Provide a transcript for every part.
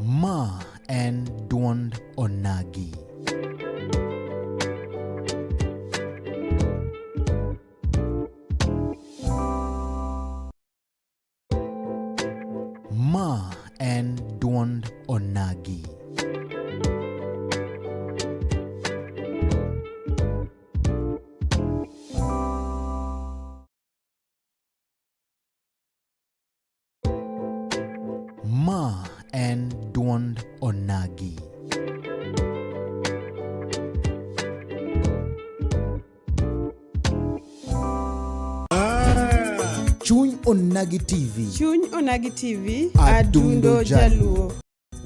Ma en duond Onagi. Ma en duond Onagi. Ma en duond Onagi. Chuny Onagi TV. Chuny Onagi TV, Adundo Adundo Jaluo.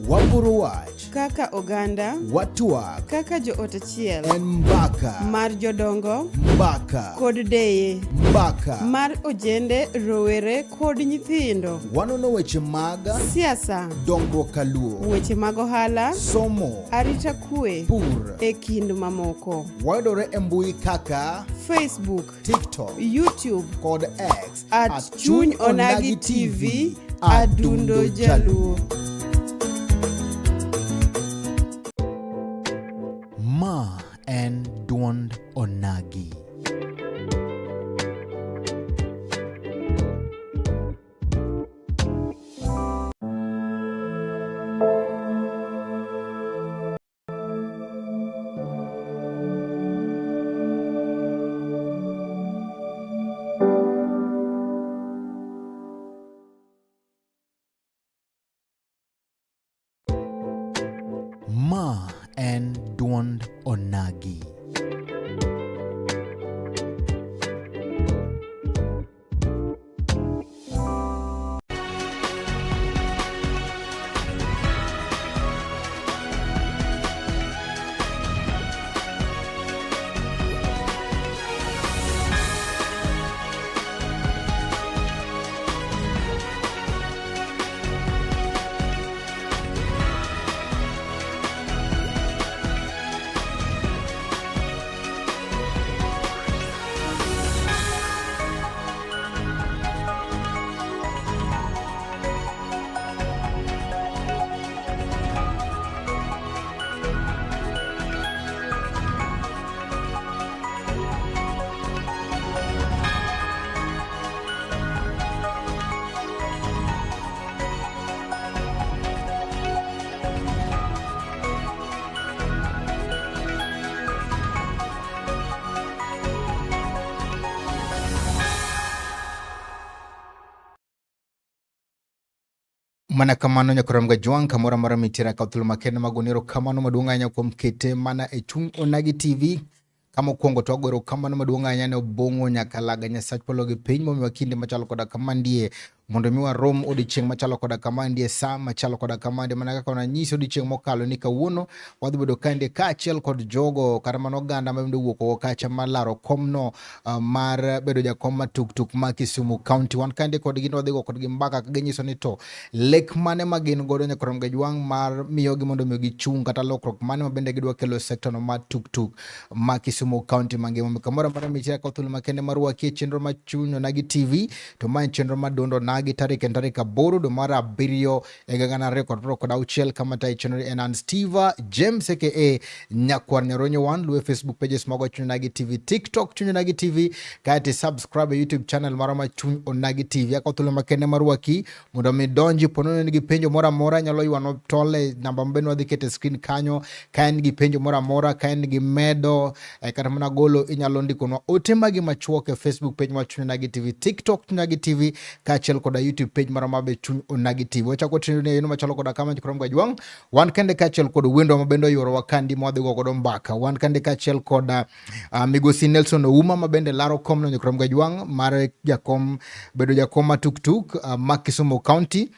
Waporo wach. Kaka oganda. Watwak. Kaka joot achiel. En mbaka. Mar jodongo. Mbaka. Kod deye. Mbaka. Mar ojende, rowere kod nyithindo. Wanono weche mag siasa, dongruok kaluo, weche mag ohala, somo, arita kwe, pur, e kind mamoko. Wayudore e mbui kaka Facebook, TikTok, YouTube kod X at Chuny Onagi TV, Adundo Jaluo. Ma en duond Onagi. Ma en duond Onagi. Mana kamano nyakoram gajwang' kamoro amora mitiere ka thuolo makende mag onero kamano maduong' ahinya kuom kete mana e chuny Onagi TV. Kama okwongo to wago erokamano maduong' ahinya ne Obong'o Nyakalaga Nyasach polo gi piny momiwa kinde machalo koda kama ndie. Mondo mi warom odiechieng' machalo koda kamandi e sa machalo koda kamandi, mana kaka nanyisi odiechieng' mokalo ni kawuono wadhi bedo kaendi kaachiel kod jogo kata mana oganda ma bende owuok oko kacha mar laro komno mar bedo jakom ma tuktuk ma Kisumu County. Wan kaendi kodgi wadhi go kodgi mbaka ka ginyiso ni to lek mane ma gin godo nyakwarom Gajwang' mar miyogi mondo mi gichung' kata lokruok mane ma bende gidwa kelo e sekta no mar tuktuk ma Kisumu County mangima. Kamoro amora michia ka thuolo makende mar rwaki e chenro ma Chuny Onagi TV, to ma en chenro ma duond Onagi tarik en tarik 8 dwe mar 7 higa 2026, kama tayo chenro en an Steve James aka Nyakwar Nyaronyo 1. Luwe Facebook pages mago Chuny Onagi TV, TikTok Chuny Onagi TV, kaeto subscribe e YouTube channel marwa ma Chuny Onagi TV. Akawo thuolo makende mar rwaki mondo mi donji ponono in gi penjo moro amora, nyalo ywano tol e namba mabende wadhi keto e screen kanyo. Ka en gi penjo moro amora, ka en gi medo kata mana golo, inyalo ndikonwa ote magi machuok e Facebook page mar Chuny Onagi TV, TikTok Chuny Onagi TV, kaachiel koda YouTube page marwa mabe Chuny Onagi TV. Wachako chenro ni e yono machalo koda kama nyikrom Gajwang', wan kende kaachiel kod wendwa mabende oyuorowa kandi mwadhi go godo mbaka. Wan kende kaachiel kod migosi Nelson Ouma mabende laro komno nyikrom Gajwang' mar jakom bedo jakom ma tuktuk ma Kisumu County.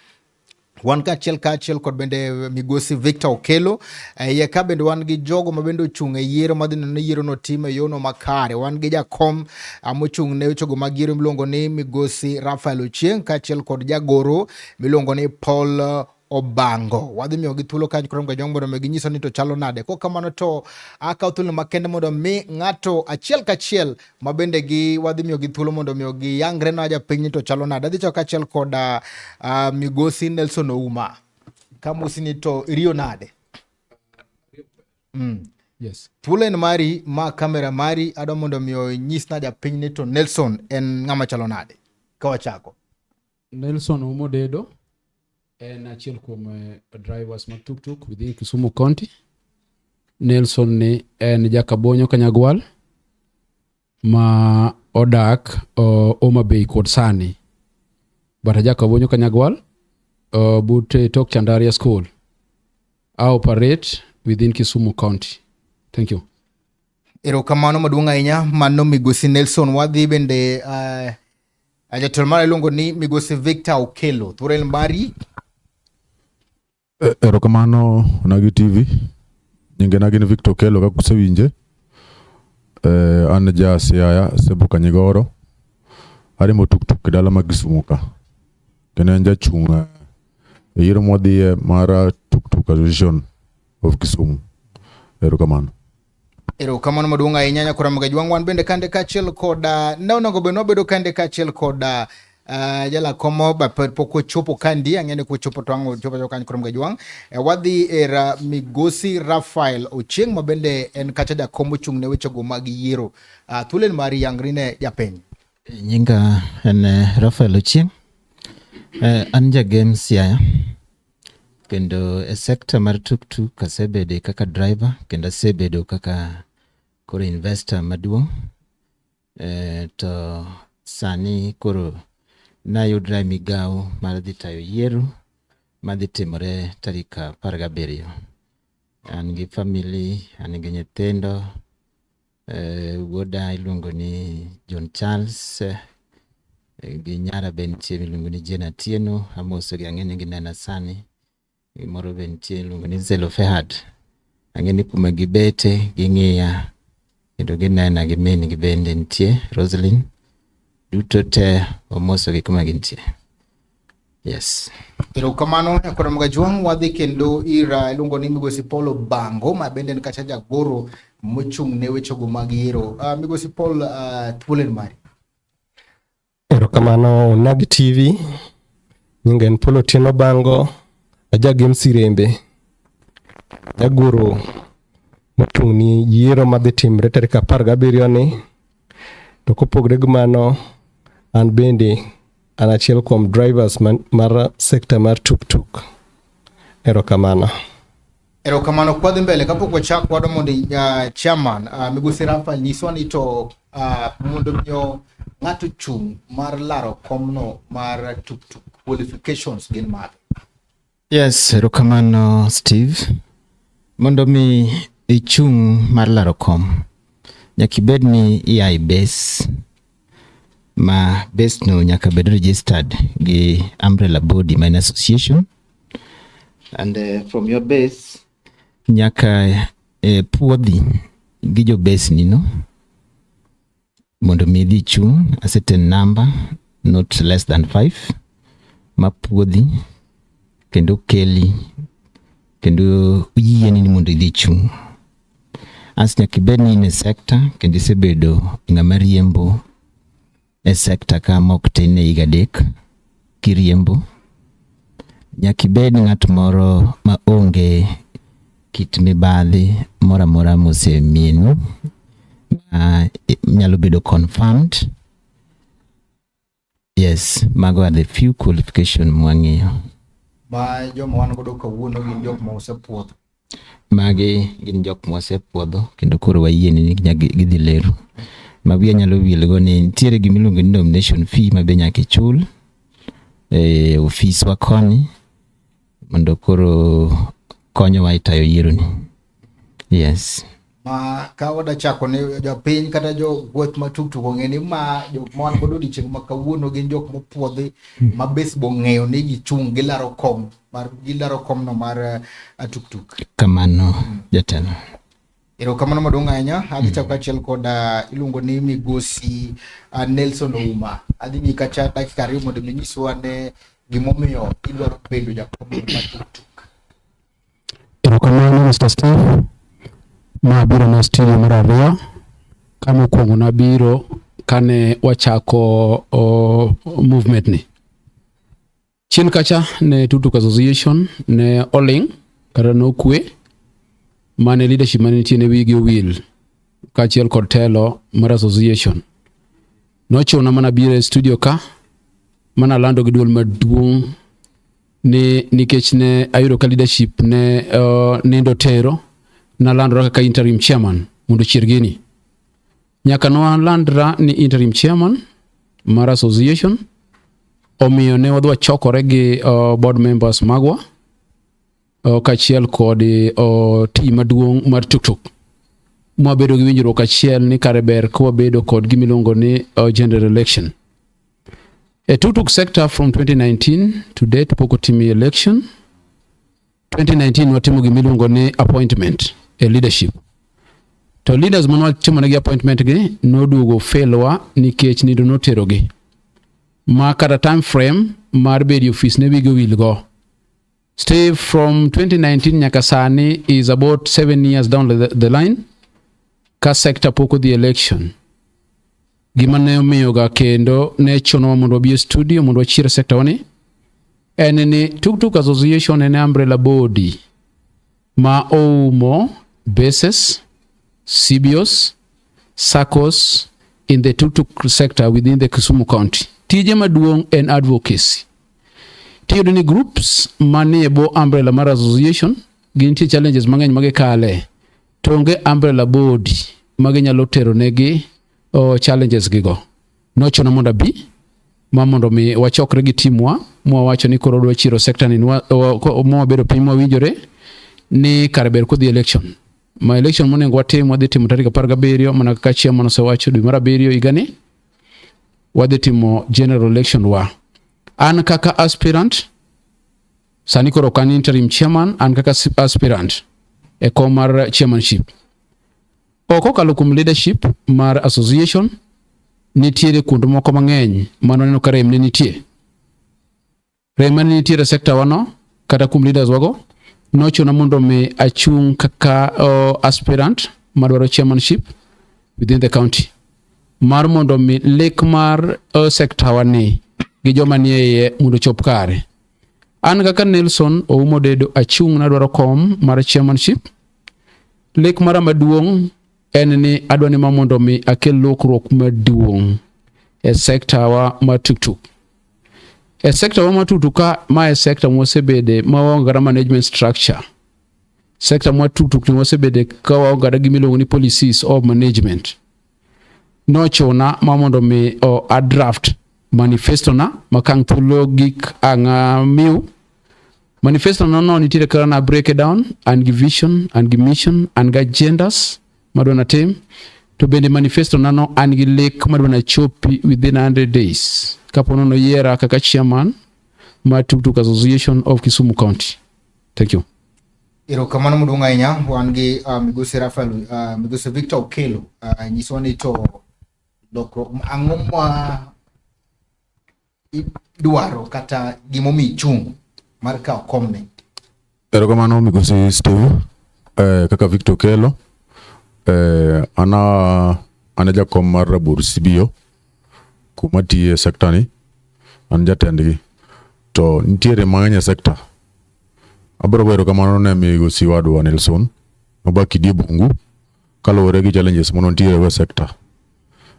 Wan kaachiel kod bende migosi Victor Okelo. Iye ka bende wan gi jogo ma bende ochung' e yiero madhi neno ni yiero no tim e yono makare. Wan gi jakom mochung' ne wechego mag yiero miluongo ni migosi Raphael Ochieng' kaachiel kod jagoro miluongo ni Paul Obango. Wadhi miyogi thuolo kanyo koro Gajwang' mondo mi ginyiso ni to chalo nade. Kok kamano to akawo thuolo makende mondo mi ng'ato achiel kachiel ma bende gi wadhi miyogi thuolo mondo mi giyangre na japiny ni to chalo nade. Adhi chako kaachiel kod migosi Nelson Ouma. Kamosi ni to iriyo nade? Yes. Thuolo en mari, ma kamera mari, adwa mondo mi onyis na japiny ni to Nelson en ng'ama chalo nade. Ka wachako. Nelson Ouma Odedo en achiel kuom drivers mag tuktuk within Kisumu County. Nelson ni en jakabonyo Kanyagwal ma odak Homa Bay kod sani. But jakabonyo Kanyagwal but tok Chandaria School. I operate within Kisumu County. Thank you. Erokamano maduong' ahinya mano migosi Nelson. Wadhi bende jatelo mara iluongo ni migosi Victor Okelo. Thuolo en mari. Erokamano Onagi TV. Nyingena gin Victor Okelo kaka usewinje. An ja Siaya, Sembo Kanyigoro. Ariembo tuktuk e dala ma Kisumu ka. Kendo en jachung' e yiero mwadhiye mar Tuktuk Association of Kisumu. Erokamano. Erokamano maduong' ahinya nyakora Mgajwang'. Wan bende kande kaachiel kod ne onego bed wabedo kande kaachiel kod jalakomo ba pok ochopo kandi, ang'e ni kochopo to ang' ochopo kanyo koro Mgajwang'. Wadhi e migosi Raphael Ochieng' ma bende en kacha jakom ochung' ne wechego mag yiero. Thuolo en mari, yangri ne japiny. Nyinga en Raphael Ochieng'. An jagem Siaya. Kendo e sekta mar tuktuk asebede kaka driver kendo asebedo kaka koro investor maduong'. To sani koro nayudra e migawo mar dhi tayo yiero madhi timore tarik 17. An gi family, an gi nyithindo. Wuoda iluongo ni John Charles, gi nyara be nitie miluongo ni Jane Atieno, amosogi, ang'e ni ginena sani. Moro be nitie iluongo ni Zelofehad, ang'e ni kuma gibete ging'iya kendo ginena, gi min gi bende nitie Roslyn. Duto te wamosogi kuma gintie. Yes. Erokamano nyakwara Mgajwang'. Wadhi kendo ir iluongo ni migosi Paul Obango ma bende en kacha jagoro mochung' ne wechego mag yiero. Migosi Paul, thuolo en mari. Erokamano Onagi TV. Nyinga en Paul Otieno Bango, ajagem Sirembe, jagoro mochung' ni yiero madhi timre tarik 17 ni. To kopogre gi mano, an bende an achiel kuom drivers mar sekta mar tuktuk. Erokamano. Erokamano. Kwadhi mbele kapok wachak wadwa mondo chairman migosi Rafael nyiswa ni to mondo miyo ng'ato chung' mar laro komno mar tuktuk, qualifications gin mage? Yes, erokamano Steve. Mondo mi ichung' mar laro kom, nyaka ibed ni ia e base. Ma base no nyaka bed registered gi umbrella body ma en association. And from your base nyaka puodhi gi jo base ni no mondo mi idhi chung a certain number, not less than 5, ma puodhi kendo keli kendo yieni ni mondo idhi chung. As nyaka ibed ni in e sector kendo isebedo ng'ama riembo e sector ka mok tin ne higa 3 kiriembo. Nyaka ibed ng'at moro ma onge kit mibadhi moro amora mosemienu ma nyalo bedo confirmed. Yes, mago are the few qualification mwang'iyo. Ma joma wan godo kawuono gin jok ma osepuodho. Magi gin jok ma osepuodho kendo koro wayieni ni gidhi lero. Ma wiya nyalo wilgo ni nitiere gima iluongo ni nomination fee ma be nyaka ichul e ofiswa koni mondo koro konyowa e tayo yieroni. Yes. Ma ka wadachako ne jopiny kata jo wuoth ma tuktuk ong'e ni ma jok ma wan godo odiochieng' ma kawuono gin jok mopuodhi ma base bo ng'eyo ni gichung' gilaro kom mar gilaro komno mar tuktuk. Kamano jatelo. Erokamano maduong' ahinya. Adhi chako kaachiel kod iluongo ni migosi Nelson Ouma. Adhi miyi kacha dakika 2 mondo inyiswa ne gimomiyo idwaro bedo jakom mar tuktuk. Erokamano Mr. Steve. Ma biro na studio mar 2. Ka mokwongo nabiro kane wachako movement ni. Chien kacha ne Tuktuk Association ne oling' kata nokwe mane leadership mane nitie ne wigi owil kaachiel kod telo mar association. Nochuna mana biro e studio ka mana lando gi duol maduong' ni nikech ne ayudo ka leadership ne nindo tero, nalandora kaka interim chairman mondo chier gini. Nyaka nwalandra ni interim chairman mar association, omiyo ne wadhi wachokore gi board members magwa kaachiel kod team maduong' mar tuktuk. Mwabedo gi winjruok achiel ni kare ber ka wabedo kod gima iluongo ni general election. E tuktuk sector from 2019 to date pok otimi election. 2019 watimo gima iluongo ni appointment e leadership. To leaders mane watimo negi appointment gi noduogo failwa nikech nindo noterogi. Ma kata time frame mar bedo e ofis ne wigi owil go. Stay from 2019 nyaka sani is about 7 years down the line ka sector pok odhi election. Gima ne omiyoga kendo ne chunowa mondo wabi e studio mondo wachier sector wani en ni Tuktuk Association en umbrella body ma oumo bases, CBOs, SACCOs in the tuktuk sector within the Kisumu County. Tije maduong' en advocacy. Tiyudo ni groups manie bo umbrella mar association gintie challenges mang'eny magikale to onge umbrella body maginyalo tero negi challenges gigo. Nochuno mondo abi ma mondo mi wachokre gi timwa mwawacho ni koro wadwa chiero sector ni mwabedo piny mwawinjore ni kare ber kodhi election. Ma election monego watim wadhi timo tarik 17 mana kaka chairman osewacho dwe mar 7 higani wadhi timo general election wa. An kaka aspirant sani koro ok an interim chairman, an kaka aspirant e kom mar chairmanship. Ok okalo kuom leadership mar association, nitiere kuond moko mang'eny mano ka rem ne nitie. Rem mane nitiere e sector wano kata kuom leaders wago nochuna mondo mi achung' kaka aspirant madwaro chairmanship within the county mar mondo mi lek mar sector wani gi joma nie iye mondo ochop kare. An kaka Nelson Oumo Dedo achung' nadwaro kom mar chairmanship. Lek mara maduong' en ni adwa ni ma mondo mi akel lokruok maduong' e sector wa mar tuktuk. E sector wa mar tuktuk ka ma e sector mwasebede ma waonge kata management structure. Sector mar tuktuk ni wasebede ka waonge kata gima iluongo ni policies of management. Nochuna ma mondo mi a draft manifesto na ma kang' thuolo gik ang' miu. Manifesto no nitiere kaka na break it down, an gi vision, an gi mission, an gi agendas madwa natim. To bende manifesto na no an gi lek madwa nachopi within 100 days kapo nono yiera kaka chairman mar Tuktuk Association of Kisumu County. Thank you. Erokamano maduong' ahinya wan gi migosi Rafael, migosi Victor Okello, nyisowa ni to lokruok ang'o ma idwaro kata gimomiyo ichung' mar kawo komni. Erokamano migosi Steve. Kaka Victor Okello, ana an e jakom mar Rabur CBO kuma tiye e sekta ni, an jatendgi. To nitiere mang'eny e sekta. Abiro goyo erokamano ne migosi wadwa Nelson Obaki Bungu kaluwore gi challenges mane wantiere go e sekta.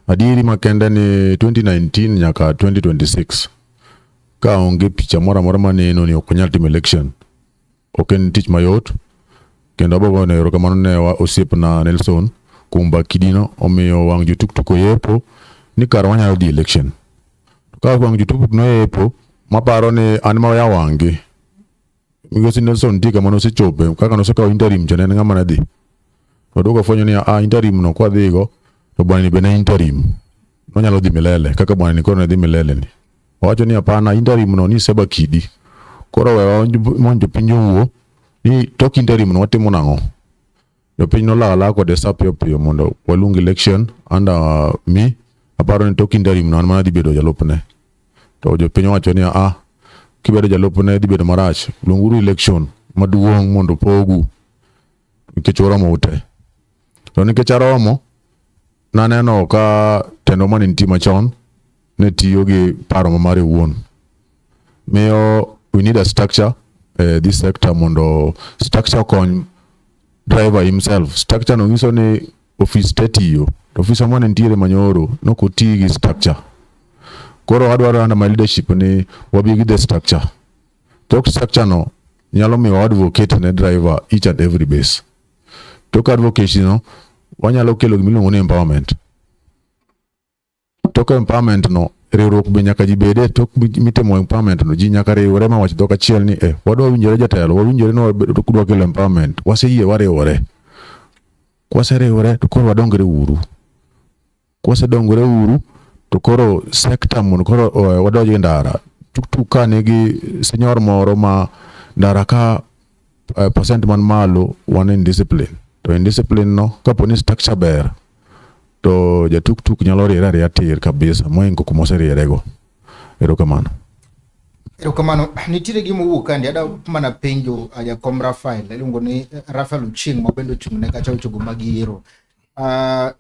Adieri makende ni 2019 nyaka 2026 ka onge picha moro amora maneno ni ok onyal timo election, ok en tich mayot kendo abiro goyo erokamano ne osiepna Nelson kuom bakidino omiyo wang' jotuktuk oyepo ni kara wanyalo dhi election. Ka wang' jotuktuk noyepo maparo ni an ma oyawo wang'gi migosi Nelson nitie kama nosechope kaka nosekawo interim cha ne en ng'ama ne dhi. Waduogo fwenyo ni a interim no kwadhigo to bwana ni be ne interim nonyalo dhi milele kaka bwana ni koro ne dhi milele ni. Owacho ni hapana interim no ni seba kidi. Koro wewa mondo jopiny owuo ni tok interim no watimo nang'o. Jopiny nolawo alawa kode sa piyo piyo mondo waluong election under me aparo ni tok interim no an mana dhi bedo jalupne. To jopiny owacho ni a kibedo jalupne dhi bedo marach. Luonguru election maduong' mondo pogu nikech uromo ute. To nikech aromo, naneno ka tendo mane nitie machon ne tiyo gi paro ma mare owuon. Miyo we need a structure this sector mondo structure okony driver himself. Structure no nyiso ni ofis te tiyo. To ofisa mane nitiere manyoro nok oti gi structure. Koro adwaro under my leadership ni wabi gi the structure. Tok structure no nyalo miyo advocate ne driver each and every base. Tok advocacy no wanyalo kelo gimiluongo ni empowerment. Tok empowerment no riwruok be nyaka ji bede tok mitimo empowerment no ji nyaka riwre ma wach dhok achiel ni eh wadwa winjore jatelo wawinjore ni wadwa kelo empowerment waseyie wariwore kwaseriwore to koro wadongre uru kwasedongore uru to koro sekta mondo koro wadonj e ndara tuktuk ka nigi senyor moro ma ndara ka percent man malo wan in discipline to in discipline no kapo ni structure ber to jatuktuk nyalo riere ariya tir kabisa moingo kuma oserierego. Erokamano. Erokamano. Nitiere gima owuok kandi ada mana penjo jakom Rafael iluongo ni Rafael Ochieng' ma bende ochung' ne kacha weche go mag yiero.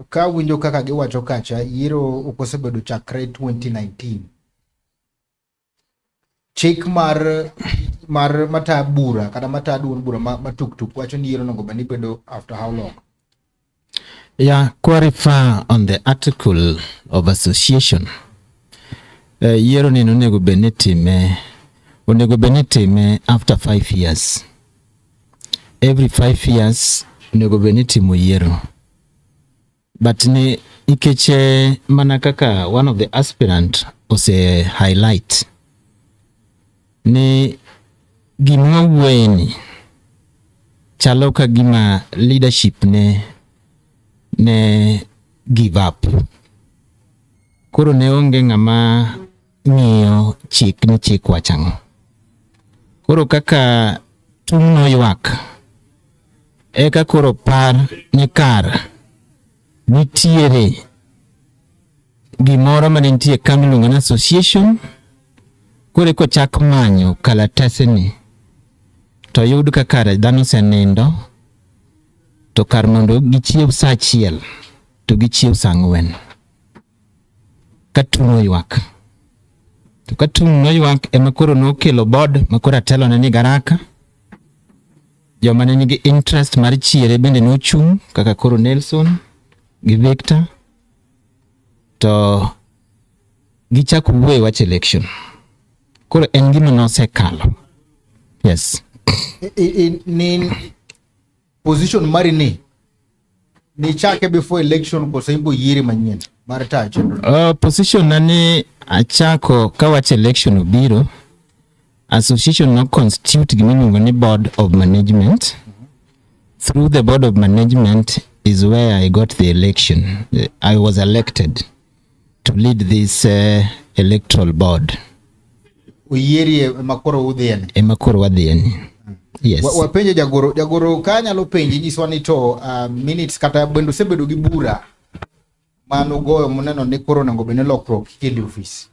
Ka winjo kaka giwacho kacha yiero ok osebedo chakre 2019. Chik mar mar mata bura kata mata duond bura ma, ma tuktuk wacho ni yiero onego bed ni bedo after how long? Yeah, clarify on the article of association. Yiero ni onego bed ni time onego bed ni time after 5 years. Every 5 years onego bed ni timo yiero. But ni nikech mana kaka one of the aspirant ose highlight ni gima wuoye ni chalo ka gima leadership ne give up. Koro ne onge ng'ama ng'iyo chik ni chik wacho ang'o. Koro kaka tung' noywak, eka koro par ni kar nitiere gimoro mane nitie ka miluongo ni association. Koro eka ochak manyo kalatase ni to yud ka kare dhano osenindo to kar mondo gichiew sa 1 to gichiew sa 4 ka tung' oywak. To ka tung' noywak ema koro nokelo board ma koro atelone ni Garaka. Joma ne nigi interest mar chiere bende nochung' kaka koro Nelson gi Victor to gichako wuoyo e wach election. Koro en gima nosekalo. Yes. Ni position mari ni nichake before election koso imbo yieri manyien mar tayo chenro? Position na ni achako ka wach election obiro, association no constitute gima iluongo ni board of management. Through the board of management is where I got the election. I was elected to lead this electoral board. Oyierie ema koro udhieni. Ema koro wadhieni. Yes. Wapenjo jagoro, jagoro ka anyalo penji nyiswa ni to minutes kata bende usebedo gi bura manugoyo muneno ni koro onego bed ni lokruok kikelo e ofis.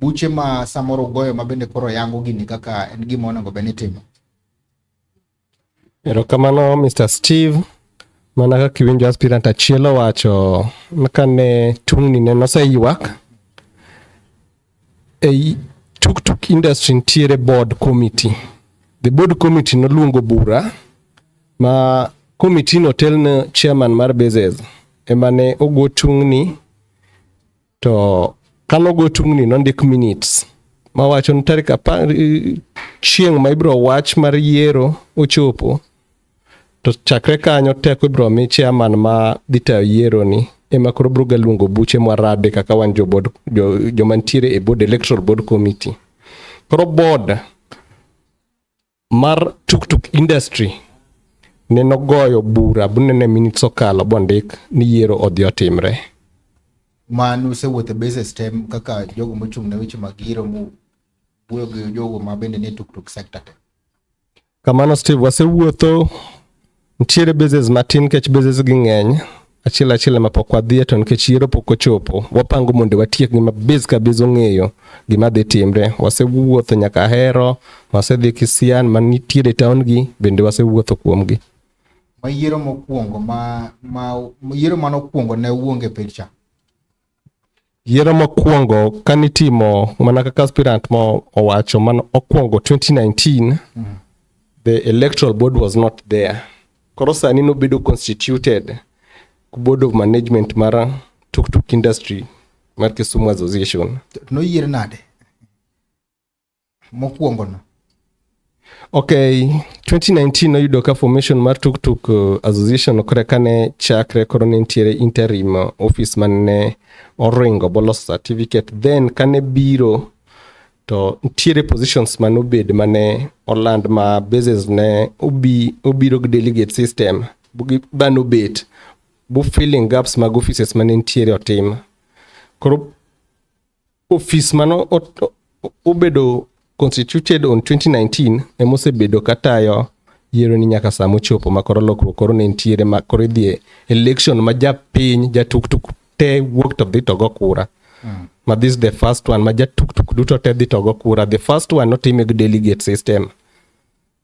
Buche ma samoro ugoyo ma bende koro yango gini kaka en gima onego bed ni itimo. Erokamano Mr. Steve. Mana kaka iwinjo aspirant achiel owacho kane tungni ne noseywak. Ei tuktuk industry nitiere board committee. The board committee noluongo bura ma committee no telne chairman mar bases ema ne ogo tungni to kanogo tungni nondik minutes mawacho ni tarik apar chieng' ma ibiro wach mar yiero ochopo to chakre kanyo teko ibiro mi chairman ma dhi tayo yiero ni ema koro biro ga luongo buche mwarade kaka wan jo board, jo, joma nitiere e board electoral board committee. Koro board mar tuktuk industry nenogoyo bura bunene minutes okalo bondik ni yiero odhi otimre. Ma nusewuotho e bases te kaka jogo mochung' ne weche mag yiero mu wuoyo gi jogo ma bende nie tuktuk sector te. Kamano Steve, wasewuotho nitiere bases matin nikech bases gi ng'eny achiel achiel ema pok wadhiye to nikech yiero pok ochopo wapango mondo watiek gima base ka base ong'eyo gima dhi timre. Wasewuotho nyaka Ahero, wasedhi Kisian manitiere e town gi bende wasewuotho kuomgi. Ma yiero mokwongo ma yiero manokwongo ne uonge picture. Yiero mokwongo kanitimo mana kaka aspirant mo owacho mano okwongo 2019 the electoral board was not there. Koro sani nobedo constituted board of management mar tuktuk industry mar Kisumu Association. Noyier nade? Mokwongo no. Okay, 2019 noyudo ka formation mar tuktuk association kore kane chakre koro ne nitiere interim office mane oringo boloso certificate then kane biro to nitiere positions manobed mane oland ma bases ne obiro gi delegate system dhano obet bu filling gaps mag offices mane nitiere otim. Koro office mano obedo constituted on 2019 emosebedo katayo yiero ni nyaka sama ochopo ma koro lokruok koro ne nitiere ma koro idhi e election ma japiny jatuktuk te wuok to dhi to go kura. Ma this is the first one ma jatuktuk duto te dhi to go kura. The first one notime gi delegate system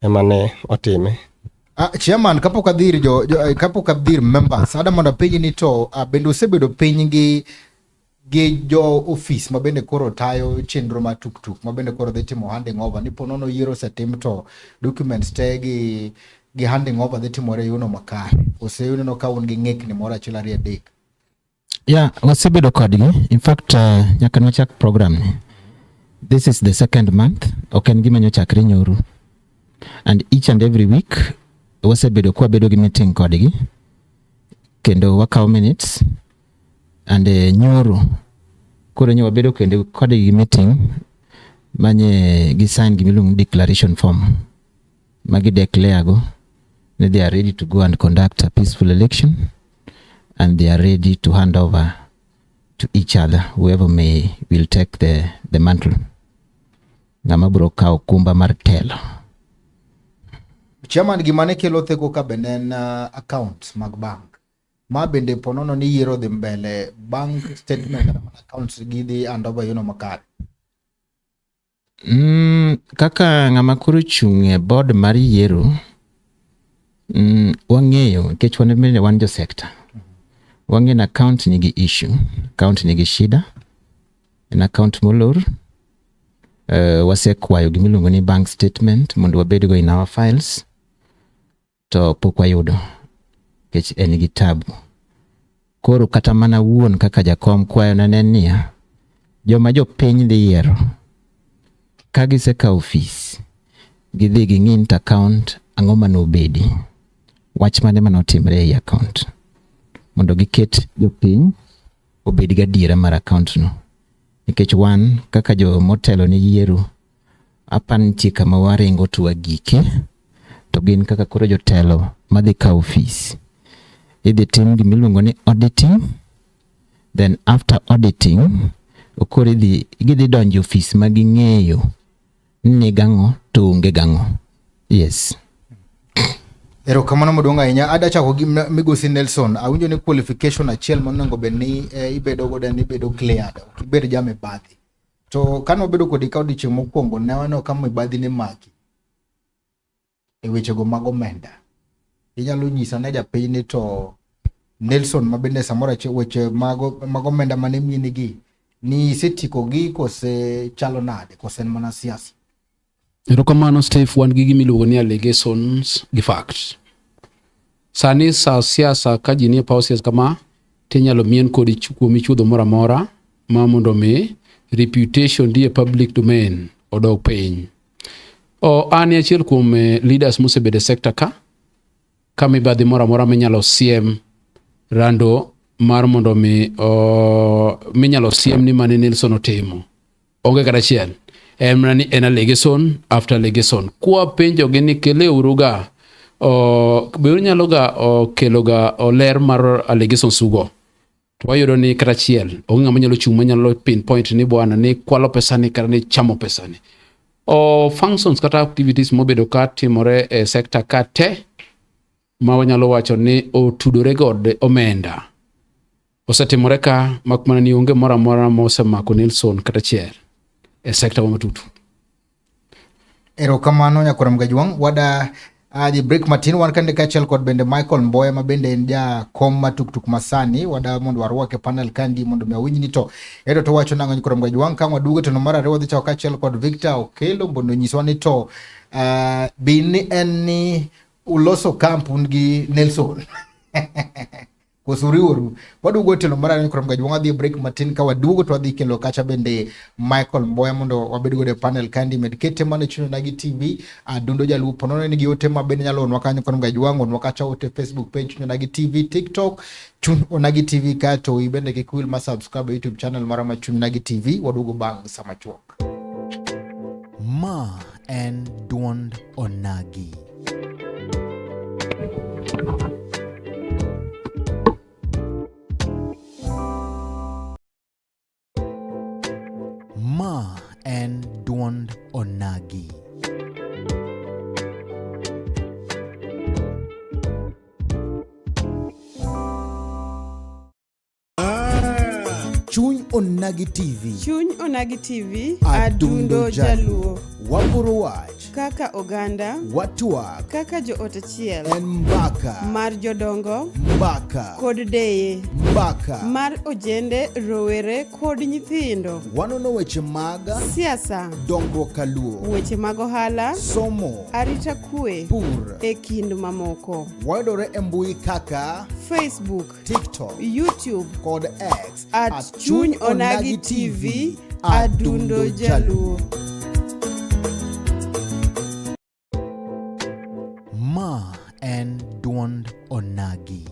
ema ne otime. Chairman, kapok adhir jo, kapok adhir members, ada mondo apenji ni to bende usebedo piny gi jo office ma bende koro tayo chenro mar tuktuk ma bende koro dhi timo handing over ni po nono yiero osetim to documents te gi handing over dhi timore e yono makare ose uneno ka un gi ng'ikni moro achiel ariyo adek? Yeah, wasebedo kodgi. In fact, nyaka nwachak program ni. This is the second month. Ok en gima nyochakre nyoro. And each and every week, wasebedo kwabedo gi meeting kodgi. Kendo wakawo minutes. And nyoro, koro nyo wabedo kendo kodgi gi meeting manye gi sign gimiluongo ni declaration form. Ma gi declare go ni they are ready to go and conduct a peaceful election. And they are ready to hand over to each other, whoever may will take the mantle. Ng'ama biro kawo kumba mar telo. Chairman, gima ne kelo theko ka bende en accounts mag bank. Ma bende po nono ni yiero dhi mbele, bank statement kata mana accounts gi dhi hand over yono makare. Kaka ng'ama koro chung' e board mar yiero, wang'eyo nikech wan bende wan jo sector. Wang'eyo ni account nigi issue, account nigi shida, en account molor. Wasekwayo gimiluongo ni bank statement mondo wabedgo in our files, to pok wayudo nikech en gi tabu. Koro kata mana wuon kaka jakom kwayona ne en niya, joma jopiny dhi yiero, ka gisekawo ofis, gidhi ging'i ni to account ang'o manobedi, wach mane manotimre ei account, mondo giket jopiny obed gadiera mar account no. Nikech wan kaka jomotelo ne yiero, apa nitie kama waringo to wagike, to gin kaka koro jotelo madhi kawo ofis. Idhi tim gimiluongo ni auditing, then after auditing koro idhi gidhi donjo e ofis ma ging'eyo ni nigang'o to onge gang'o. Yes. Erokamano maduong' ahinya. Ada chako gi migosi Nelson. Awinjo ni qualification achiel monego bed ni eh, ibedo godo en ibedo cleared. Ok ibed ja mibadhi. To kane wabedo kodi ka odiochieng' mokwongo ne waneno ka mibadhi ne maki e wechego mag omenda. Inyalo nyisa ne japiny ni to Nelson ma bende samoro achiel weche mag mag omenda mane miyini ni isetiekogi kose chalo nade kose en mana siasa? Erokamano Steve, wan gi gima iluongo ni allegations gi facts. Sani sa siasa ka ji nie paw siasa kama tinyalo mien kodi kuomi chuodho moro amora ma mondo mi reputation di e public domain odog piny. O, an e achiel kuom eh, leaders mosebedo e sector ka ka mibadhi moro amora minyalo siem rando mar mondo mi o, minyalo siem ni mane Nelson otimo onge kata achiel en mana ni en allegation after allegation kwa penjogi ni keleuru ga o, be unyalo ga o, kelo ga ler mar allegations ugo to wayudo ni kata achiel onge ng'ama nyalo chung' manyalo pinpoint ni bwana ni kwalo pesani kata ni chamo pesani o functions kata activities mobedo ka timore e sector ka te ma wanyalo wacho ni otudore kod omenda osetimore ka mak mana ni onge moro amora mosemako Nelson kata achiel e sekta ma Matutu. Erokamano nyakwar Mgajwang'. Wada dhi break matin wan kande kaachiel kod bende Michael Mboya ma bende en jakom ma tuktuk masani wada mondo warwake panel kandi mondo mi awinj ni to ero to wacho nang'o nyakwar Mgajwang' ka waduogo to mar ariyo wadhi chako kaachiel kod Victor Okelo mondo onyiswa ni to bi ni en ni uloso kamp un gi Nelson koso uriworu waduogo tielo mar ariyo kuom gajuong adhi e break matin ka waduogo to wadhi kelo kacha bende Michael Mboya mondo wabed godo e panel kandi med kete mane chuny Onagi TV adundo jaluo ponono ni gi ote ma bende nyalo onwa kanyo kuom gajuang onwa kacha ote Facebook page chuny Onagi TV TikTok chuny Onagi TV kato ibende kik wil ma subscribe e YouTube channel mara ma chuny Onagi TV waduogo bang' sama chuok. Ma en duond Onagi. Ma en duond Onagi. Chuny Onagi TV. Chuny Onagi TV, Adundo Adundo Jaluo. Waporo wach. Kaka oganda, Watwak. kaka joot achiel, En mbaka. mar jodongo Mbaka. kod deye, Mbaka. mar ojende, rowere kod nyithindo, Wanono weche mag siasa, dongruok kaluo. weche mag ohala, Somo. arita kwe, Pur. e kind mamoko. Wayudore e mbui kaka Facebook, TikTok, YouTube kod X at Chuny Onagi TV, Adundo Jaluo. Ma en duond Onagi.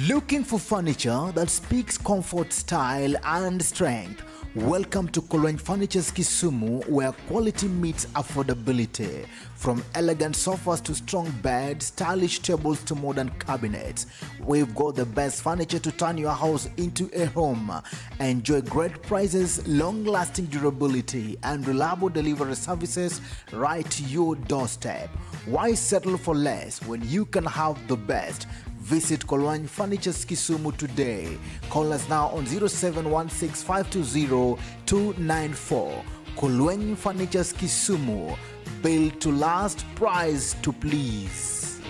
Looking for furniture that speaks comfort, style, and strength? Welcome to Kolweny Furnitures Kisumu, where quality meets affordability. From elegant sofas to strong beds, stylish tables to modern cabinets, we've got the best furniture to turn your house into a home. Enjoy great prices, long lasting durability, and reliable delivery services right to your doorstep. Why settle for less when you can have the best? Visit Kolwany Furnitures Kisumu today. Call us now on 0716520294. Kolwany Furnitures Kisumu. Built to last, price to please.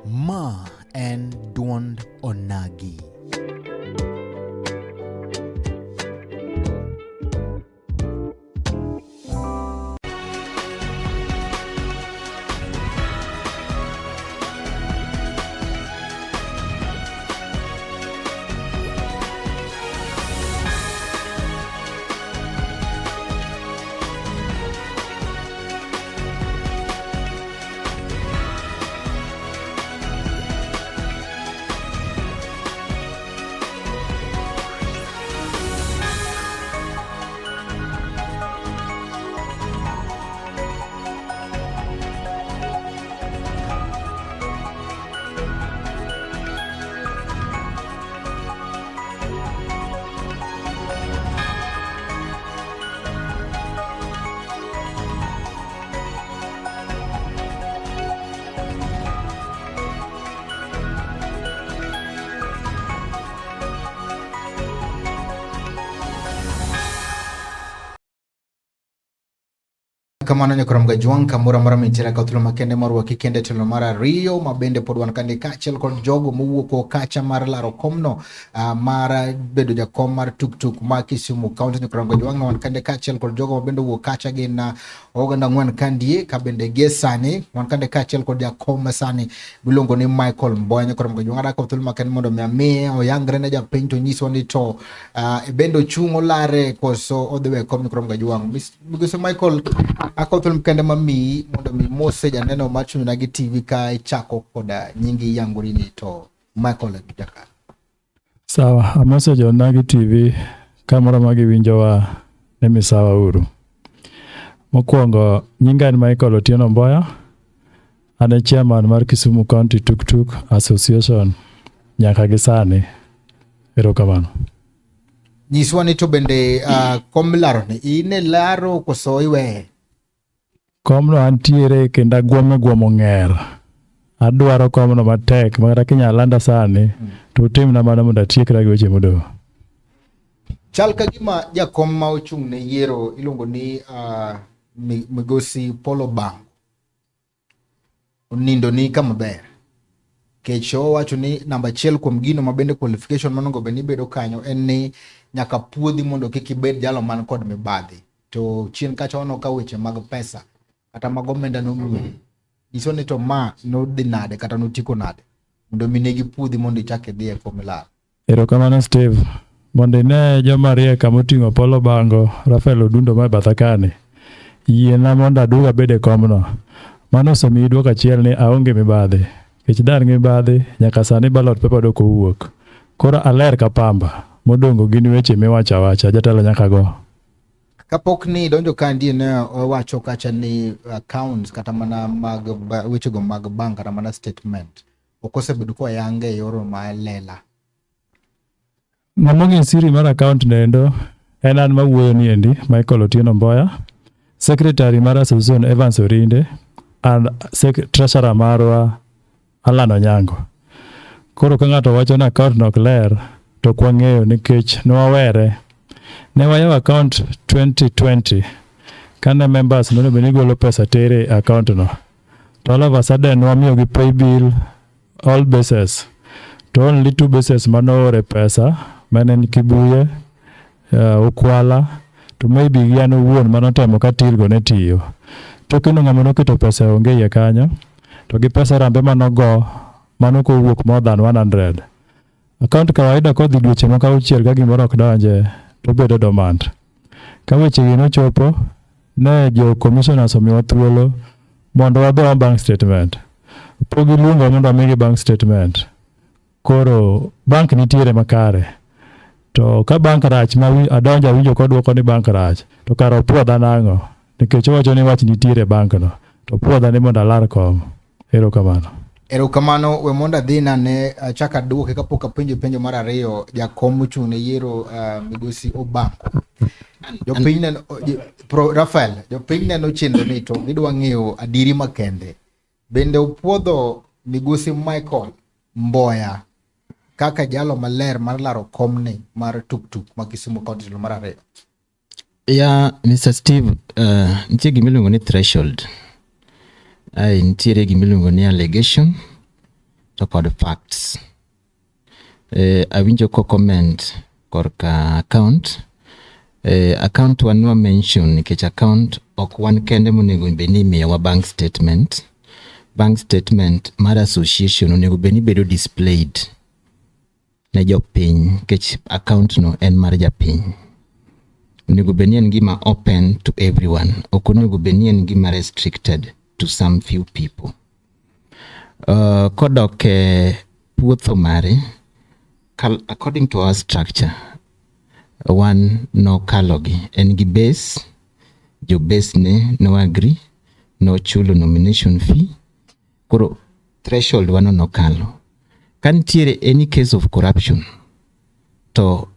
Ma en duond Onagi. kamano nyakwar Mgajwang' kamoro amora mintiere ka thuolo makende mar rwaki kende telo mar ariyo ma bende pod wan kande kaachiel kod jogo mowuok oko kacha mar laro komno mar bedo jakom mar tuktuk ma Kisumu County. Nyakwar Mgajwang' wan kande kaachiel kod jogo ma bende owuok kacha gin oganda ang'wen kandie ka bende gie sani wan kande kaachiel kod jakom ma sani miluongo ni Michael Mboya. Nyakwar Mgajwang' adako thuolo makende mondo mi amiye oyangre ne japiny to nyiswa ni to bende ochung' olare koso odhi we kom. Nyakwar Mgajwang', Migosi Michael, akawo thuolo kende mamiyi mondo mi mose janeno mar Chuny Onagi TV ka ichako koda nyingi yangori ni to Michael Jaka. Sawa, amoso jo Onagi TV kamoro ma giwinjowa ni misawa uru. Mokwongo, nyinga en Michael Otieno Mboya. An e chairman mar Kisumu County Tuk Tuk Association nyaka gi sani. Erokamano. Nyiswa ni to bende kom milaro ni in e laro koso iweye? Komno antiere kendo agwomo gwomo ng'er. Adwaro komno matek ma kata kinyalo landa sani to utimna mana mondo atiekra gi weche modong'. Chal ka gima jakom ma ochung' ne yiero iluongo ni Migosi Paul Obango onindo ni kama ber. Kech owacho ni namba achiel kuom gino ma bende qualification monego bed ni bedo kanyo en ni nyaka puodhi mondo kik ibed jalo man kod mibadhi. To chien kacha waneno ka weche mag pesa kata mag omenda nomiyi. Nyiso ni to ma nodhi nade kata notieko nade mondo mi ne gipuodhi mondo ichak idhi e kom milaro. Erokamano Steve. Mondo ine joma riek kama oting'o Paul Obango, Rafael Odundo ma e batha kani. Yiena mondo aduog abed e komno. Mano osemiyi duoko achiel ni aonge mibadhi. Nikech da an gi mibadhi, nyaka sani ballot paper dok owuok. Koro aler ka pamba. Modongo gin weche miwacho awacha, jatelo nyaka go. Kapok ni donjo kandi ne owacho kacha ni accounts kata mana mag wechego mag bank kata mana statement ok osebedo koyange e yor ma lela. Ng'ama ong'e siri mar account nendo en an mawuoyo ni endi Michael Otieno Mboya, secretary mar association Evans Orinde and treasurer marwa Alan Onyango. Koro ka ng'ato wacho ni account no ok ler to ok wang'eyo nikech ne wawere. Ne wayawo account 2020 kane members nonego bed ni golo pesa tere e account no. To all of a sudden wamiyogi pay bill all bases. To only two bases manoore pesa mane en Kibuye, Ukwala to maybe gi an owuon manotemo ka till go ne tiyo. Tokeno ng'ama noketo pesa onge iye kanyo to gi pesa rambe manogo mano kowuok more than 100. Account kawaida kodhi dweche moko auchiel ka gimoro ok donje to obedo dormant. Ka weche gi nochopo, ne jo commissioners omiwa thuolo mondo wadhi wa bank statement. Pok giluongo mondo wamigi bank statement. Koro bank nitiere makare. To ka bank rach ma adonjo awinjo kodwoko ni bank rach, to kara opuodha nang'o? Nikech owacho ni wach nitiere e bank no. To opuodha ni mondo alar kom. Erokamano. Erokamano, we mondo adhi nane achak aduoke kapok apenjo penjo mar ariyo jakom mochung' ne yiero Migosi Obango. Jopiny neno Rafael, jopiny neno chenro ni to gidwa ng'eyo adieri makende. Bende opuodho Migosi Michael Mboya kaka jalo maler mar laro komni mar tuktuk ma Kisumu County mar ariyo? Ya, Mr. Steve, nitie gima iluongo ni threshold. Ae nitiere gima iluongo ni allegation to kod facts. Awinjo ko comment korka account. Account wan nwa mention nikech account ok wan kende monego bed ni imiyowa bank statement. Bank statement mar association onego bed ni bedo displayed ne jopiny nikech account no en mar japiny. Onego bed ni en gima open to everyone. Ok onego bed ni en gima restricted to some few people. Kodok e puotho mare, according to our structure, wan nokalogi. En gi base, jo base ne no agree, nochulo nomination fee, koro threshold wano nokalo. Ka nitiere any case of corruption, to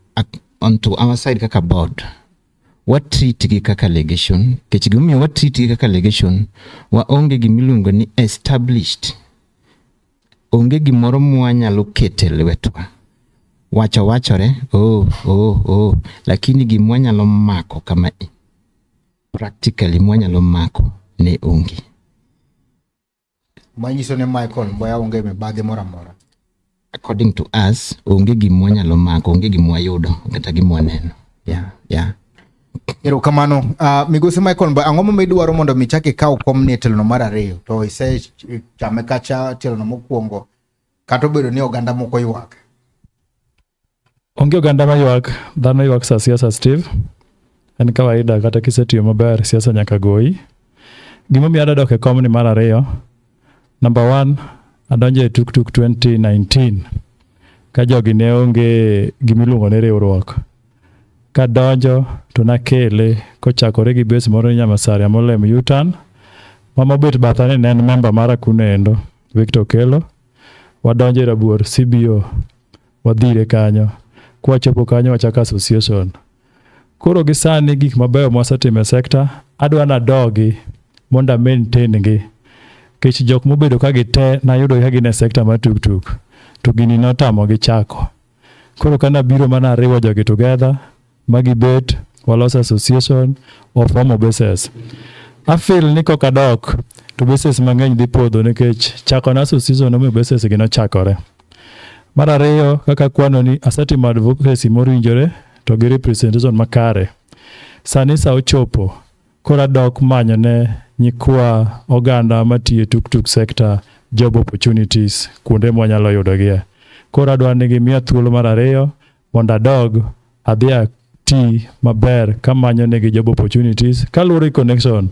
onto our side kaka board, wa treat gi kaka allegation, nikech gimomiyo wa treat gi kaka allegation, waonge gimiluongo ni established. Onge gimoro mwanyalo kete lwetwa. Wacho wachore, oh, oh, oh, lakini gimwanyalo mako kama Practically mwanyalo mako ne onge. Manyiso ni Michael Mboya onge mibadhi moro amora. According to us, onge gima wanyalo mako, onge gima wayudo kata gima waneno. Yeah. Erokamano. Migosi Michael Mboya, ang'o momiyo idwaro mondo mi ichak ikaw komni e telono mar ariyo to isechame kacha telono mokwongo kata obedo ni oganda moko ywak? Onge oganda maywak, dhano ywak sa siasa Steve. En kawaida kata kisetiyo maber siasa nyaka goyi. Gimomiyo adwa dok e komni mar ariyo, number one, adonjo e tuktuk 2019 ka jogi ne onge gimiluongo ni riwruok. Kadonjo to nakele kochakore gi base moro Nyamasaria molem U-turn. Mama obet batha ni ne en member mara kuno endo, Victor Okello. Wadonjo e Rabuor CBO, wadhire kanyo. Kwachopo kanyo wachako association. Koro gi sani gik mabeyo mwasetimo e sector, adwa nadogi mondo a maintain gi. Nikech jok mobedo ka gite nayudo ka gin e sector mar tuktuk, to gini notamogi chako. Koro ka nabiro mana ariwo jogi together, ma gibet, waloso association, waformo bases. I feel ni kok adok, to bases mang'eny dhi podho nikech chako na association nomiyo bases gi nochakore. Mar ariyo, kaka akwano ni asetimo advocacy mowinjore to gi representation makare. Sani sa ochopo, koro adok manyo ne nyikwa oganda matiyo e tuktuk sector job opportunities kuonde mwanyalo yudogie. Koro adwa ni gimiya thuolo mar ariyo mondo adog adhi ati maber kamanyo negi job opportunities kaluwore gi connection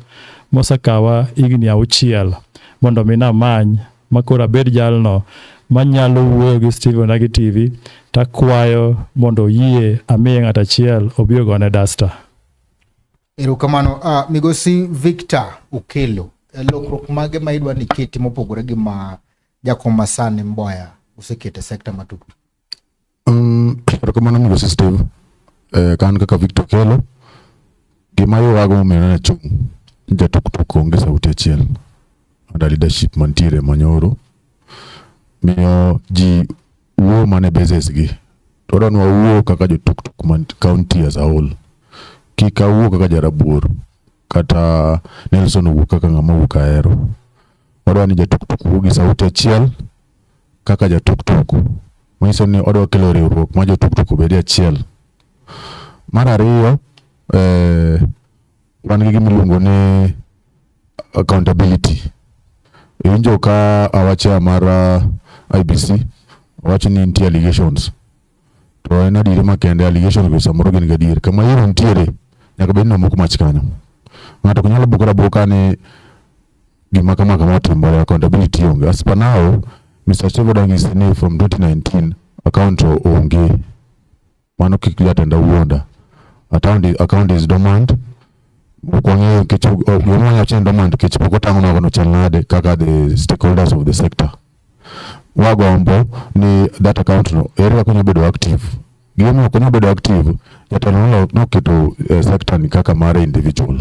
mosekawa higni 6 mondo mi namany makoro abed jalno manyalo wuoyo gi Steve Onagi TV takwayo mondo oyie amiye ng'at achiel obi ogone duster. Erokamano. Migosi Victor Okello, lokruok mage ma idwa ni iketi mopogore gi ma jakom masani Mboya oseketo e sekta mar tuktuk? Erokamano migosi Steve. Kan kaka Victor Okello, gima ywago momiyo ne achung' jatuktuk onge sauti achiel under leadership mantiere manyoro miyo ji wuo mana e bases gi. To wadwa ni wawuo kaka jotuktuk man county as a whole. Kik awuo kaka jarabuor kata Nelson owuo kaka ng'ama wuok Ahero. Wadwa ni jatuktuk wuo gi sauti achiel kaka jatuktuk. Manyiso ni wadwa kelo riwruok ma jotuktuk obed achiel. Mar ariyo, wan gi gima iluongo ni accountability. Iwinjo ka awacha mar IEBC owacho ni nitie allegations. To en adieri makende allegations go samoro gin gadier. Kama yiero nitiere nyaka bed ni omok mach kanyo. Ng'ato ok nyal bukore abuka ni gima kama kama otimore, accountability onge. As per now, Mr. Steve Odang'isi ni from 2019 account onge. Mano kik jatenda wuonda. Account is dormant. Ok wang'eyo nikech gima wanyalo wacho ni dormant nikech pok otang'nwa ni chal nade kaka the stakeholders of the sector. Wagombo ni that account no ere kaka onyalo bedo active. Gimomiyo ok onyal bedo active, jatelo noketo sector ni kaka mare individual.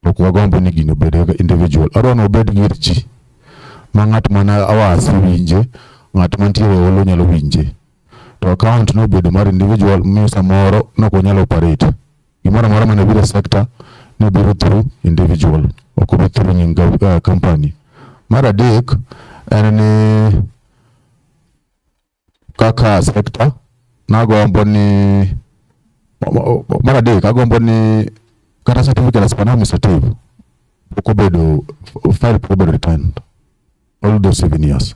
Ok wagombo ni gini obed kaka individual. Adwa ni obed gir ji. Ma ng'at mana Awasi winje, ng'at mantiere Olo nyalo winje. To account nobedo mar individual miyo samoro nok onyal operate. Gimoro amora mane biro e sector ne biro through individual, ok obi through nying company. Mar adek en ni kaka sector nagombo ni mar adek agombo ni kata certificate as per now Mr. Steve pok obedo file pok obedo returned all those 7 years.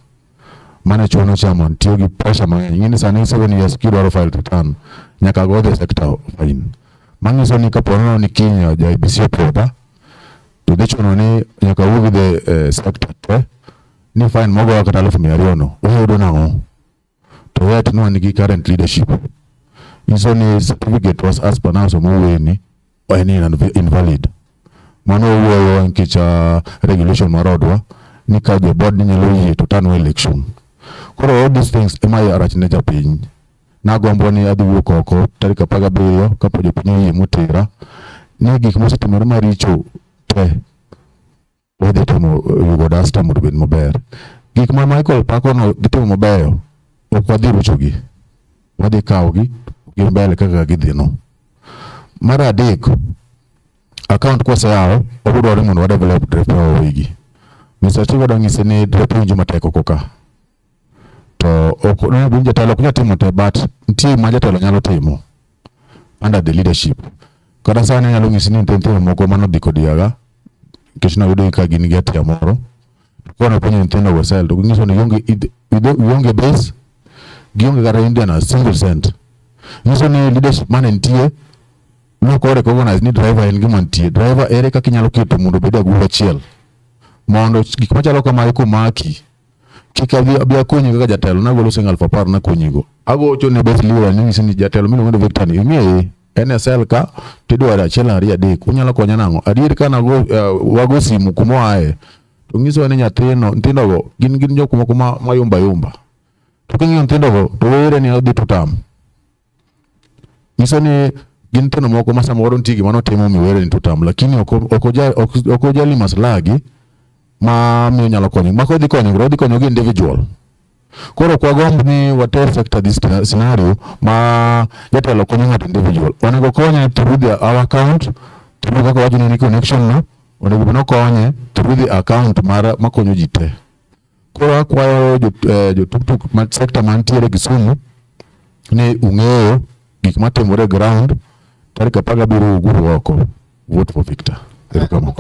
Mano chuno chairman tiyo gi pressure mang'eny. Ing'e ni sani 7 years kidwaro file return nyaka go the sector fine. Manyiso ni kapo nono ni kiny ja IEBC opuodha to dhi chuno ni nyaka wuo gi the sector te ni fine mogoyo kata 200,000 no uyudo nang'o? To yet ni wan gi current leadership. Nyiso ni certificate was as per now sama owuoyeni en invalid. Mano owuoyo nikech regulation mar odwa ni ka jo board nyalo yie to tanwa election. Koro all these things ema rach ne japiny. Nagombo ni adhi wuok oko tarik 17 kapo jopiny oyie motera ni gik mosetimore maricho te wadhi temo yugo dasta mondo obed maber. Gik ma Michael pako no dhi timo mabeyo ok wadhi ruchogi. Wadhi kawogi gi mbele kaka gidhi no. Mar adek, Account kwaseyawo, wabiro dwaro ni mondo wa develop derep wa wawegi. Mr. Steve adwa nyise ni derep winjo matek oko ka. To ok onego bed ni jatelo ok nyal timo te but nitie ma jatelo nyalo timo under the leadership. Kata sani anyalo nyisi ni nitie nyithindo moko manodhi kodiaga nikech nayudo ka gin gi hatia moro. Koro napenjo nyithindo go sel to ginyiso ni gionge base, gionge kata Indian a single cent. Nyiso ni leadership mane nitie nok o recognize ni driver en gima nitie. Driver ere kaka inyalo keto mondo obed e agulu achiel mondo gik machalo kamae komaki kik abi abi akonyi kaka jatelo nagolo siling 10,000 nakonyigo. Agocho ne best leader ni ni jatelo miluongo ni Victor ni ing'eye en e sel ka tidwaro achiel ariyo adek unyalo konya nang'o adier ka nago wago simu kuma oaye to nyisowa ni nyathino nyithindogo gin gin jok moko ma mayumba yumba to king'iyo nyithindogo to were ni odhi to tam nyiso ni gin nyithindo moko ma samoro nitie gima notimo mi were ni to tam lakini ok ojali maslahi ma miyo nyalo konyo ma kodhi konyo odhi konyo gi individual. Koro ok wagomb ni water sector this scenario ma jatelo konyo ng'ato individual. Onego konye through the our account, through kaka wacho ni connection no, onego bed ni okonye through the account mar makonyo ji te. Koro akwayo jo, jo tuktuk ma sector mantiere Kisumu ni ung'eyo gik matimore e ground tarik 17 uguru oko vote for Victor. Erokamano.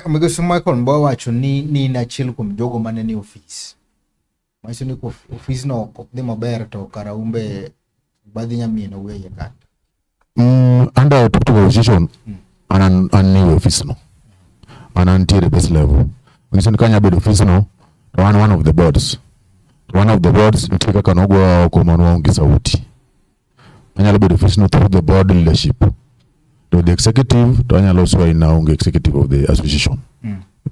Migosi Michael Mbowe wacho ni in achiel kuom jogo mane ni ofis. Manyiso ni ofis no ok dhi maber to kara umbe badhi nyamien oweye kanyo. Under tuktuk association an an ni ofis no. An antiere base level. Manyiso ni kanya bedo ofis no to an one of the boards. One of the boards nitie kaka nogowa oko ma waonge sauti. Anyalo bedo ofis no through the board leadership. To the executive to anyalo swear in aonge executive of the association.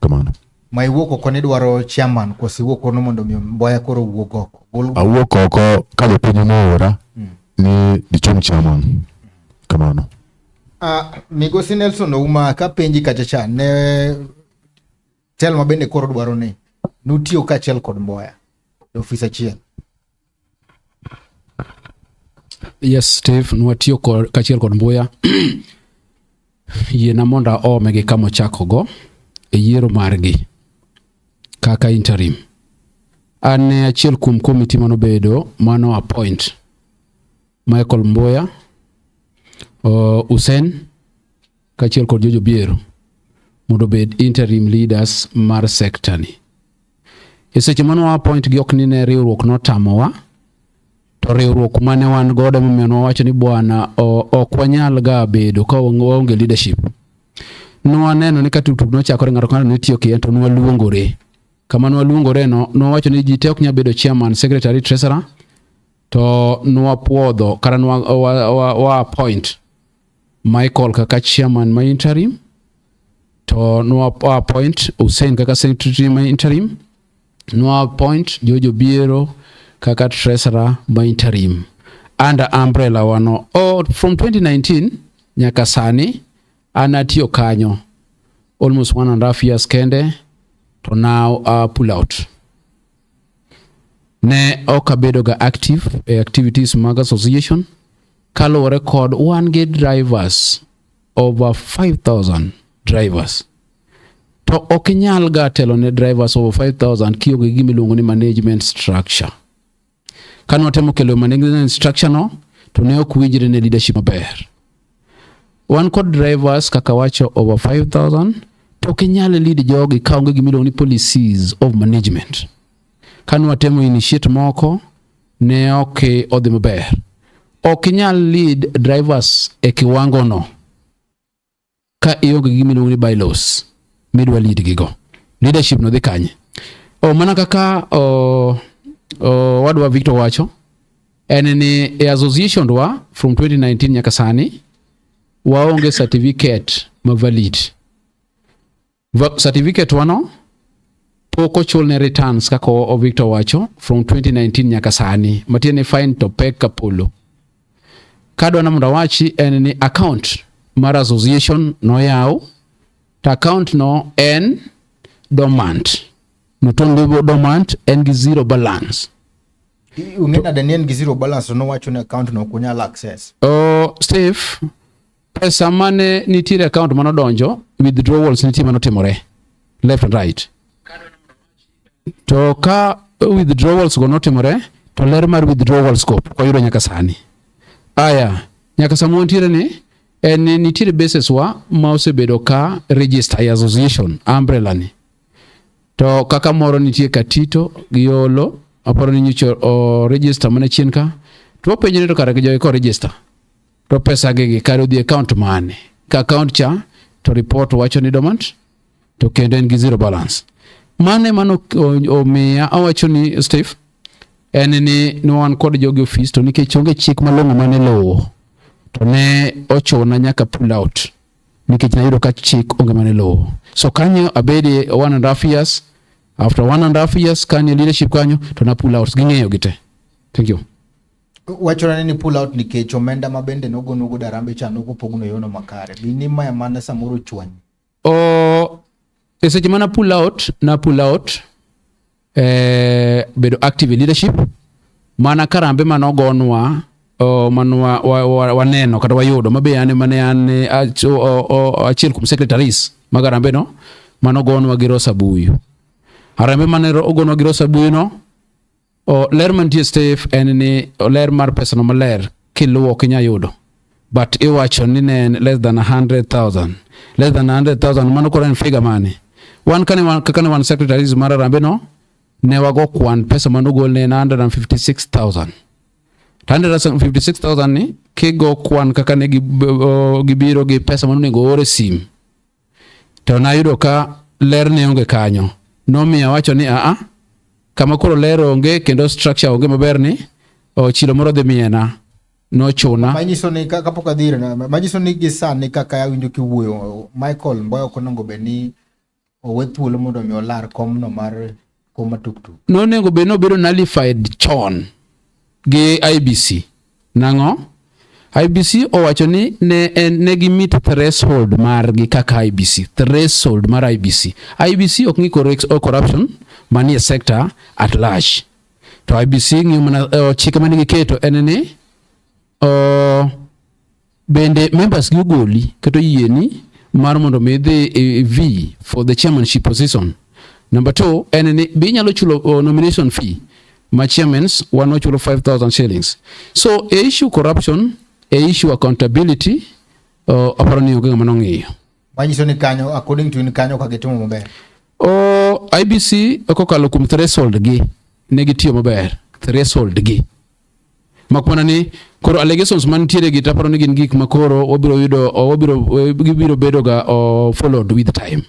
Kamano. Ma iwuok oko ni dwaro chairman koso iwuok oko mondo mi Mboya koro owuog oko. Awuok oko ka jopiny noora ni dichung chairman. Kamano. Migosi Nelson Ouma kapenji kacha cha ne telo ma bende koro dwaro ni nutiyo kaachiel kod Mboya e ofis achiel. Yes, Steve, nwatiyo kaachiel kod Mbuya. Yiena mondo aome gi kama ochakogo e yiero margi kaka interim. An ne achiel kuom komiti manobedo mano appoint Michael Mbuya, Hussein kaachiel kod Jojo Biero mondo obed interim leaders mar sector ni. E seche mane wa appoint gi ok ni ne riwruok notamowa, to riwruok mane wan godo emomiyo nwawacho ni bwana ok wanyal ga bedo ka waonge leadership. Nwaneno ni ka tuktuk nochakore ng'ato ka ng'ato ne tiyo kien to nwaluongore. Kama nwaluongore no nwawacho ni ji te ok nyal bedo chairman, secretary, treasurer to nwapuodho kata nwa wa appoint Michael kaka chairman ma interim to nwa appoint Hussein kaka secretary ma interim nwa appoint Jojo Biero kaka treasurer ma interim under umbrella wano. From 2019 nyaka sani an atiyo kanyo almost 1.5 years kende to now pull out. Ne ok abedo ga active e activities mag association kaluwore kod wan gi drivers over 5000 drivers to ok inyal ga telo ne drivers over 5000 kionge gi gima iluongo ni management structure. Kane watemo kelo management structure no to ne ok winjre ne leadership maber. Wan kod drivers kaka wacho over 5000 to ok inyal lead jogi kaonge gima iluongo ni policies of management. Kane watemo initiate moko ne ok odhi maber. Ok inyal lead drivers e kiwango no ka ionge gi gima iluongo ni bylaws midwa lead gigo. Leadership no dhi kanye? Mana kaka wadwa Victor wacho en ni e association wa from 2019 nyaka sani waonge certificate ma valid. Certificate wano pok ochulne returns kaka Victor wacho from 2019 nyaka sani, matiende ni fine to pek ka polo. Kadwa na mondo awachi en ni account mar association noyaw to account no en dormant. Not only dormant, en gi zero balance. Ung'e nade ni en gi zero balance to nowacho ni account no ok unyal access? Steve, Pesa mane nitiere account manodonjo, withdrawals nitie manotimore left and right. To ka withdrawals go notimore, to ler mar withdrawals go pok wayudo nyaka sani. Aya, nyaka sama wantiere ni, en ni nitiere bases wa ma osebedo ka register e association umbrella ni. To kaka moro nitie Katito gi Olo, aparo ni nyocha o register mana chien ka. To wapenjo ni to kare jogi ko register. To pesa gi gi kare odhi e account mane? Ka account cha to report wacho ni dormant to kendo en gi zero balance. Mane mano omiya awacho ni Steve en ni ne wan kod jogi ofis to nikech onge chik malong'o mane luwo to ne ochuna nyaka pull out nikech nayudo ka chik onge mane luwo. So kanyo abede 1.5 years. After 1.5 years kanyo leadership kanyo to na pull out ging'eyo gi te. Thank you. Wachore ni pull out nikech omenda ma bende nogonugo Harambee cha nokopogno e yono makare. Bi ni mae mana samoro chwanyi. O e seche mana pull out na pull out bedo active e leadership mana karambe manogonwa o, manwa wa, wa, waneno kata wayudo mabe an mane an achiel kuom secretaries mag Harambee no manogonwa gi Rosa Buyu. Harambee mane ogonwa gi Rosa Buyu no o, ler mantie Steve en ni o, ler mar pesa no maler kiluwo ok inyal yudo, but iwacho ni ne en less than 100,000, less than 100,000. Mano koro en figure mane wan kane wan kaka ne wan secretaries mar Harambee no ne wago kwan pesa manogol ne en 156,000. To 156,000 ni kigo kwan kaka ne gibiro gi pesa manonego or e sim to nayudo ka ler ne onge kanyo, nomiyo awacho ni aa kama koro ler onge kendo structure onge maber ni o, chilo moro dhi miena nochuna. Manyiso ni kapok adhi ire, manyiso ni gi sani kaka awinjo kiwuoyo, Michael Mboya ok onego bed ni owe thuolo mondo mi olar komno mar kom ma tuktuk. Nonego bed nobedo nullified chon gi IEBC. Nang'o? IEBC owacho ni ne, en, ne gi meet threshold margi kaka IEBC, threshold mar IEBC. IEBC ok ng'i corruption manie sector at large. To IEBC ng'iyo mana chike mane giketo en ni bende members gi ogoli kata oyieni mar mondo mi idhi vie for the chairmanship position. Number two en ni be inyalo chulo nomination fee ma chairmans wan wachulo 5000 shillings. So e issue corruption, e issue accountability, aparo ni onge ng'ama nong'iyo. Manyiso ni kanyo, according to in, kanyo ka gitimo maber. O IEBC kokalo kuom threshold gi ne gitiyo maber threshold gi. Mak mana ni koro allegations mantiere gi taparo ni gin gik ma koro wabiro yudo wabiro gibiro bedo ga followed with time.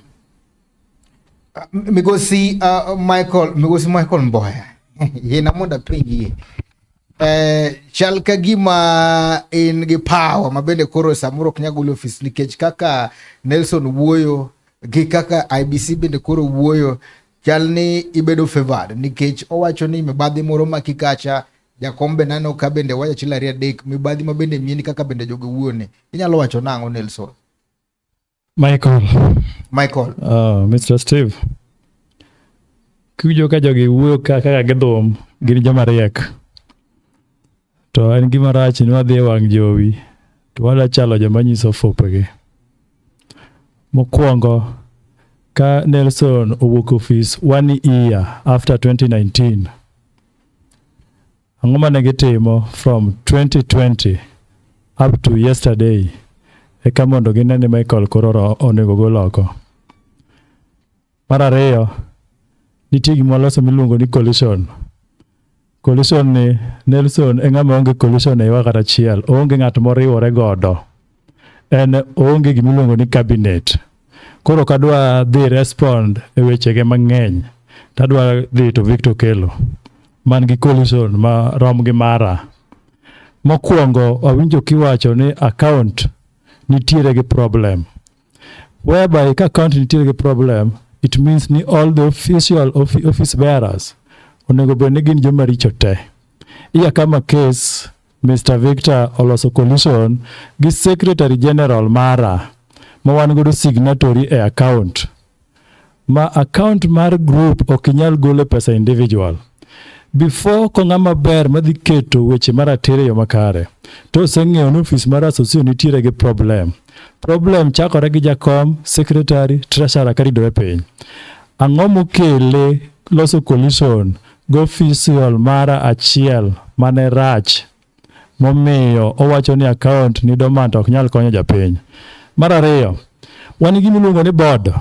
Migosi Michael, Migosi Michael Mboya, yiena mondo apenjie. Chal ka gima in gi power ma bende koro samoro ok nyal golo ofis nikech kaka Nelson wuoyo gi kaka IEBC bende koro wuoyo, chal ni ibedo favored nikech owacho ni mibadhi moro maki kacha. Jakom be neno ka bende wacho achiel ariyo adek mibadhi ma bende mieni kaka bende jogi wuoyo ni inyalo wacho nang'o, Nelson? Michael. Michael. Mr. Steve. Kiwinjo ka jogi wuoyo ka kaka gidhum, gin joma riek. To en gima rach ni wadhi e wang' jowi to wadwa chalo joma nyiso fupgi. Mokwongo, ka Nelson owuok ofis one year after 2019, ang'o mane gitimo from 2020 up to yesterday eka mondo gine ni Michael koro onego gol oko? Mar ariyo, nitie gima waloso miluongo ni coalition. Coalition ni Nelson e ng'ama onge coalition e iwa kata achiel. Oonge ng'at moriwore godo. En oonge gimiluongo ni cabinet. Koro ok adwa dhi respond e wechege mang'eny. Tadwa dhi to Victor Kelo man gi coalition ma rom gi mara. Mokwongo awinjo kiwacho ni account nitiere gi problem. Whereby ka account nitiere gi problem, it means ni all the official office bearers onego bed ni gin joma richo te. Iya kama case Mr. Victor oloso coalition gi Secretary General mara ma wan godo signatory e account. Ma account mar group ok inyal golo pesa individual. Before ko ng'ama ber madhi keto weche maratiro e yo makare, to oseng'eyo ni ofis mar association nitiere gi problem. Problem chakore gi jakom, secretary, treasurer karidore piny. Ang'o mokele loso coalition gi official mara achiel mane rach momiyo owacho ni account ni dormant ok nyal konyo japiny. Mar ariyo, wan gi gima iluongo ni board.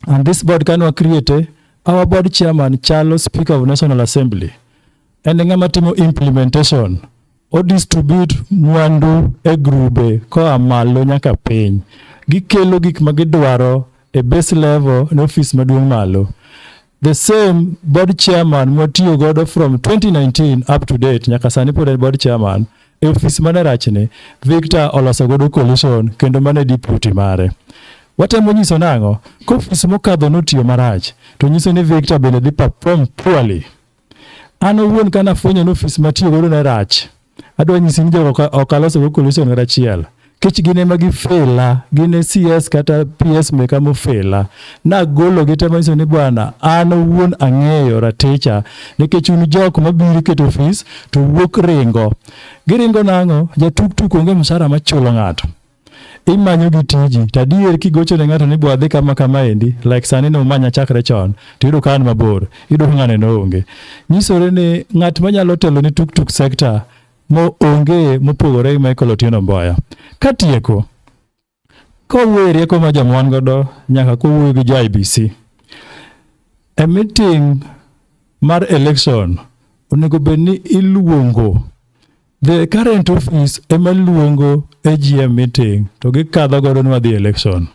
And this board kane wa create, our board chairman chalo Speaker of National Assembly. En e ng'ama timo implementation. O distribute mwandu e grube koa malo nyaka piny. Gikelo gik ma gidwaro e base level ne ofis maduong' malo. The same board chairman mwatiyo godo from 2019 up to date nyaka sani pod en board chairman e ofis mane rachni Victor oloso godo coalition kendo mane deputy mare. Watemo nyiso nang'o? Ka ofis mokadho notiyo marach to nyiso ni Victor bende dhi perform poorly. An owuon ka nafwenyo ni ofis matiyo godo ne rach, adwa nyisi ni jogo ok aloso go coalition kata achiel. Kech gin ema gifela, gin e CS kata PS meka mofela. Nagolo gi te manyiso ni bwana, an owuon ang'eyo raticha nikech un jok mabiro keto ofis to wuok ringo. Giringo nang'o? Jatuk tuk onge msara machulo ng'ato. Imanyo gi tiji to adier kigocho ne ng'ato ni bwa dhi kama kama endi like sani no manya chakre chon to iyudo ka an mabor iyudo ka ng'ane noonge. Nyisore ni ng'at manyalo telo ni tuk tuk sector mo onge mopogore gi Michael Otieno Mboya. Katieko, kowuoyo e rieko ma joma wan godo nyaka kowuoyo gi jo IEBC. E meeting mar election onego bed ni iluongo the current office ema luongo AGM meeting to gikadho godo ni wadhi election.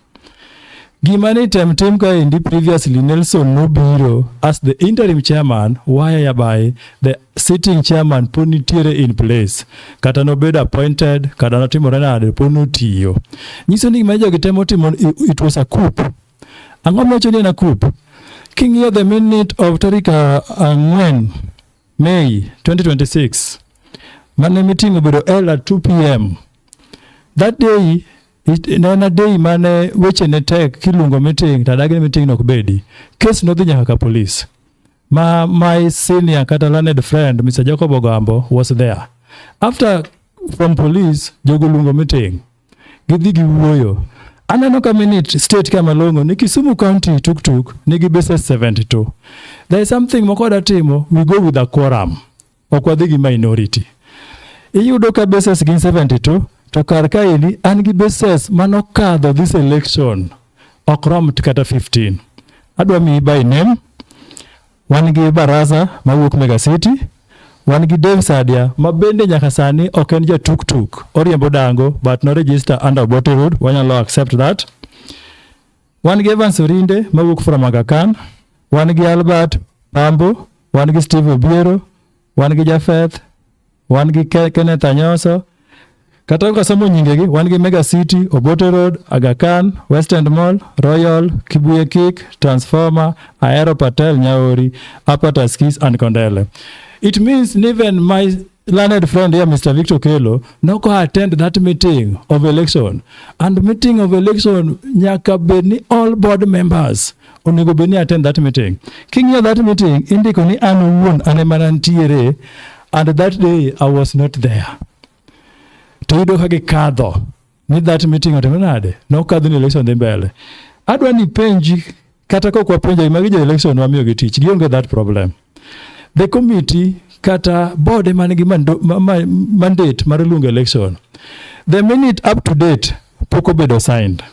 Gima ni tem tim kaendi previously Nelson nobiro as the interim chairman whereby the sitting chairman pod nitiere in place kata nobedo appointed kata notimore nade pod notiyo. Nyiso ni gima jogi temo timo it was a coup. Ang'o miwacho ni en a coup? King'iyo the minute of tarik 4 May 2026 mane meeting obedo held at 2 pm. That day ne en a day mane weche ne tek kiluongo meeting to adagi ni meeting no ok bedi. Case nodhi nyaka ka police. Ma my senior kata learned friend Mr. Jacob Ogambo was there. After from police jogo luongo meeting. Gidhi giwuoyo. Aneno ka minute state ka malong'o ni Kisumu County tuk tuk nigi bases 72. There is something moko da timo, we go with a quorum. Ok wadhi gi minority. Iyudo ka bases gin 72 to kar kaeni an gi bases manokadho this election ok rom kata 15. Adwa miyi by name. Wan gi Baraza mawuok Mega City, wan gi Dave Sadia ma bende nyaka sani ok en ja tuk tuk, oriembo dango but no register under Obote Road, wanyalo accept that. Wan gi Evans Orinde mawuok from Aga Khan, wan gi Albert Pambo, wan gi Steve Obiero, wan gi Jafeth, wan gi Kenneth Anyoso. Kata ka somo nyingegi, wan gi Mega City, Obote Road, Aga Khan, West End Mall, Royal, Kibuye Kik, Transformer, Aero Patel, Nyaori, Upper Tuskys and Kondele. It means even my learned friend here, Mr. Victor Kelo, noko attend that meeting of election. And meeting of election, nyaka bed ni all board members onego bed ni attend that meeting. King'iyo that meeting, indiko ni an owuon an ema nantiere, and that day I was not there. To iyudo ka gikadho ni that meeting otimore nade? Nokadho ni election dhi mbele. Adwa ni penji kata kok wapenjo magi jo election wamiyogi tich, gionge that problem. The committee kata board ema nigi mandate mar luongo election. The minute up to date pok obedo signed.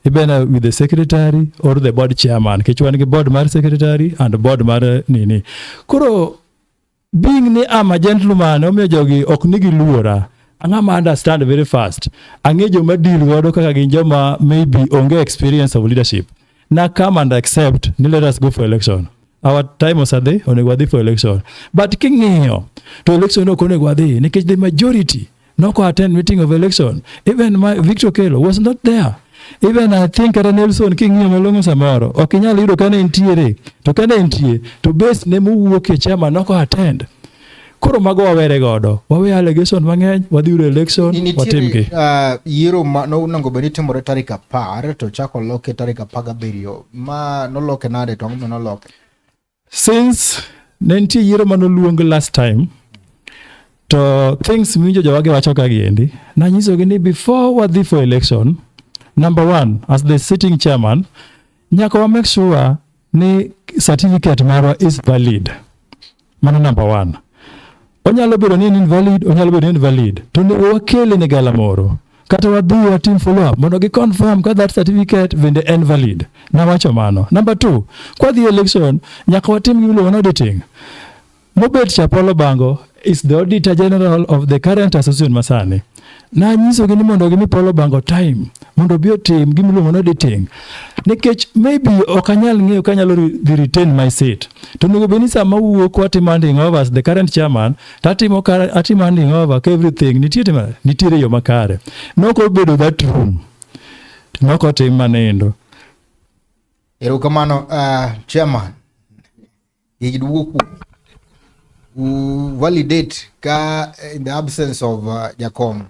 Ibena with the secretary or the board chairman. Nikech wan gi board mar secretary and board mar nini. Koro being ni I'm a gentleman omiyo jogi ok ni giluora. Ang'ama understand very fast. Ang'e joma deal godo kaka gin joma maybe onge experience of leadership. Na come and accept ni let us go for election. Our time osedhi, onego wadhi for election. But king'iyo to election ok onego wadhi nikech the majority noko attend meeting of election. Even my Victor Kelo was not there. Even I think kata Nelson king'iyo malong'o samoro ok inyal yudo kane entiere to kane entie to base ne mowuok e chairman noko attend. Koro mago wawere godo. Wawe allegation mang'eny, wadhi yudo election, watimgi. Nitiere yiero ma nonego bed ni timore tarik 10 to chako loke tarik 17. Ma noloke nade to ang'o momiyo noloke? Since Ne nitie yiero manoluong last time to things miwinjo jowage wacho ka giendi nanyisogi ni before wadhi for election number one as the sitting chairman nyaka wa make sure ni certificate marwa is valid mano number one onyalo bedo ni en invalid onyalo bedo ni en valid to onego wakele ne galamoro kata wadhi watim follow up mondo gi confirm ka that certificate bende en valid nawacho mano number two kwadhi election nyaka watim gimiluongo ni auditing mobet cha Paul Obango is the auditor general of the current association masani nanyisogi ni mondo gimi Paul Obango time mondo obi otim gimiluongo ni auditing nikech maybe ok anyal ng'eyo ka anyalo dhi retain my seat to onego bed ni sama wuok watimo handing over as the current chairman to atimo atimo handing over ka everything nitie tima nitiere yo makare nok obedo that room nok otim manendo Erokamano chairman. Gigi duogo kuomi. U validate ka in the absence of jakom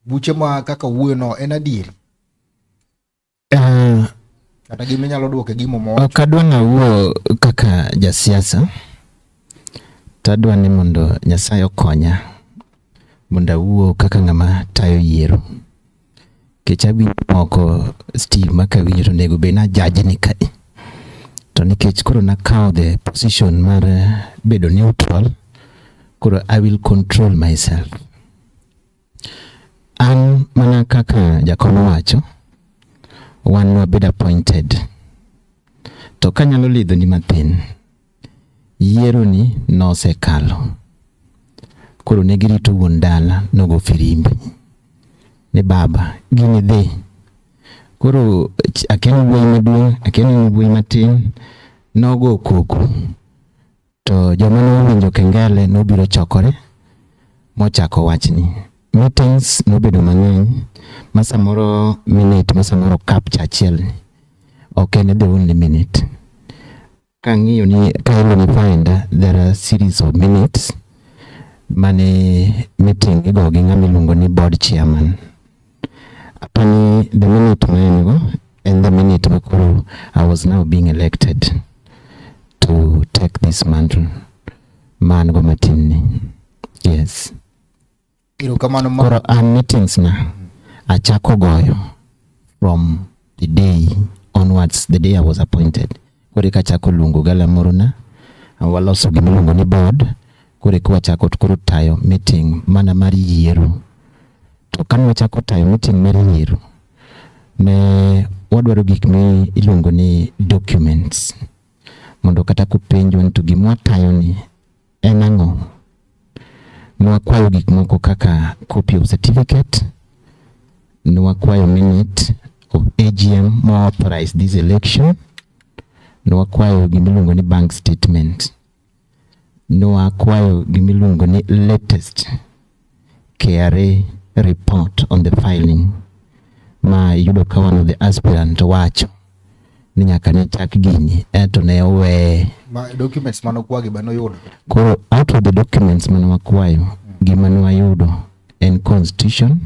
buche ma kaka wuoyo no en adieri kata gima inyalo duoke gimo mowacho. Ok adwa nawuo kaka jasiasa, to adwa ni mondo Nyasaye okonya mondo awuo kaka ng'ama tayo yiero. Nikech awinjo moko Steve ma kawinjo to onego bed ni ajajni kae. To nikech koro nakawo the position mar bedo neutral, koro I will control myself. An mana kaka jakom owacho, wan wabedo appointed. To kanyalo lidhoni mathin, yiero ni nosekalo. Koro ne girito wuon dala nogo firimbi ni baba gini dhi. Koro akia ni wuoyi maduong', akia ni wuoyi matin, nogo koko. To joma nowinjo kengele nobiro chokore mochako wachni. Meetings nobedo mang'eny ma samoro minute ma samoro capture achiel ni ok en the only minute. Kang'iyo ni kaelo ni find there are series of minutes mane meeting igo gi ng'ama iluongo ni board chairman. Apani the minute ma en go en the minute ma koro I was now being elected to take this mantle ma an go matin ni. Yes. Erokamano ma Koro an meetings na achako goyo from the day onwards, the day I was appointed. Koro eka achako luongo galamoro na, waloso gimiluongo ni board, koro eka wachako koro tayo meeting mana mar yiero. To kane wachako tayo meeting mar yiero, ne wadwaro gik mi iluongo ni documents. Mondo kata kopenjwa ni to gima watayo ni en ang'o? Nwakwayo gik moko kaka copy of certificate, nwakwayo minute of AGM mo authorize this election, nwakwayo gimiluongo ni bank statement, nwakwayo gimiluongo ni latest KRA report on the filing ma iyudo ka one of the aspirant wacho ni nyaka ne chak gini ento ne oweye. Ma documents manokwagi be noyudo. Koro out of the documents mane wakwayo, gima ne wayudo en constitution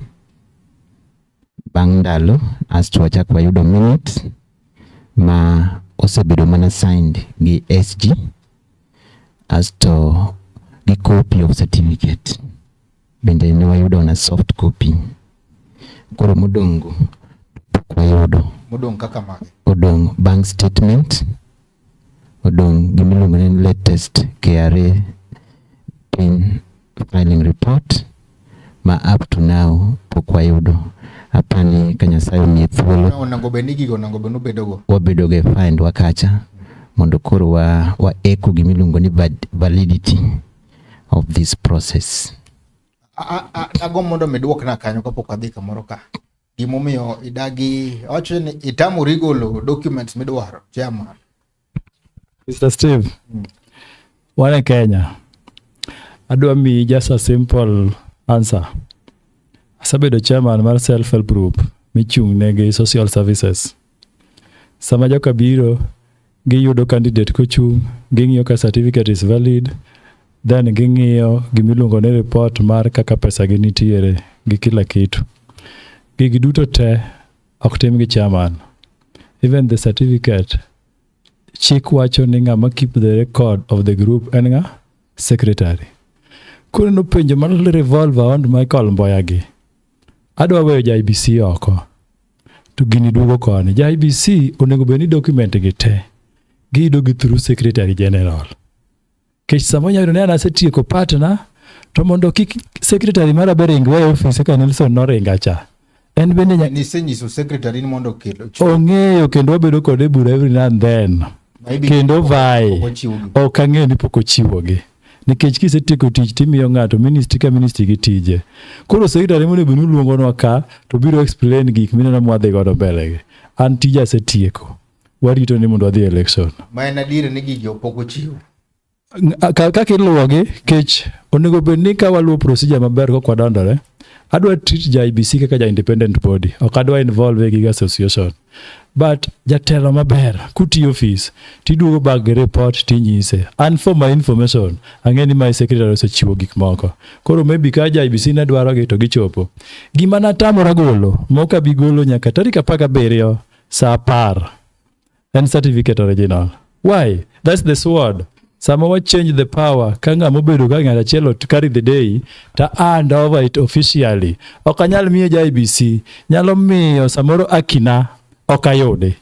bang' ndalo asto wachak wayudo minutes ma osebedo mana signed gi SG asto gi copy of certificate bende ne wayudo na soft copy. Koro modong' go pok wayudo. Modong' kaka mage? Odong' bank statement, odong' gimiluongo ni latest KRA pin filing report ma up to now pok wayudo. Apani ka Nyasaye omiye thuolo Onego bed ni gigo onego bed ni ubedogo. Wabedo go e file wa kacha mondo koro wa eko gimiluongo ni validity of this process. Agombo mondo mi duokna kanyo kapok wadhi kamoro ka. Gimomiyo idagi awacho ni itamori golo documents midwaro chairman. Mr. Steve, wan e Kenya. Adwa miyi just a simple answer. Asebedo chairman mar self help group michung' ne gi social services. Sama joka biro, giyudo candidate kochung', ging'iyo ka certificate is valid, then ging'iyo gimiluongo ni report mar kaka pesa gi nitiere gi kila kitu. Gigi duto te ok tim gi chairman. Even the certificate, Chik wacho ni ng'ama keep the record of the group en ng'a? Secretary. Koro nopenjo mar revolve around Michael Mboya gi. Adwa weyo ja IBC oko. To gini duogo koni. Ja IBC onego bed ni document gi te. Giyudo gi through secretary general. Kech sama inyalo yudo ni an asetieko partner to mondo kik secretary mara be ring weyo ofis kaka Nelson noringa cha. En bende Nisenyiso secretary ni mondo okel ong'eyo kendo wabedo kode e bura every now and then. Maybe Kendo vai. pok ochiwgi. Ok ang'eyo ni pok ochiwogi. Nikech kisetieko tich timiyo ng'ato ministry ka ministry gi tije. Koro secretary monego bed ni uluongonwa ka to biro explain gik mineno mwadhi godo mbele gi. An tija asetieko. Warito ni mondo wadhi e election. Ma en adier ni gigi pok ochiw. Kaka iluwogi kech onego bed ni ka waluwo procedure maber kok wadondore adwa treat ja IBC kaka ja independent body ok adwa involve e gig association but jatelo maber kutiyo office tiduogo back gi report tinyise an for my information ang'e ni my secretary osechiwo gik moko koro maybe ka ja IBC ne dwarogi to gichopo gima natamora golo mok abi golo nyaka tarik 17 saa 10 en certificate original. Why? That's the sword. Sama wa change the power, ka ng'ama obedo ka ng'at achiel to carry the day, ta hand over it officially. Ok anyal miyo ja IBC, nyalo miyo samoro akina ok ayudi.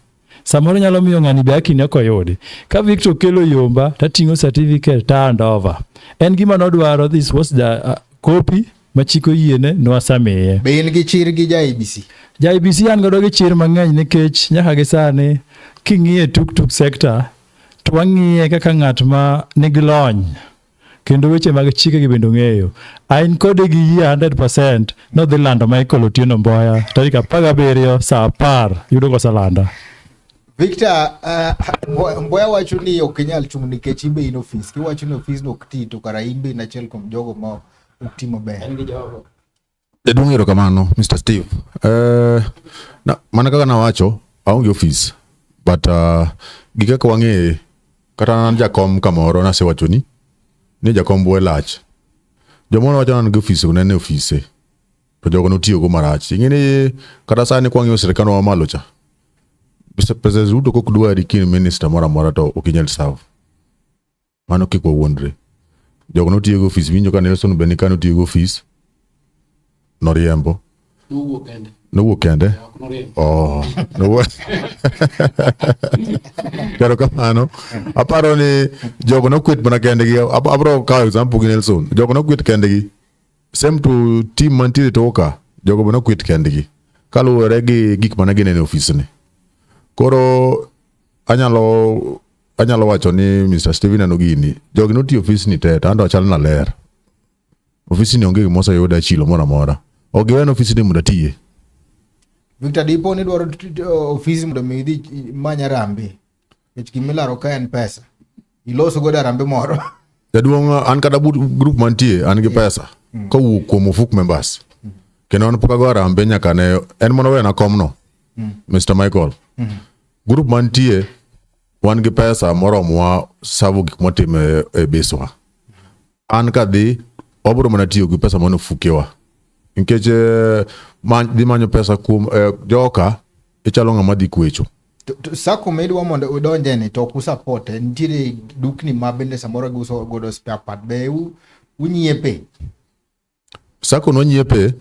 Samoro nyalo miyo ng'ani be akine ok oyudi. Ka Victor kelo yomba, tating'o certificate ta hand over. En gima nodwaro, this was the copy ma chik oyiene nwasamiye. Be in gi chir gi ja IBC? Ja IBC an godo gi chir mang'eny nikech nyaka gi sani king'iye tuk-tuk sector to wang'iye kaka ng'at ma nigi lony kendo weche mag chike gi bende ong'eyo. Ain kode gi yie 100% nodhi lando Michael Otieno Mboya tarik 17 saa 10 yudo koselanda. Victor, Mboya wacho ni ok inyal chung' nikech in be in ofis. Kiwacho ni ofis no ok ti to kara in be in achiel kuom jogo ma ok ti maber. Jaduong' erokamano, Mr. Steve. Na, mana kaka nawacho, aonge ofis. But gi kaka wang'eye, kata an jakom kamoro nasewacho ni jakom bwe lach. Jomoro wacho ni an gi ofis, ok ne ofise. To jogo notiyogo marach. Ing'e ni kata sani kwang'iyo sirkandwa mamalo cha, President Ruto kok dwari kin minister moro amora to ok inyal serve. Mano kik wawuondre. Jogo notiyo gi ofis, winjo ka Nelson be ni ka notiyo gi ofis, noriembo. Nowuok kende. Nowuok kende? Oh, nowuok. Erokamano. Aparo ni jogo nokwet mana kendgi. Abro kawo example gi Nelson. Jogo nokwet kendgi. Same to team mantiere toka, jogo be nokwet kendgi. Kaluwore gi gik mane gineno e ofisni. Koro anyalo wacho ni Mr. Steven neno gini. Jogi notiyo ofisni te, to anto achal na ler. Ofisni onge gima oseyuda e chilo moro amora. Ok giwena ofisni mondo atiye. Victor, dipo ni dwaro ofisi mondo mi idhi many harambee. Nikech gima ilaro ka en pesa. Iloso godo harambee moro. Jaduong', an kata but group mantie, an gi pesa. Kowuok kuom ofuk members. Kendo an pok ago harambee nyaka ne en mana wena komno. Mr. Michael. Group mantie wan gi pesa moromowa savo gik mwatimo e biswa. An kadhi wabiro mana tiyo gi pesa mane ofukewa. Nikech dhi manyo pesa kuom joka ichalo ng'ama dhi kwecho. To sacco ma idwa mondo udonje ni to ok usupport, nitiere dukni ma bende samoro giuso godo spare part be unyiepe? Sacco nonyiepe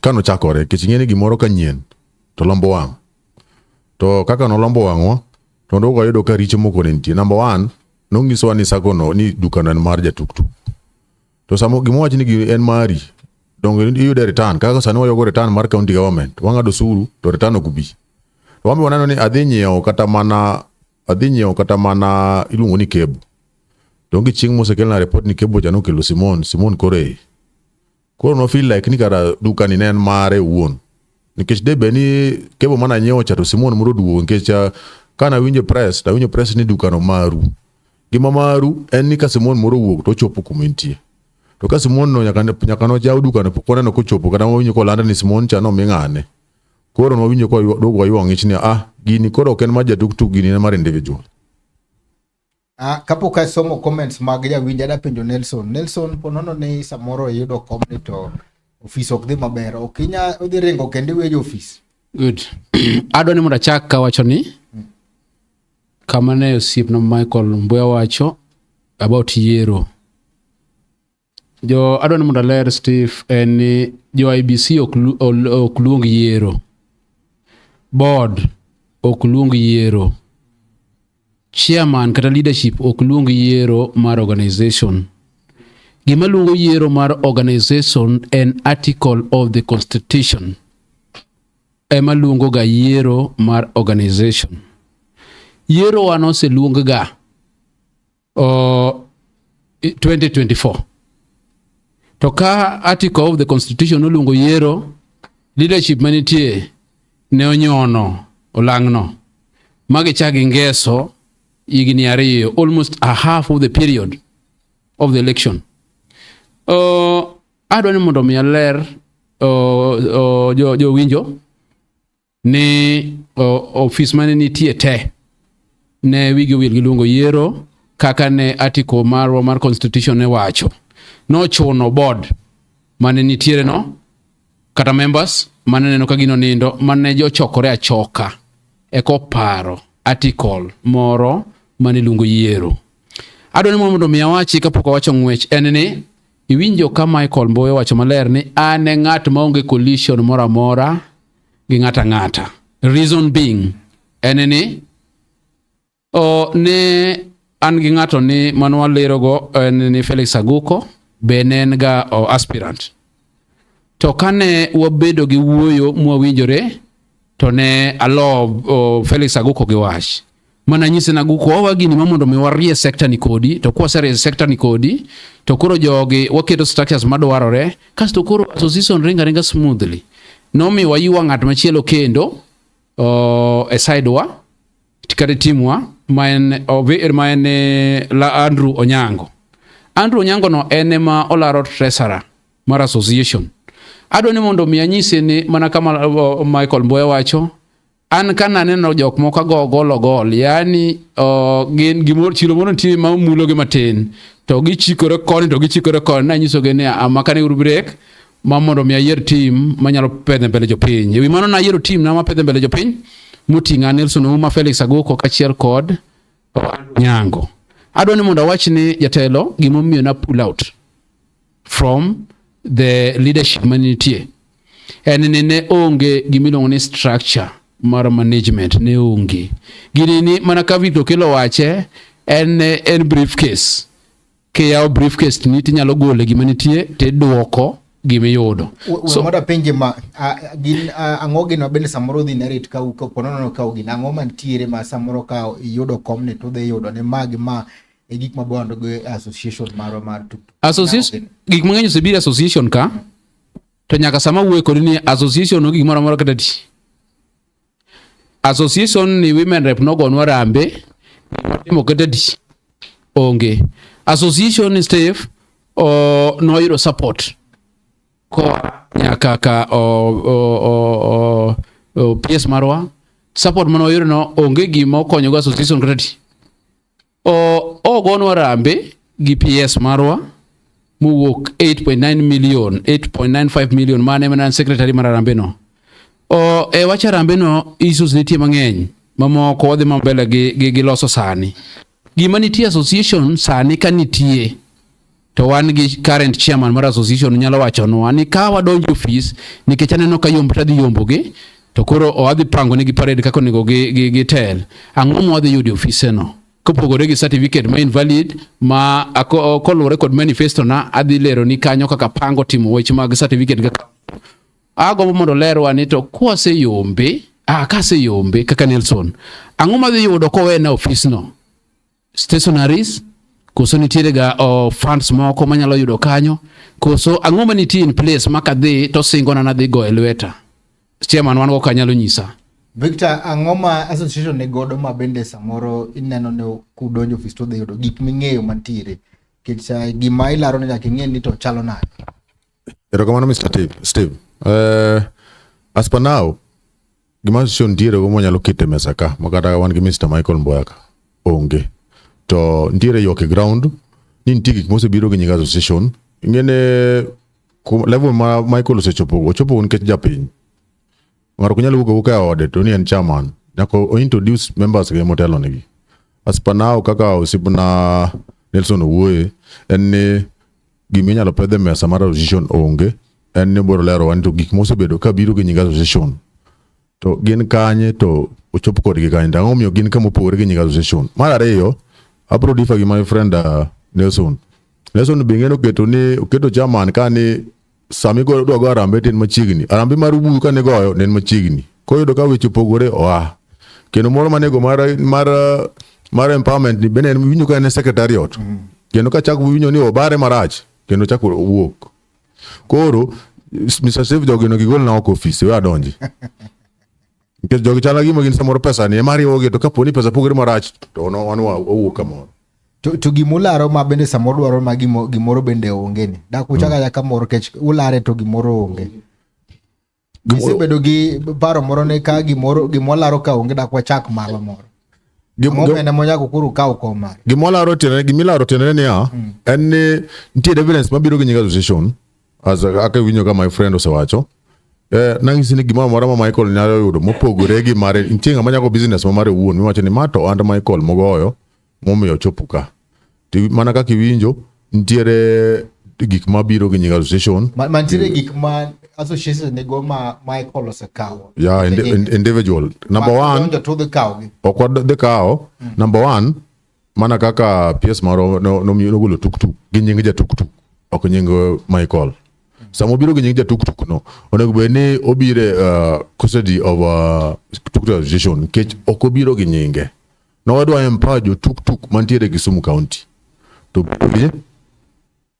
kanochakore nikech ing'e ni gimoro ka nyien to lombo wang'. To kaka nolombo wang'wa to ndogo wayudo ka richo moko ne nitie. Number 1, nonyisowa ni sacco no ni dukano en mar jatuktuk. To samo gima wach ni gini en mari, donge iyude return. Kaka sani wayugo return mar county government, wang'ado osuru to return ok bi. To wan be waneno ni adhi nyiewo kata mana iluongo ni cable. Donge chieng' mosekelna report ni cable cha nokelo Simon, Simon koro e. Koro no feel like ni kara dukani ne en mare owuon. Nikech de be ni cable mana nyiewo cha to Simon moro oduogo nikech kana winjo press, to awinjo press ni dukano maru. Gima maru en ni ka Simon moro owuok to ochopo kuma entie. To ka Simon no nyaka nojaw dukano pok waneno kochopo kata wawinjo kolanda ni Simon cha nomi ng'ane. Koro nwawinjo ka duogo waywa ng'ich ni gini koro ok en mar jatuktuk, gini en mar individual. Kapok asomo comments mag jawinjo adwa penjo Nelson. Nelson, po nono ni samoro iyudo kom ni to ofis ok dhi maber, ok inyal odhi ringo kendo iweyo ofis. Good. Adwa ni mondo achak kawacho ni Kama ne osiepna Michael Mbuya wacho about yiero. Jo adwa ni mondo aler Steve en ni jo IBC ok luong yiero. Board ok luong yiero. Chairman kata leadership ok luong yiero mar organization. Gima luongo yiero mar organization en article of the constitution. Ema luongo ga yiero mar organization. Yiero wa noseluong ga 2024. To ka article of the constitution oluongo yiero, leadership manitie ne onyono olang'no ma gichak gingeso higni 2, almost a half of the period of the election. Adwa ni mondo mi aler jowinjo ni ofis mane nitie te ne wigi owil gi luongo yiero kaka ne article marwa mar constitution ne wacho. Nochuno board mane nitiere no kata members mane neno ka gino nindo mane jochokore achoka eko paro article moro mane luongo yiero. Adwa ni mondo mi awachi kapok awacho ng'wech en ni iwinjo ka Michael Mbowe wacho maler ni an e ng'at maonge coalition moro amora gi ng'ata ang'ata. Reason being en ni ne an gi ng'ato ni mano walerogo en ni Felix Aguko be ne en ga aspirant. To kane wabedo gi wuoyo mwawinjore to ne alo Felix Aguko gi wach. Mana nyise na Aguko wawa gini ma mondo mi warie sector ni kodi, to kwaserie sector ni kodi to koro jogi waketo structures madwarore kasto koro association ringa ringa smoothly. Nomiyo waywa ng'at machielo kendo e side wa kata team wa ma en la Andrew Onyango. Andrew Onyango no en ema olaro treasurer mar association. Adwa ni mondo mi anyise ni mana kama Michael Mboya wacho, an ka naneno jok moko go golo gol, yani gin gimoro chilo moro nitie ma mulo gi matin to gichikore koni to gichikore koni, nanyisogi ni amakane uru break ma mondo mi ayier team manyalo pedhe mbele jopiny. Ewi mano nayiero team na mapedhe mbele jopiny moting'a Nelson Ouma, Felix Aguko kaachiel kod Nyango. Adwa ni mondo awach ni jatelo gimomiyo na pull out from the leadership manitie en ni ne onge gimiluongo ni structure mar management, ne onge gini ni mana ka Victor Okello wache en briefcase. Kiyawo briefcase ni tinyalo gole gima nitie tiduoko gimiyudo. So mondo apenje ma gin ang'o gino bende samoro dhi inherit ka ponono ka gin ang'o mantiere ma samoro ka iyudo komni to dhi yudo ni magi ma e gik mabondo go association marwa mar tuktuk. Association gik mang'eny osebiro association ka to nyaka sama wuoyo kodi ni association onge gimoro amora kata tich. Association ni women rep nogonwa rambe timo kata tich onge. Association ni Steve noyudo support koa nyaka ka o PS marwa. Support mane wayudo no onge gima okonyogo association kata tich. Ogonwa rambe gi PS marwa mowuok 8.9 million, 8.95 million mane mana secretary mar Harambee no. E wach Harambee no issues nitie mang'eny mamoko wadhi ma mbele gi loso sani. Gima nitie association sani ka nitie to wan gi current chairman mar association nyalo wachonwa ni ka wadonjo office nikech aneno ka yombo tadhi yombogi to koro owadhi pango negi parade kaka onego gi tel. Ang'o ma wadhi yudo e ofise no? Kopogore gi certificate ma invalid ma koluwore kod manifesto na adhi lero ni kanyo kaka pango timo weche mag certificate kaka agombo mondo lerwa ni to kwaseyombe, kaseyombe kaka Nelson, ang'o madhi yudo kowena ofis no? Stationaries koso nitiere ga funds moko manyalo yudo kanyo koso ang'o manitie in place ma kadhi to singona nadhi go e lweta? Chairman wan go kanyalo nyisa. Victor, ang'o ma association ni godo ma bende samoro ineno ni kudonjo ofis to dhi yudo gik ming'eyo mantiere? Nikech gima ilaro ni nyaka ing'e ni to chalo nade. Erokamano Mr. Steve. As per now, gima association nitiere go mwanyalo keto e mesa ka, makata wan gi Mr. Michael Mboya ka, onge. To nitiere ywak e ground ni nitie gik mosebiro gi nying association. Ing'e level ma Michael osechopo, ochopo nikech japiny. Ng'ato ok nyal wuok awuoka e ode to ni en chairman. Nyaka o introduce members ge motelo negi. As per now kaka osiepna Nelson owuoye en ni gima inyalo pedh e mesa mar association onge en ni obiro lero wa ni to gik mosebedo ka biro gi nying association to gin kanye to ochop kodgi kanye to ang'o momiyo gin kama opogore gi nying association. Mar ariyo abiro differ gi my friend Nelson. Nelson be ing'e ni oketo ni oketo chairman ka ni sama igoyo idwa go harambee to en machiegni. Harambee mar ubuyu kane igoyo ne en machiegni. Koyudo ka weche opogore oa. Kendo moro manego mar mar mar empowerment ni bende en winjo ka en e secretariat. Kendo ka chak winjo ni obare marach kendo chak owuok. Koro Mr. Steve jogi no gigol na oko ofis we adonji. Nikech jogi chalo gima gin samoro pesa ni ema riwogi to kapo ni pesa pogore marach to no wan wawuok kamoro. To gimularo ma bende samoro dwaro ma gimoro bende onge ni. Dak uchak achaka moro kech ulare to gimoro onge. Isebedo gi paro moro ne ka gimoro gimwalaro ka onge dak wachak marwa moro. Omenda monyako koro kaw kom mare. Gimwalaro tiende gimilaro tiende niya en ni nitie evidence mabiro gi nying association as kaka iwinjo ka my friend osewacho. Nang'isi ni gimoro amora ma Michael nyalo yudo mopogore gi mare nitie ng'ama nyako business ma mare owuon miwacho ni ma to ohand Michael mogoyo momiyo ochopo ka. To mana kaka iwinjo nitiere gik mabiro gi nying association. Mantiere gik ma association nigo ma Michael osekawo. Yeah, individual. Number one, to dhi kawogi. Ok wadhi kawo. Number one, mana kaka PS moro nogolo tuktuk gi nying jatuktuk, ok nying Michael. Sama obiro gi nying jatuktuk no, onego bed ni obiro e custody of tuktuk association nikech ok obiro gi nyinge. Nowadwa empower jotuktuk mantiere Kisumu County. To gi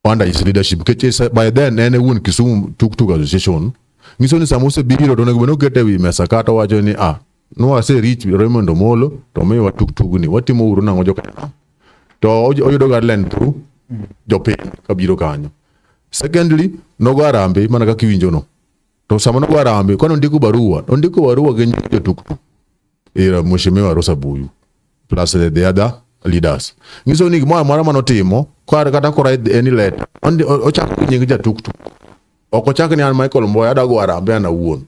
under his leadership nikech by then en e wuon Kisumu Tuktuk Association. Nyiso ni sama osebiro to onego bed ni okete e wi mesa kata owacho ni ah nwase reach Raymond Omolo to miwa tuktuk ni watimo uru nang'o joka to oyudo guideline through jopiny kabiro kanyo. Secondly, nogo harambee mana kaka iwinjo no. To sama nogo harambee kane ondiko barua, ondiko barua gi nying jotuktuk ir Mheshimiwa Rosa Buyu plus the other leaders. Nyiso ni gimoro amora manotimo kata ko write any letter ochako gi nying jatuktuk. Ok ochak ni an Michael Mboya adwa go harambee an awuon.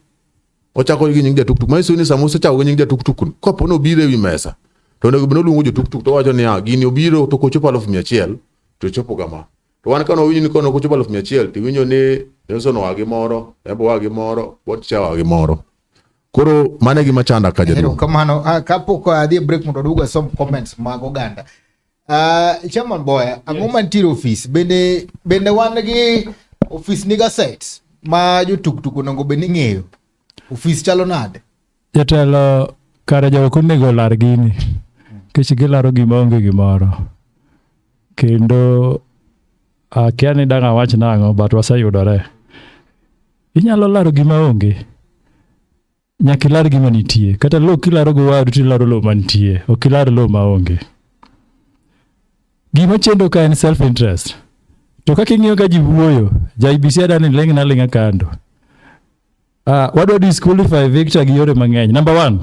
Ochako gi nying jatuktuk. Manyiso ni sama osechako gi nying jatuktuk no, kapo ni obiro ewi mesa to onego bed ni oluongo jotuktuk to owacho niya gini obiro to kochopo 100,000 to ochopo kama. To wan kane wawinjo ni kono kochopo 100,000 to iwinjo ni Nelson oa gi moro, Embo oa gi moro, Botcha oa gi moro. Koro mano e gima chanda ka jaduong'. Erokamano. Kapok adhi e break mondo aduog asom comments mag oganda. Chairman Boya, ang'o mantiere ofis? Bende wan gi ofis niga sets ma jotuktuk onego bed ni ng'eyo. Ofis chalo nade? Jatelo kare jogo ok onego olar gini nikech gilaro gima onge gimoro. Kendo akia ni dang' awach nang'o but waseyudore. Inyalo laro gima onge. Nyaka ilar gima nitie. Kata lowo kilaro go wadu to ilaro lowo mantie. Ok ilar lowo maonge. Gima chendo ka en self interest. To kaka ing'iyo ka ji wuoyo, ja IEBC adani ling'na aling'a kando. Wadwa disqualify Victor gi yore mang'eny. Number one,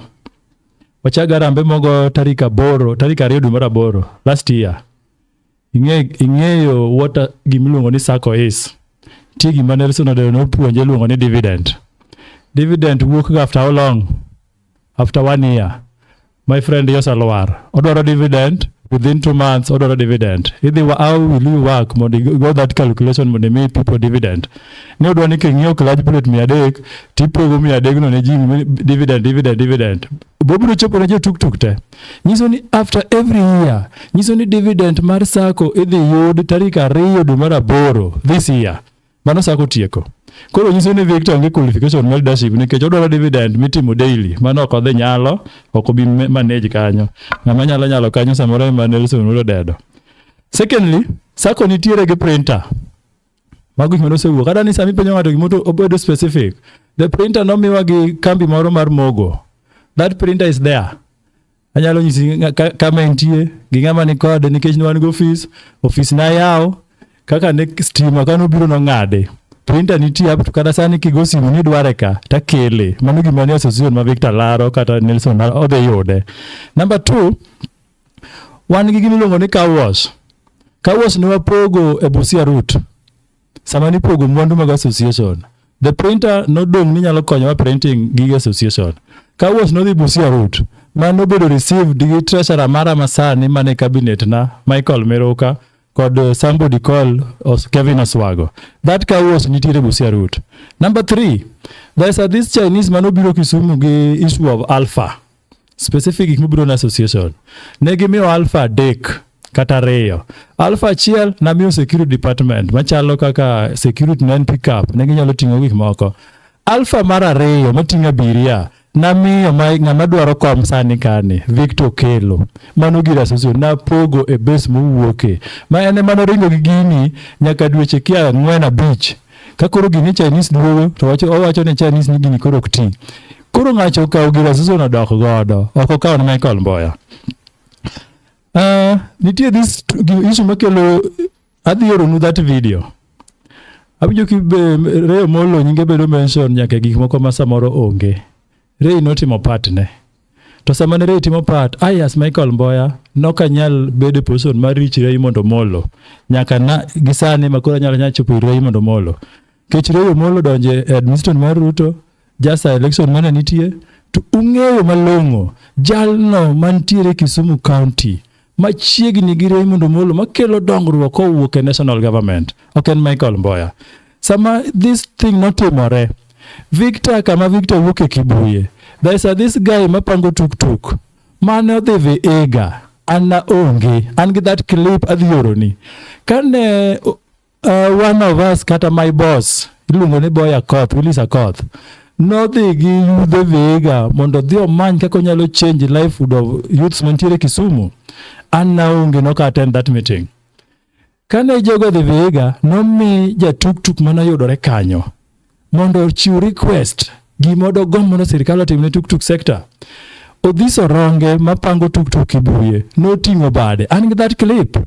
wachag harambee mogo tarik 8, tarik 2 dwe mar 8 last year. Ing'eyo what gimiluongo ni SACCO is. Nitie gima Nelson Odero nopuonje iluongo ni dividend. Dividend wuok ga after how long? After 1 year. My friend Yosa Lwar, odwaro dividend within 2 months, odwaro dividend. Idhi how will you work mondo i go that calculation mondo imi people dividend? Ni odwa ni king'iewo clutch plate 300 tipogo 300 no ne ji dividend, dividend, dividend. Bobiro chopo ne jo tuktuk te. Nyiso ni after every year, nyiso ni dividend mar SACCO idhi yud tarik 2 dwe mar 8 this year. Mano SACCO tieko. Koro nyiso ni Victor onge qualification mar leadership nikech odwaro dividend mitimo daily. Mano ok odhi nyalo, ok obi manage kanyo. Ng'ama nyalo nyalo kanyo samoro ema Nelson Uro Dedo. Secondly, SACCO nitiere gi printer. Mago gik mane osewuok. Kata ni sami penjo ng'ato gimoro to obedo specific. The printer nomiwa gi kambi moro mar Mogo. That printer is there. Anyalo nyisi kama entie gi ng'ama ni kode nikech ne wan gi ofis, ofis nayawo kaka ne stima kane obiro nong'ade. Printer nitie up to kata sani kigo simu ni idware ka takele. Mano gima ne association ma Victor laro kata Nelson laro odhi yude. Number 2, wan gi gima iluongo ni car wash. Car wash ne wapogo e Busia route. Sama nipogo mwandu mag association, the printer nodong' ni nyalo konyowa printing gige association. Car wash nodhi Busia route. Mano bedo received gi treasurer mara masani mane cabinet na Michael Miruka kod somebody called Kevin Oswago. That car was nitiere Busia route. Number three, there's a this Chinese manobiro Kisumu gi issue of Alpha. Specific gik mobiro na association. Ne gimiyo Alpha 3 kata 2. Alpha 1 namiyo security department machalo kaka security ne en pickup ne ginyalo ting'o gik moko. Alpha mar 2 mating'o abiria namiyo ma ng'ama dwaro kom sani kani Victor Kelo mano gir association napogo e base mowuoke ma en ema noringo gi gini nyaka dweche kia 4 5 ka koro gini Chinese duogo to wacho owacho ni Chinese ni gini koro ok ti koro ng'acho okawo gir association odok godo ok okawo ne Michael Mboya. Nitie this issue makelo adhi oronu that video. Awinjo ki be Ray Omolo nyinge bedo mention nyaka e gik moko ma samoro onge. Ray notimo part ne. To sama ne Ray timo part, I as Michael Mboya nok anyal bedo e position mar reach Raymond Omolo. Nyaka na gi sani ma koro anyalo nyalo chopo ir Raymond Omolo. Kech Ray Omolo donjo e administration mar Ruto, just a election mane nitie, to ung'eyo malong'o jalno mantiere Kisumu County machiegni gi Raymond Omolo makelo dongruok kowuok e national government ok en Michael Mboya. Sama this thing notimore, Victor kama Victor wuok e Kibuye, there is a this guy mapango tuk-tuk mane odhi Vihiga, an na onge, an gi that clip adhi oroni. Kane one of us kata my boss iluongo ni Boy Akoth, Willis Akoth, nodhi gi yudhe Vihiga mondo odhi omany kaka onyalo change livelihood of youths mantiere Kisumu. An naonge nok attend that meeting. Kane jogo odhi Vihiga, nomi jatuk-tuk manoyudore kanyo mondo ochiw request gima dogomb mondo sirikal otim ne tuk-tuk sector. Odhis Oronge mapango tuk-tuk Kibuye noting'o bade. An gi that clip.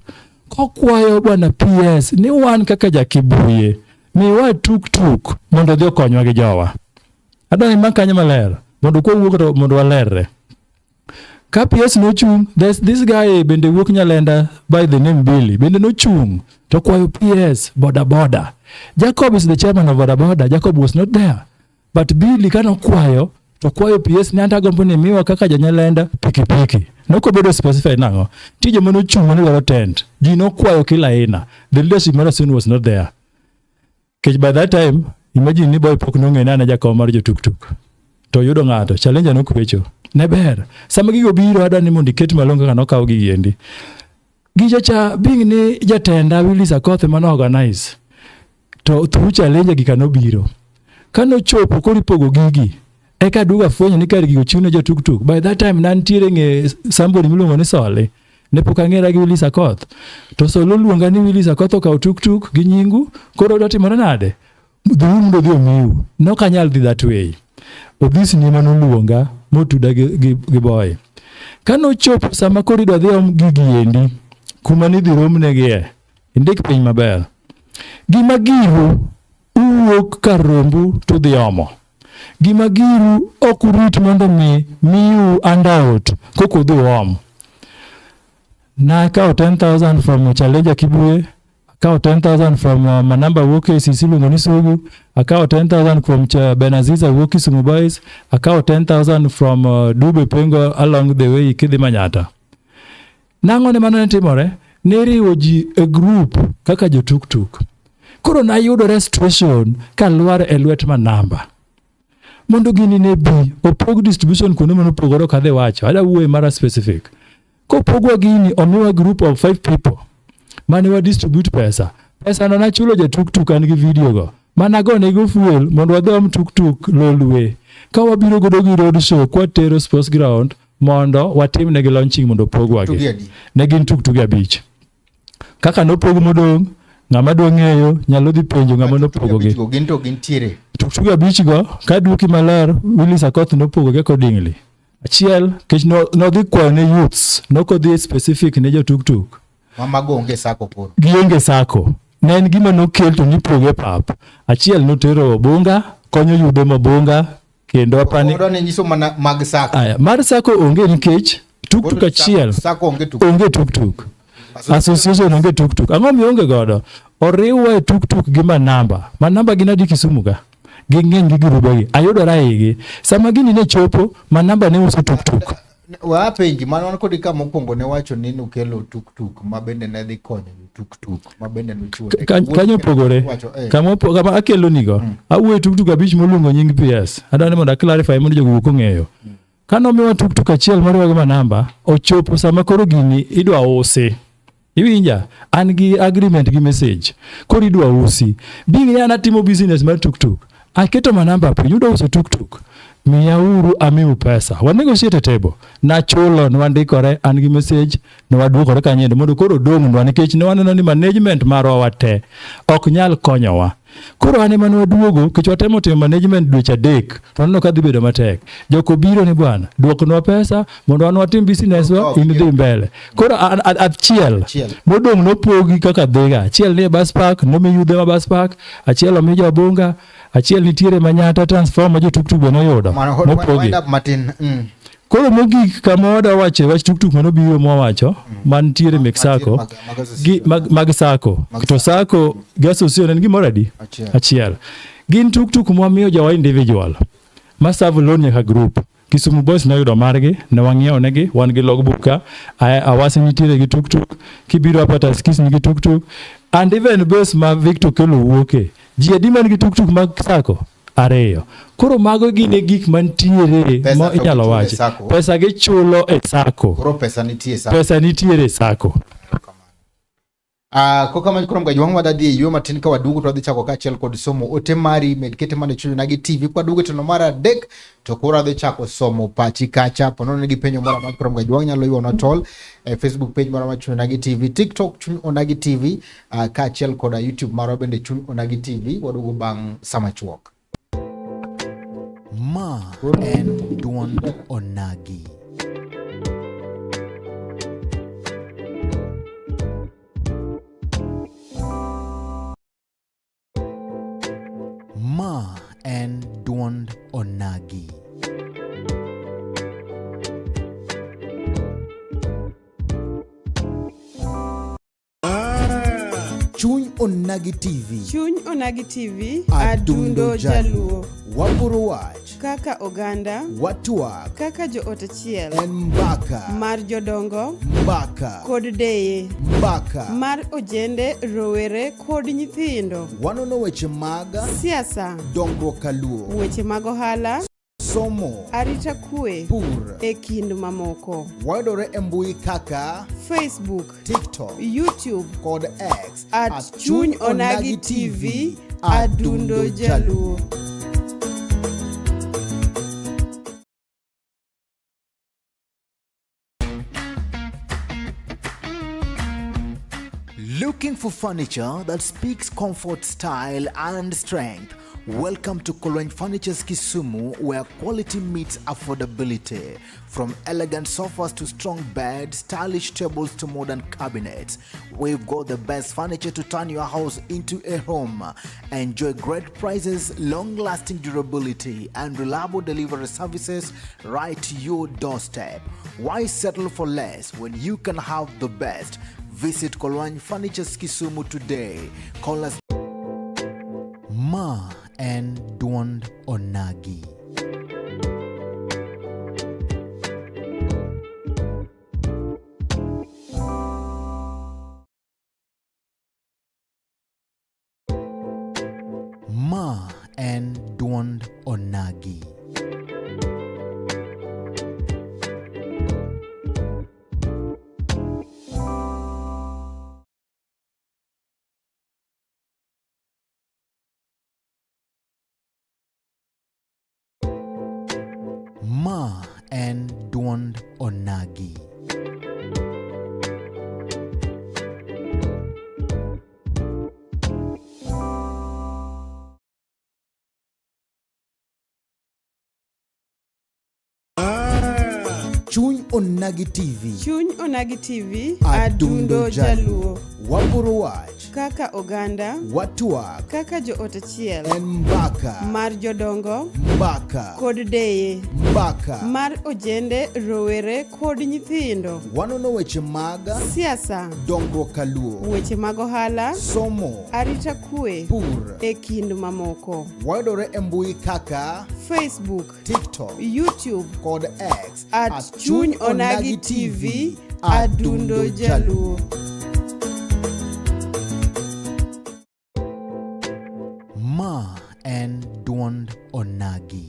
Kokwayo bwana PS ni wan kaka ja Kibuye miwa tuk-tuk mondo odhi okonywa gi jowa. Adwa ni ma kanyo maler mondo kwawuok to mondo walerre. Ka PS nochung', there's this guy bende wuok Nyalenda by the name Billy, bende nochung' to kwayo PS boda boda. Jacob is the chairman of boda boda, Jacob was not there. But Billy kanokwayo to kwayo PS ni anta agombo ni miwa kaka janyalenda pikipiki. Nokobedo specified nang'o. Nitie joma nochung' mane dwaro tent. Ji nokwayo kila aina. The leadership mar Asun was not there. Kech by that time, imagine ni boy pok nong'e ni an e jakom mar jotuk-tuk. To yudo ng'ato, challenger nokwecho. Ne ber. Sama gigo biro adwa ni mondo iket malong'o kaka nokaw gigi endi. Gicha cha being ni jatenda Willis Akoth ema no organize. To through challenger gika nobiro. Kanochopo koro ipogo gigi, eka aduogo afwenyo ni kar gigo chiw ne jotuk-tuk. By that time nantiere ng'e somebody miluongo ni Sole. Ne pok ang'era gi Willis Akoth. To Sole oluonga ni Willis Akoth okawo tuk-tuk gi nyingu, koro dotimore nade? Dhiuru mondo odhi omiu. Nok anyal dhi that way. Odhis ni ema noluonga motuda gi boy. Kanochopo sama koro idwa dhi om gigi endi, kuma nidhi romnegie, indik piny maber. Gima giru, uwuok kar rombu to udhi omo. Gima giru ok urit mondo mi miu handout koka udhi uom. Nakawo 10,000 from Challenger Kibuye, akawo 10,000 from Manamba wuok KCC iluongo ni Sugu, akawo 10,000 from Benaziza wuok Kisumu Boys, akawo 10,000 from Dube Pengo along the way kidhi Manyata. Nang'o ne mano ne timore? Ne riwo ji e group kaka jotuk-tuk. Koro nayudore situation kalwar e lwet Manamba. Mondo gini ne bi, opog distribution kuonde manopogore ok adhi wacho, adwa wuoyo mara specific. Kopogwa gini, omiwa group of 5 people mane wa distribute pesa. Pesa no nachulo jatuk-tuk an gi video go. Managonego fuel mondo wadhi om tuk-tuk Lolwe. Ka wabiro godo gi road show kwatero sports ground mondo watimnegi launching mondo opogwagi. Tugi adi? Ne gin tuk-tuge 5. Kaka nopog modong', ng'ama dwa ng'eyo nyalo dhi penjo ng'ama nopogogi. Go gin to gintiere. Tuk-tuge 5 go, ka duoki maler, Willis Akoth nopogogi accordingly. Achiel, kech nodhi kwayo ne youths, nokodhi specific ne jotuk-tuk. Ma mago onge sako koro. Gionge sako. Ne en gima nokel to nipoge pap. Achiel notero Obunga, konyo yudhe mobunga, kendo apani Odwa ni nyiso mana mag sako. Aya, mar sako onge nikech tuk-tuk achiel Sako onge tuk. onge tuk-tuk. Association onge tuk-tuk. Ang'o mionge godo? Oriwwa e tuk-tuk gi Manamba. Manamba gin adi Kisumu ka? Ging'eny gi grubegi. Ayudora e igi. Sama gini ne chopo, Manamba ne uso tuk-tuk. We apenji mano wan kodi ka mokwongo ne wacho ni nukelo tuktuk ma bende ne dhi konyo tuktuk ma bende nochiwo ne- Kanyo opogore. Wacho, eh. Kama akelo nigo, awuoyo tuktuk abich moluongo nying PS. Adwa ni mondo aclarify mondo jogo wuok ong'eyo. Kane omiwa tuktuk achiel moriwa gi manamba, ochopo sama koro gini idwa usi. Iwinja? An gi agreement gi message. Koro idwa usi. Being ni an atimo business mar tuktuk. Aketo manamba piny, udwa uso tuktuk. Miya uru amiu pesa. Wa negotiate e table. Nachulo, nwandikore, an gi message, ne waduokore kanyo mondo koro odong'nwa nikech ne waneno ni management marwa wate ok nyal konyowa. Koro an ema ne waduogo nikech watemo timo management dweche adek to waneno ka dhi bedo matek. Joko biro ni bwana, duoknwa pesa mondo wan watim business wa in dhi mbele. Koro achiel modong' nopogi kaka dhiga. Achiel nie bus park, nomi yudhe ma bus park, achiel omi jo Abunga, achiel nitiere Manyata transformer ma jotuktuk be noyudo. Nopogi. Matin. Koro mogik kama wadwa wache wach tuktuk manobiro mwawacho mantiere mek sako gi mag sako to sako gi association en gimoro adi? Achiel. Gin tuktuk mwamiyo jowa individual ma serve loan nyaka group. Kisumu Boys noyudo margi, ne wang'iewo negi, wan gi logbook ka, Awasi nitiere gi tuktuk, kibiro hapa Tuskys nigi tuktuk, and even base ma Victor Okello wuoke, ji adi man gi tuktuk mag sako? Ariyo. Koro mago gin e gik mantiere ma inyalo wachi. Pesa gichulo e sako. Koro pesa nitie e sako. Pesa nitiere e sako. Kokamano koro mgajwang' wadhi e yweyo matin ka waduogo to wadhi chako kaachiel kod somo ote mari med kete mana e Chuny Onagi TV. Kwaduogo e telo mar adek to koro adhi chako somo pachi kacha. Po nono gi penjo moro amora koro mgajwang' nyalo ywanwa tol e Facebook page marwa mar Chuny Onagi TV, TikTok Chuny Onagi TV, kaachiel koda YouTube marwa bende Chuny Onagi TV. Waduogo bang' sama chuok. Ma en duond Onagi. Ma en duond Onagi. Chuny Onagi TV. Chuny Onagi TV, Adundo Adundo Jaluo. Waporo wach. Kaka oganda. Watwak. Kaka joot achiel. En mbaka. Mar jodongo. Mbaka. Kod deye. Mbaka. Mar ojende, rowere kod nyithindo. Wanono weche mag siasa, dongruok kaluo, weche mag ohala, somo, arita kwe, pur, e kind mamoko. Wayudore e mbui kaka Facebook, TikTok, YouTube kod X at Chuny Onagi TV, Adundo Jaluo. Looking for furniture that speaks comfort, style, and strength? Welcome to Kolweny Furnitures Kisumu, where quality meets affordability. From elegant sofas to strong beds, stylish tables to modern cabinets, we've got the best furniture to turn your house into a home. Enjoy great prices, long-lasting durability, and reliable delivery services right to your doorstep. Why settle for less when you can have the best? Visit Kolwany Furnitures Kisumu today. Call us. Ma en duond Onagi. Ma en duond Onagi. Ma en duond Onagi. Chuny Onagi TV. Chuny Onagi TV, Adundo Adundo Jaluo. Waporo wach. Kaka oganda. Watwak. Kaka joot achiel. En mbaka. Mar jodongo. Mbaka kod deye Mbaka mar ojende, rowere kod nyithindo. Wanono weche mag siasa, dongruok kaluo, weche mag ohala, somo, arita kwe, pur, e kind mamoko. Wayudore e mbui kaka Facebook, TikTok, YouTube kod X at Chuny Onagi TV, Adundo Jaluo. Ma en duond Onagi.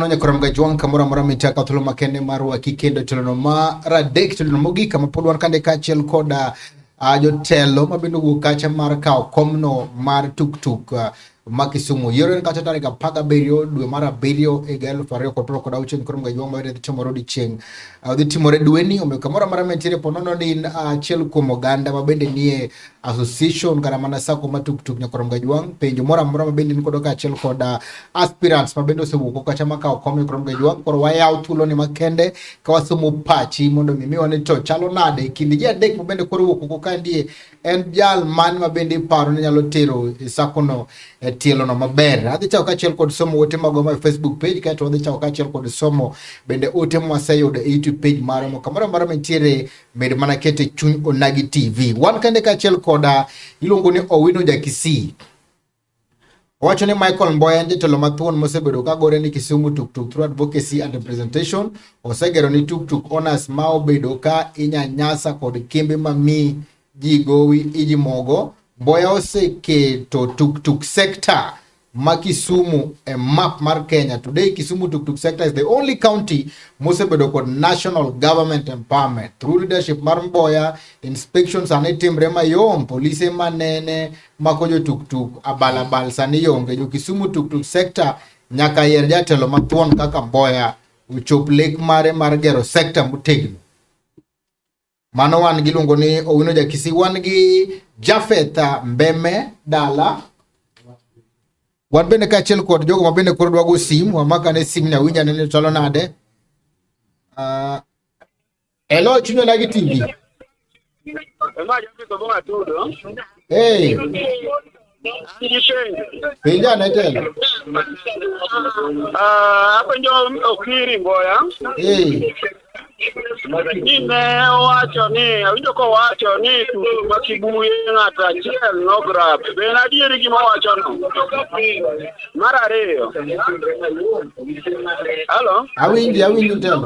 Nyakorom Gajwang' kamoro amora michako thuolo makende mar rwaki kendo tilono mar adek tilono mogik kama pod wan kande kaachiel koda jotelo mabende owuok kacha mar kawo komno mar tuktuk ma Kisumu. Yiero en kacha tarik 17 dwe mar abiriyo higa 2026 Nyakorom Gajwang' mabende dhi timore odiechieng' dhi timore dweni omiyo kamoro amora mantiere po nono ni in achiel kuom oganda mabende nie association kata mana sako ma tuktuk Nyakorom Gajwang' penjo moro amora mabende in kodo kaachiel kod aspirants mabende osewuok kacha makawo kom Nyakorom Gajwang' koro wayaw thuolo ni makende ka wasomo pachi mondo mi miwa ni to chalo nade e kind ji adek mabende koro owuok oko ka ndie en jal man mabende iparo ni nyalo tero e sakono e tielono maber. Adhi chako kaachiel kod somo ote magwa ma e Facebook page kaeto wadhi chako kaachiel kod somo bende ote mwaseyudo e YouTube page marwa kamoro amora mantiere med mana kete chuny Onagi TV. Wan kende kaachiel koda iluongo ni Owino Jakisii. Owacho ni Michael Mboya en jatelo mathuon mosebedo ka gore ni Kisumu tuktuk through advocacy and representation. Osegero ni tuktuk owners ma obedo ka inyanyasa kod kembe mami ji gowi iji mogo. Mboya oseketo tuktuk sector ma Kisumu e map mar Kenya. Today Kisumu tuktuk sector is the only county mosebedo kod national government empowerment through leadership mar Mboya. Inspection sani timre mayom, polise manene mako jo tuktuk abalabal sani yonge. Jo Kisumu tuktuk sector nyaka yier jatelo mathuon kaka Mboya ochop lek mare mar gero sector motegno. Mano wan gi iluongo ni Owino Jakisi, wan gi Jafeth Mbeme Dala. Wan bende kaachiel kod jogo ma bende koro dwa go sim, wamakane sim ni awinj ane ni chalo nade. Hello, Chuny Onagi TV. Hey. Penja ane telo. Apenjo Okiri Mboya. Hey. Ni ne owacho ni awinjo kowacho ni tugo ma Kibuye ng'ato achiel nograb. Be en adieri gima owachono? Mar ariyo. Halo? Awinji, awinji telo.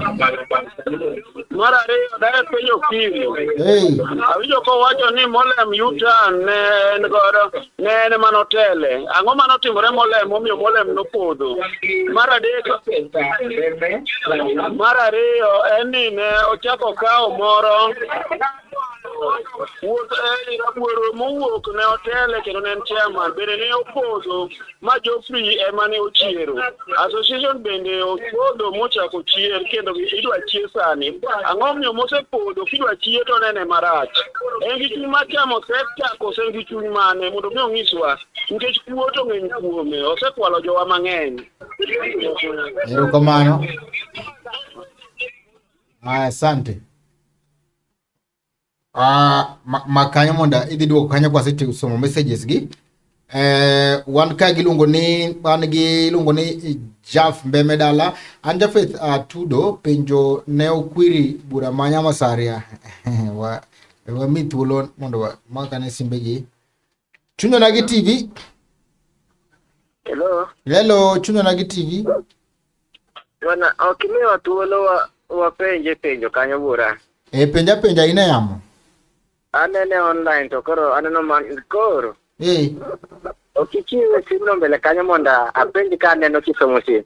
Mar ariyo daher penjo Okiri. Hey. Awinjo kowacho ni Molem U-turn ne en godo ne en ema notele. Ang'o mane otimore Molem momiyo Molem nopodho? Mar adek mar ariyo en ni ne ochako okawo moro wuoth Eli Rabuor mowuok ne otele kendo ne en chairman bende ne opodho ma Geoffrey ema ne ochiero. Association bende opodho mochako chier kendo idwa chier sani. Ang'o momiyo mosepodho kidwa chier to nene marach? En gi chuny mar chamo sekta koso en gi chuny mane mondo mi onyiswa nikech kuo to ng'eny kuome osekwalo jowa mang'eny. Erokamano. Aya, asante. Ma kanyo mondo idhi duoko kanyo kwasetieko somo messages gi. Eh, wan ka giluongo ni wan gi iluongo ni Jaf Mbeme dala. An Jafeth Atudo penjo ne okwiri bura ma Nyamasaria. wa wami thuolo mondo wa makane simbegi. Chunyona gi TV. Hello. Hello, chunyona gi TV. Bwana, ok imiwa thuolo wa wapenje penjo kanyo buora. E penja penja ine yamo. Anene online to koro aneno man koro. Eh. Ok ichiwe simno mbele kanyo mondo apenj ka aneno kisomo sim.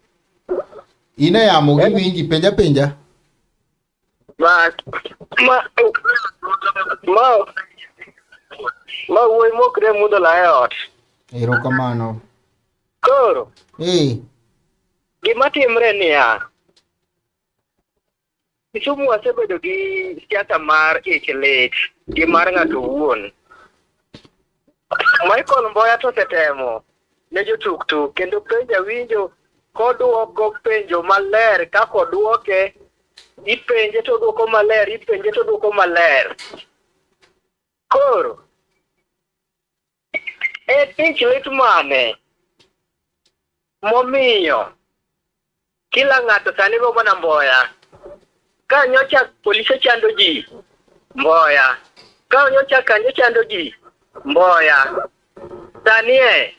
Ine yamo giwinji penja penja. Ma ma ma ma wuoyi mokre mudho la e ot. Erokamano. Koro. Eh. Gima timre niya, Kisumu wasebedo gi siasa mar ich lit gi mar ng'ato owuon. Michael Mboya to osetemo ne jotuktuk kendo penjo awinjo koduoko penjo maler kaka oduoke, ipenje to oduoko maler, ipenje to oduoko maler. Koro en ich lit mane momiyo Kila ng'ato sani go mana Mboya. Ka nyocha polise chando ji, Mboya. Ka nyocha kanyo chando ji, Mboya. Sani e,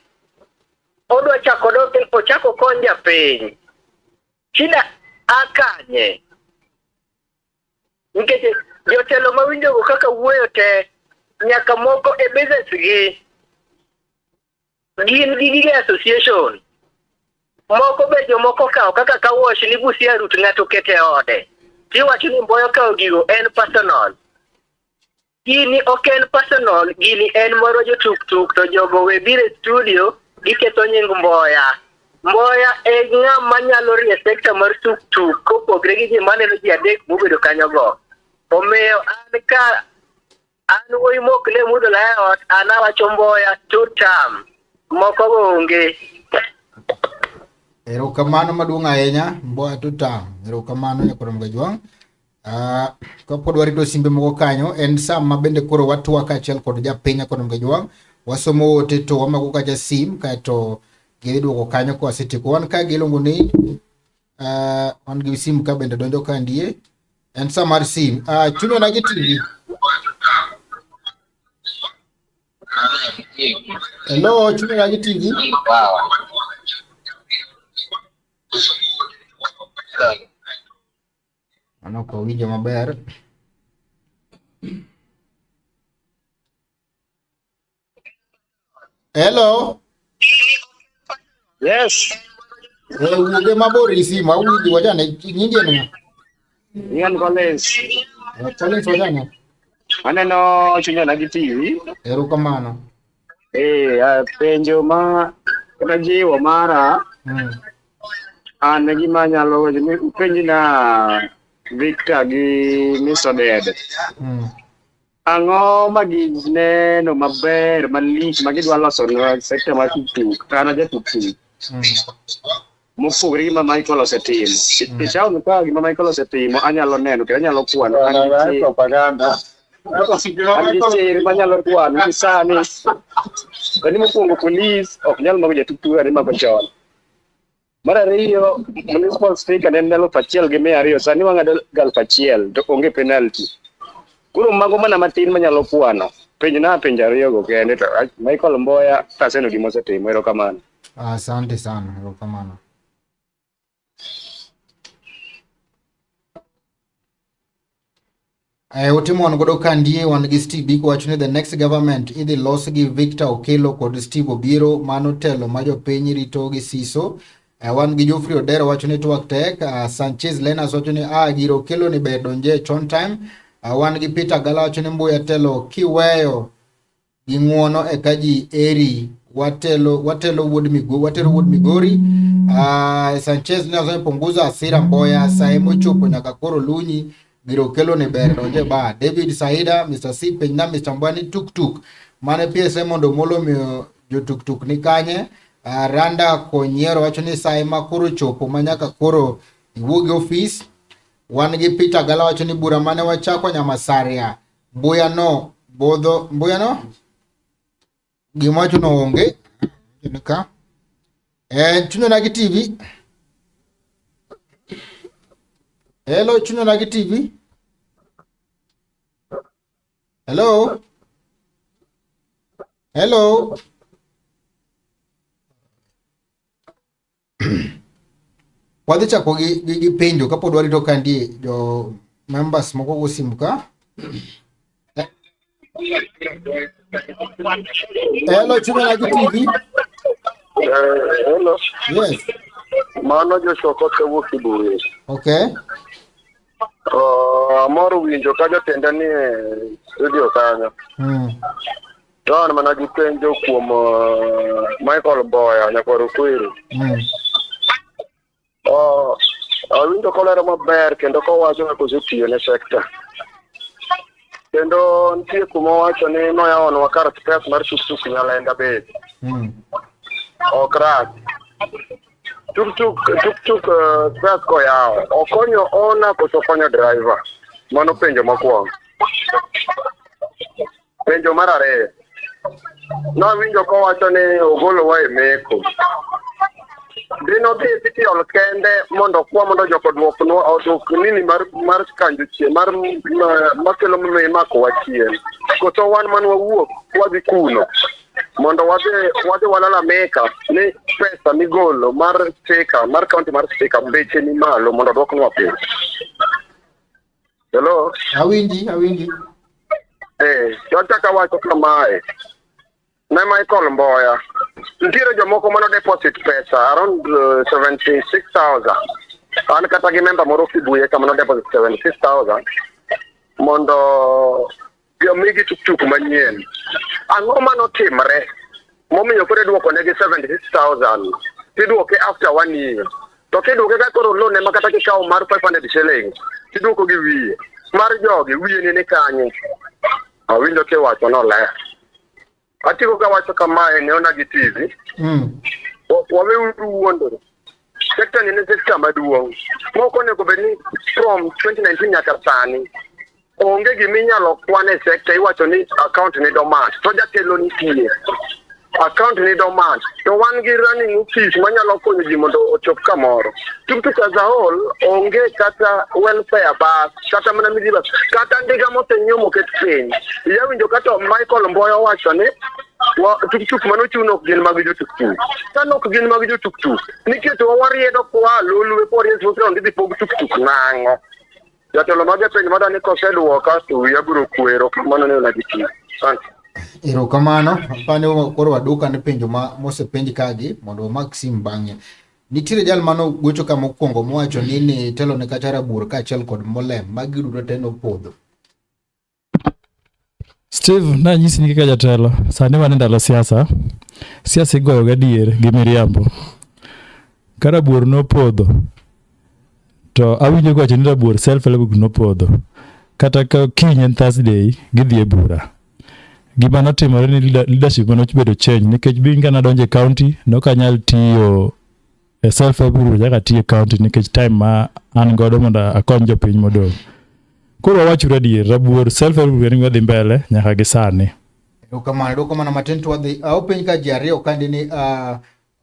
odwa chako dok ochako kony japiny. Shida a kanye? Nikech jotelo mawinjogo kaka wuoyo te, nyaka moko e business gi Gin gi gige association. Moko be jomoko okawo kaka kawosh ni Busia route ng'ato oketo e ode. Tiwacho ni Mboya okawo gigo en personal. Gini ok en personal, gini en marwa jo tuk tuk to jogo we biro e studio giketho nying Mboya. Mboya e ng'ama nyalo rie sector mar tuk tuk kopogre gi ji maneno ji adek mobedo kanyogo. Omiyo an ka An wuoyi mok ne mudho e ot, an awacho Mboya two term. Moko go onge. Erokamano maduong' ahinya Mboya two term. Erokamano nyakwar Mgajwang'. Uh, kapod warito simbe moko kanyo en sa ma bende koro watwa kaachiel kod japiny nyakwar Mgajwang'. Wasomo ote to wamako kacha sim kaeto gidhi duoko kanyo kwasetieko. Wan ka giluongo ni Uh, wan gi sim ka bende donjo ka ndie. En sa mar sim. Uh, chuno na gi TV. Hello, chuno na gi TV. Mano ok awinjo maber. Hello. Yes. Eh, wuoge mabor gi simu, awinji wachane, nyingi en ng'a? Ian Collins. Eh, Collins wachane. Aneno chunya gi TV. Erokamano. Eh, ah, penjo ma kata jiwo mara an gima anyalo wacho ni upenji na Victor gi Mr. Ded. Ang'o ma gineno maber malich ma gidwa loso ne sekta mar tuktuk to an aja tuktuk mopogore gi ma Michael osetimo. E town ka gima Michael osetimo anyalo neno kendo anyalo kwano an gi chir. Propaganda. An gi chir manyalo kwano ni sani sani mokwongo polis ok nyal mako jatuktuk kaka nimako chon. Mar ariyo, municipal speaker ne en 1,200, sani wang'ado 1,000 to onge penalty. Koro mago mana matin manyalo kwano. Penjna penjo ariyogo kende to Michael Mboya taseno gima osetimo. Erokamano. Asante sana, erokamano. Eh, ote ma wan godo ka ndie wan gi Steve Biko wacho ni the next government idhi los gi Victor Okello kod Steve Obiero mano telo ma jopiny rito gi siso. Eh, wan gi Geoffrey Odero wacho ni twak tek. Uh, Sanchez Lenas wacho ni ah, giro Okello ni ber donje chon time. Uh, wan gi Peter Gala wacho ni Mbuya telo kiweyo gi ng'uono eka ji eri watelo watelo wuod Migori watero wuod Migori. Uh, Sanchez ne osepunguza hasira Mboya sae mochopo nyaka koro lunyi giro kelo ne ber donje ba David Saida Mr. C penjna Mr. Mboya ni tuk tuk mane PSM mondo molo miyo jotuk tuk ni kanye. Uh, Randa Konyiero wacho ni sae ma koro chopo ma nyaka koro iwuog e ofis. Wan gi Peter Gala wacho ni bura mane wachako Nyamasaria Mbuya no bodho mbuya no gima wacho no onge. Ka. Eh, Chuny Onagi TV. Hello, Chuny Onagi TV. Hello. Hello. Wadhi chako gi, gi, gi penjo kapod warito ka nitie jo members moko go simu ka. Hello, Chuny Onagi TV. Hello. Yes. Mano Joshua Koth kawuok Kibuye. Okay. Amor winjo ka jatenda ni e studio kanyo. To an mana gi penjo kuom Michael Mboya nyakwar Okwiri. Awinjo kolero maber kendo kowacho kaka osetiyo ne sekta. Kendo nitie kuma owacho ni noyawonwa kar spares mar tuktuk Nyalenda bende. Ok rach. Tuktuk tuktuk spares koyawo okonyo owner koso okonyo driver? Mano penjo mokwongo. Penjo mar ariyo. Nawinjo kowacho ni ogolowa e meko. Dino dhi City Hall kende mondo okwa mondo jok oduoknwa oduok nini mar mar kanjo chien mar makelo makowa chien. Koso wan man wawuok wadhi kuno mondo wadhi wadhi walalamika ni pesa migolo mar stika mar county mar stika beche ni malo mondo oduoknwa piny. Hello? Awinji, awinji. To achako awacho kamae ne Michael Mboya, nitiere jomoko mano deposit pesa around 76,000. An kata gi member moro Kibuye kama no deposit 76,000 mondo omigi tuktuk manyien. Ang'o manotimre momiyo koro iduoko negi 76,000 tiduoke after one year? To kiduoke ka koro loan ema kata kikawo mar 500 shillings tiduoko gi wiye. Mar jogi wiye ni kanye? Awinjo kiwacho noler. Atieko kawacho kamae ne Onagi TV. Waweuru wuondore. Sekta ni en sekta maduong'. Mok onego bed ni from 2019 nyaka sani onge gima inyalo kwan e sekta iwacho ni account ni dormant to jatelo nitie. Account ni dormant to wan gi running office manyalo konyo ji mondo ochop kamoro. Tuktuk as a whole onge kata welfare bus kata mana minibus kata ndiga mosenyiew moket piny. Iyawinjo kata Michael Mboya owacho ni tuktuk manochuno ok gin mag jotuktuk. Ka ok gin mag jotuktuk, nikech wariedo koa Lolwe kowariedo Smoky idhi pog tuktuk nang'o? Jatelo mag jopiny madani koseduoka to wiya biro kwero kamano ne Onagi TV. Asante. Erokamano. Apani koro waduok ane penjo ma mosepenj kagi mondo wamak sim bang'e. Nitiere jal mano gocho ka mokwongo mowacho ni ni telo ne kacha Rabuor kaachiel kod Molem magi duto te nopodho. Steve, nanyisi ni kaka jatelo, sani wan e ndalo siasa. Siasa igoyo gadier gi miriambo. Ka Rabuor nopodho, to awinjo kiwacho ni Rabuor self help group nopodho. Kata ka kiny en Thursday, gidhi e bura. Gima notimore ni leadership manobedo change nikech being ka nadonjo e county, nok anyal tiyo e self help group nyaka tiyo e county nikech time ma an godo mondo akony jopiny modong'. Koro wawachuru adier, Rabuor self help group en gima dhi mbele nyaka gi sani. Erokamano, erokamano matin to wadhi. Openj ka ji ariyo kandi ni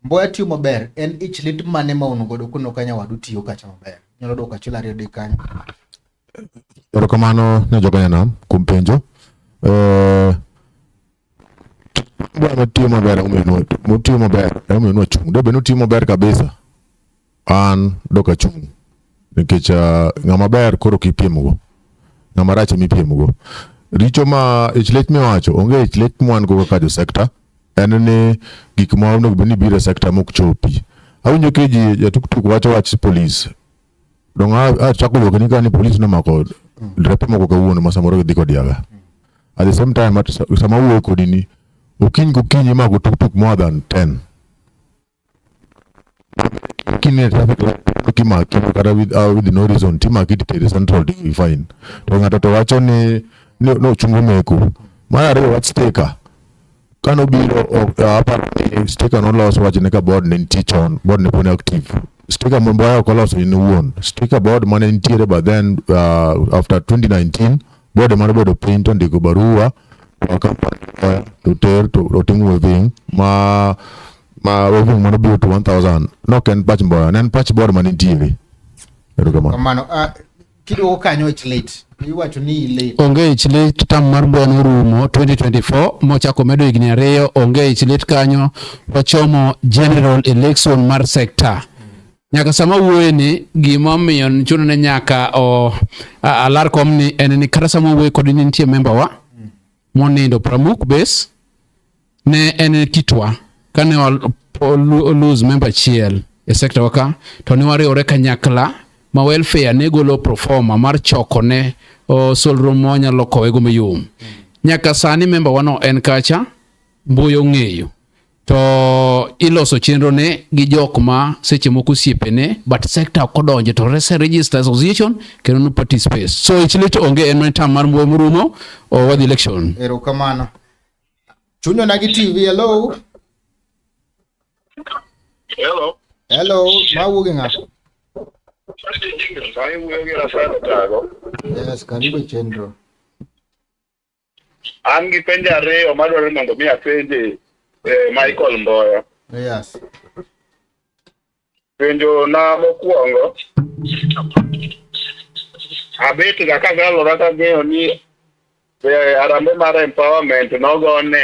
Mboya tiyo maber, en ich lit mane ma un godo kuno ka nyawadu tiyo kacha maber? Nyalo dwoko achiel ariyo adek kanyo. Erokamano ne jokanyanam kuom penjo. Mboya matiyo maber emomiyo maber emomiyo nwachung'. Dobe notiyo maber kabisa, an dok achung' nikech ng'ama ber koro ok ipiemgo, ng'ama rach ema ipiemgo. Richo ma ich lit miwacho, onge ich lit mwan go kaka jo sekta, en ni gik ma onego bed ni biro e sekta mok chopi. Awinjo ka ji jatuktuk wacho wach polis. Dong' achako wuok ni ka ni polis nomako drepe moko kawuono ma samoro gidhi kod yaga. At the same time, sama awuoyo kodi ni, okinyi gokinyi imako tuktuk more than 10. Kine traffic light kimaki kata with no reason timaki titere central to fine. To ng'ato to wacho ni nochungo meko. Mar ariyo wach sticker. Kanobiro aparo ni sticker nolos wachne ka board ne nitie chon, board ne pod active. Sticker Mboya ok oloso en owuon. Sticker board mane nitiere but then after 2019 board ema nobedo piny to ondiko barua to company to ter to otim waiving ma Ma revenue mano biro to 1000 nok en pach Mboya, ne en pach board manitiere. Erokamano. Kamano. Kiduogo kanyo ich lit. Iwacho ni lit. Onge ich lit tam mar Mboya norumo 2024 mochako medo higni ariyo onge ich lit kanyo wachomo general election mar sector. Nyaka sama wuoye ni gima omiyo chuno ne nyaka o alar kom ni en ni kata sama wuoye kod ni nitie member wa monindo Pramuk base ne en kitwa kane lose member achiel e sector wa ka to ne wariwore kanyakla ma welfare ne golo proforma mar choko ne solro ma wanyalo kowego mayom. Nyaka sani member wano en kacha Mbuyi ong'eyo to iloso chenro ne gi jok ma seche moko osiepene but sector ok odonje to rese register association kendo no participate so ich lit onge en mana tam mar Mbuyi morumo o wadhi election. Erokamano. Chuny Onagi TV, hello. Hello. Hello, ma wuok e ng'a? Sani wuoyo gi Rafael Otago. Yes, karibu e chenro. An gi penjo ariyo madwaro ni mondo mi apenje Michael Mboya. Yes. Penjo na mokwongo, abet ga kagalora kang'eyo ni harambee mar empowerment nogone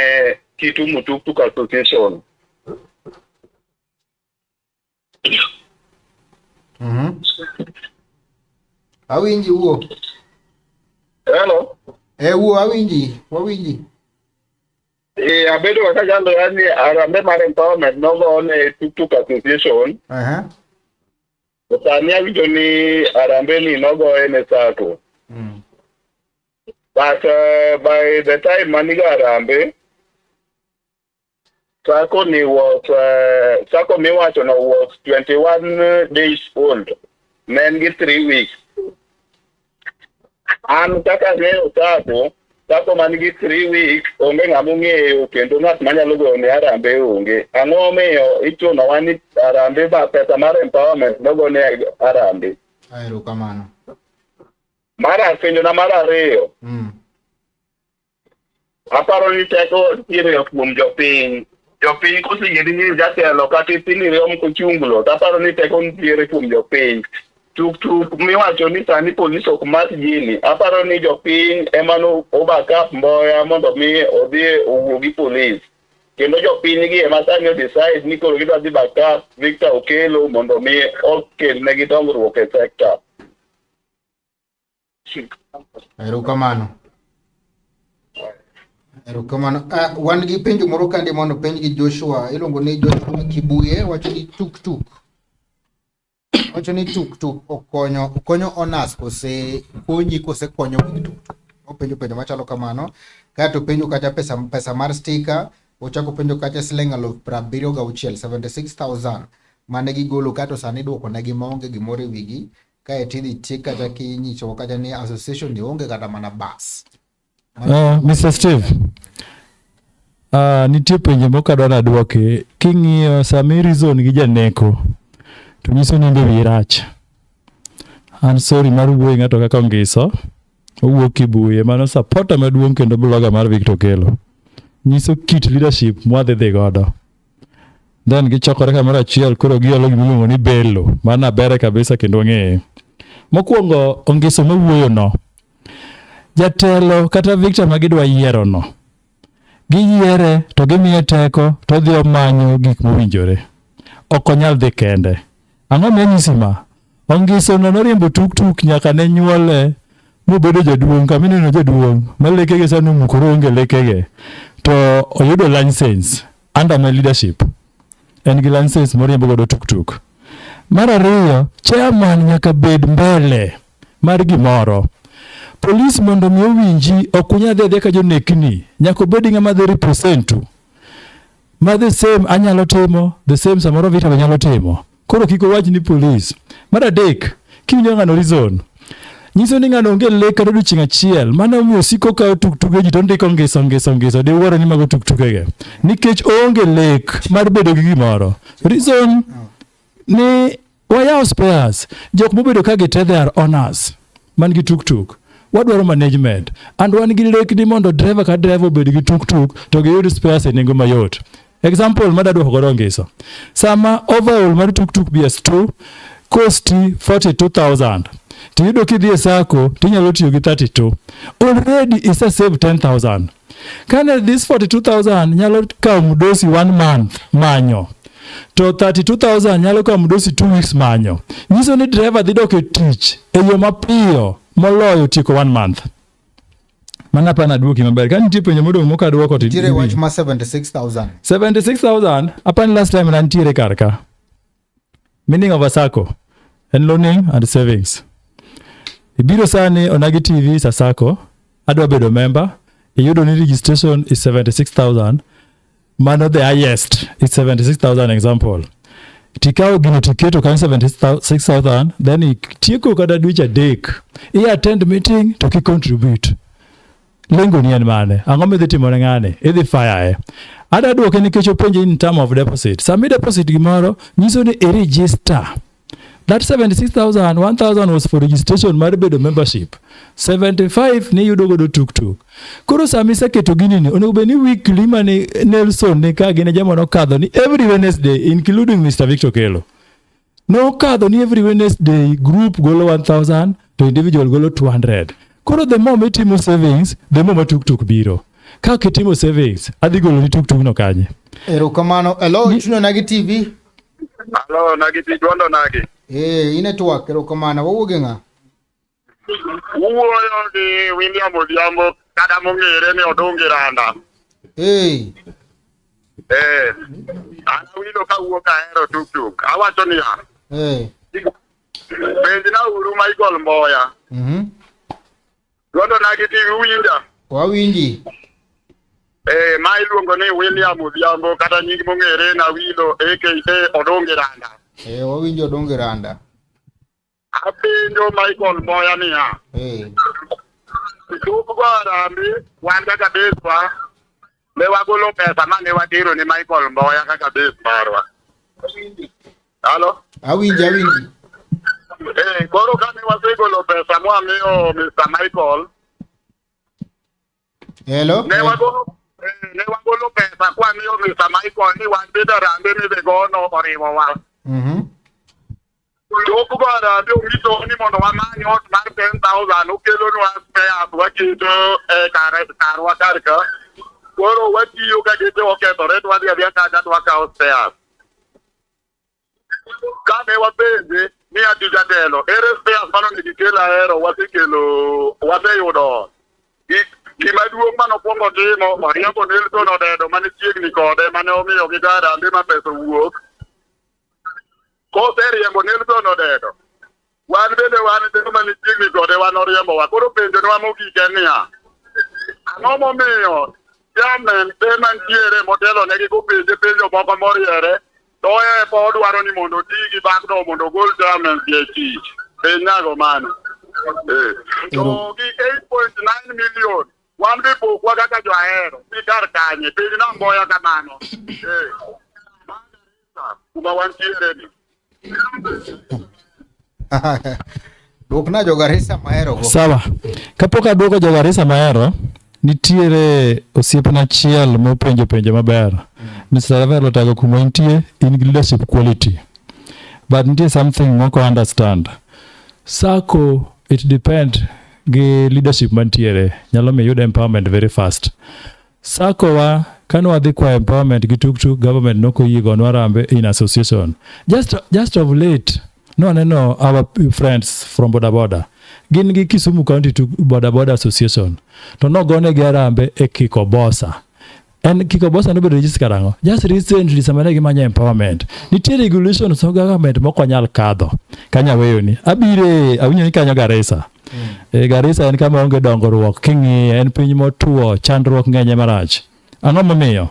Kitumu Tuk Tuk Association. Awinji wuo. Hello. Wuo awinji, wawinji. Abedo kaka galora ni harambee mar empowerment nogone Tuk Tuk Association. To sani awinjo ni harambee ni nogoye ne SACCO. But by the time manigo harambee, SACCO ni was SACCO miwacho no was 21 days old. Ne en gi 3 weeks. An kaka ang'eyo SACCO, SACCO man gi 3 weeks onge ng'ama ong'eyo kendo ng'at manyalo goyo ne harambee onge. Ang'o momiyo ichunowa ni harambee ba pesa mar empowerment nogone harambee? Erokamano. Mar penjo na mar ariyo. Aparo ni teko nitiere kuom jopiny. Jopiny koseyieri ni jatelo kata ipini rom kochunglo, to aparo ni teko nitiere kuom jopiny. Tuk tuk miwacho ni sani polis ok mak gini, aparo ni jopiny ema no back up Mboya mondo mi odhi owuo gi polis. Kendo jopiny gi ema sani o decide ni koro gidwa dhi back up Victor Okello mondo mi okelnegi dongruok e sector. Erokamano. Erokamano. Wan gi penjo moro kande mondo penj gi Joshua, iluongo ni Joshua Kibuye, wacho ni tuk tuk. Wacho ni tuk tuk okonyo onas kose konyi kose konyo weg tuk tuk. Openjo penjo machalo kamano. Kaeto penjo kacha pesa mar sticker, ochako penjo kacha siling 76,000, 76,000 mane gigolo kaeto sani iduoko negi maonge gimoro e wigi. Kaeto idhi tiek kata kinyisowa kata ni association ni onge kata mana bas. Mr. Steve, nitie penjo moko adwa nadwoki. King'iyo sama i reason gi janeko, to nyiso ni in be wiyi rach. An sorry mar wuoyo ng'ato kaka Ongiso, owuok Kibuye, mano supporter maduong' kendo blogger mar Victor Okello. Nyiso kit leadership mwadhi dhi godo. Then gichokore kamoro achiel koro giolo gimiluongo ni belo. Mano abere kabisa kendo wang'eye. Mokwongo Ongiso mawuoyo no, jatelo kata Victor ma gidwa yiero no, giyiere to gimiye teko to odhi omanyo gik mowinjore. Ok onyal dhi kende. Ang'o miyo anyisi ma? Ongiso no noriembo tuk tuk nyaka ne nyuole mobedo jaduong' kama ineno jaduong' ma lekege sani omukore onge lekege to oyudo license under my leadership. En gi license moriembo godo tuk tuk. Mar ariyo, chairman nyaka bed mbele mar gimoro. Polis mondo mi owinji ok unyal dhi adhiya ka jonekni. Nyaka obed ng'ama dhi representu. Ma the same anyalo timo, the same samoro Vita be nyalo timo. Koro kik owach ni polis. Mar adek, kiwinjo ng'ano reason, nyiso ni ng'ano onge lek kata odiochieng' achiel. Mano omiyo osiko kawo tuktuke ji to ondiko ngiso ngiso ngiso. Diwuoro ni mago tuktukege. Nikech oonge lek mar bedo gi gimoro. Reason ni wayawo spares. Jok mobedo ka gite they are owners man gi tuktuk. Wadwaro management. And wan gi lek ni mondo driver ka driver obed gi tuktuk to giyud spares e nengo mayot. Example madaduoko godo ngiso. Sama overall mar tuktuk BS2 kosti 42,000 tiyudo kidhi e sako tinyalo tiyo gi 32 already isa save 10,000 kane this 42,000 nyalo kawo mdosi one month manyo to 32,000 nyalo kawo mdosi 2 weeks manyo nyiso ni driver dhi dok e tich e yo mapiyo moloyo tieko one month Mano apani aduoki maber. Ka nitie penjo modong' mok aduoko to Nitiere wach ma 76,000. 76,000 apani last time nantiere kar ka. Meaning of a sacco en loaning and savings. Ibiro sani Onagi TV is a sacco, adwa bedo member, iyudo ni registration is 76,000, mano the highest is 76,000 example. Tikawo gino tiketo kanyo 76,000 then itieko kata dweche adek, i attend meeting to ki contribute. Lengo ni en mane? Ang'o midhi timo ne ng'ani? Idhi fire e. Ada duoke nikech openje in term of deposit. Sama i deposit gimoro, nyiso ni i register. That 76,000, 1,000 was for registration mar bedo membership. 75 ni yudo godo tuktuk. Koro sama iseketo gini ni, onego bed ni weekly mane Nelson ni ka gin e joma nokadho ni every Wednesday including Mr. Victor Kelo. Nokadho ni every Wednesday group golo 1000 to individual golo 200. Koro the more mitimo savings, the more ma tuktuk biro. Ka ok itimo savings, adhi golo ni tuktuk no kanye? Erokamano. Hello, Chuny Onagi TV. Alo, nagi ti duondo nagi. Eh, in e twak, erokamano. Wawuoge ng'a? Wuoyo gi William Odhiambo kata mong'ere ni Odungi Randa. Eh, Eh, an awilo kawuok ahero tuktuk. Awacho niya, eh. penjna uru Michael Mboya. Duondo nagi ti uwinja. Wawinji. Eh, ma iluongo ni William Odhiambo kata nying mong'ere na Awilo aka Odungi Randa. Eh, wawinjo Odungi Randa. Apenjo Michael Mboya niya, Eh. tuk go harambee wan kaka base wa ne wagolo pesa ma ne watero ni Michael Mboya kaka base marwa. Halo? Awinji, awinji. Eh, koro kane wasegolo pesa mwamiyo Mr. Michael, Hello? ne wagolo ne wagolo pesa kwamiyo Mr. Michael ni wan bende harambee midhi gono oriwowa. Tok go harambee onyisowa ni mondo wamany ot mar 10,000 okelonwa spares waketo e kar karwa kar ka. Koro watiyo ka geche okethore to wadhi adhiya kacha to wakawo spares. Kane wapenje ni ati jatelo, ere spares mane onego ikel ahero wasekelo waseyudo ot. Gima duong' manokwongo timo, oriembo Nelson Odedo mane chiegni kode mane omiyo gi harambee ma pesa owuok. Koseriembo Nelson Odedo, wan bende wan joma ni chiegni kode wan oriembowa. Koro penjonwa mogik en niya, ang'o momiyo chairman te mantiere motelo negi kopenje penjo moko moriere to epo odwaro ni mondo oti gi bagno mondo ogol chairman e tich. Penjago mano. Eh. To gi 8.9 million wan be pokwa kaka joahero ni kar kanye penj na Mboya kamano. Eh. Kuma wantiere ni. Duokna jo Garissa mahero go. Sawa. Kapok aduoko jo Garissa mahero, nitiere osiepna achiel mopenjo penjo maber. Mr. Rafael Otago kuma intie in gi leadership quality. But nitie something moko understand. Sacco it depend gi leadership mantiere. Nyalo miyo iyud empowerment very fast. Sacco wa kane wadhi kwa empowerment gi tuktuk government nokoyie gonwa harambee in association. Just of late nwaneno our friends from boda boda gin gi Kisumu County to Boda Boda Association to nogonegi harambee e Kikobosa. En Kikobosa nobedo register karang'o? Just recently sama ne gimanyo empowerment. Nitie regulations mag government mok wanyal kadho. Kanyo aweyoni. Abire awinjo ni kanyo Garissa. E, Garissa en kama onge dongruok king'iye en piny motuo chandruok ng'enye marach. Ang'o momiyo?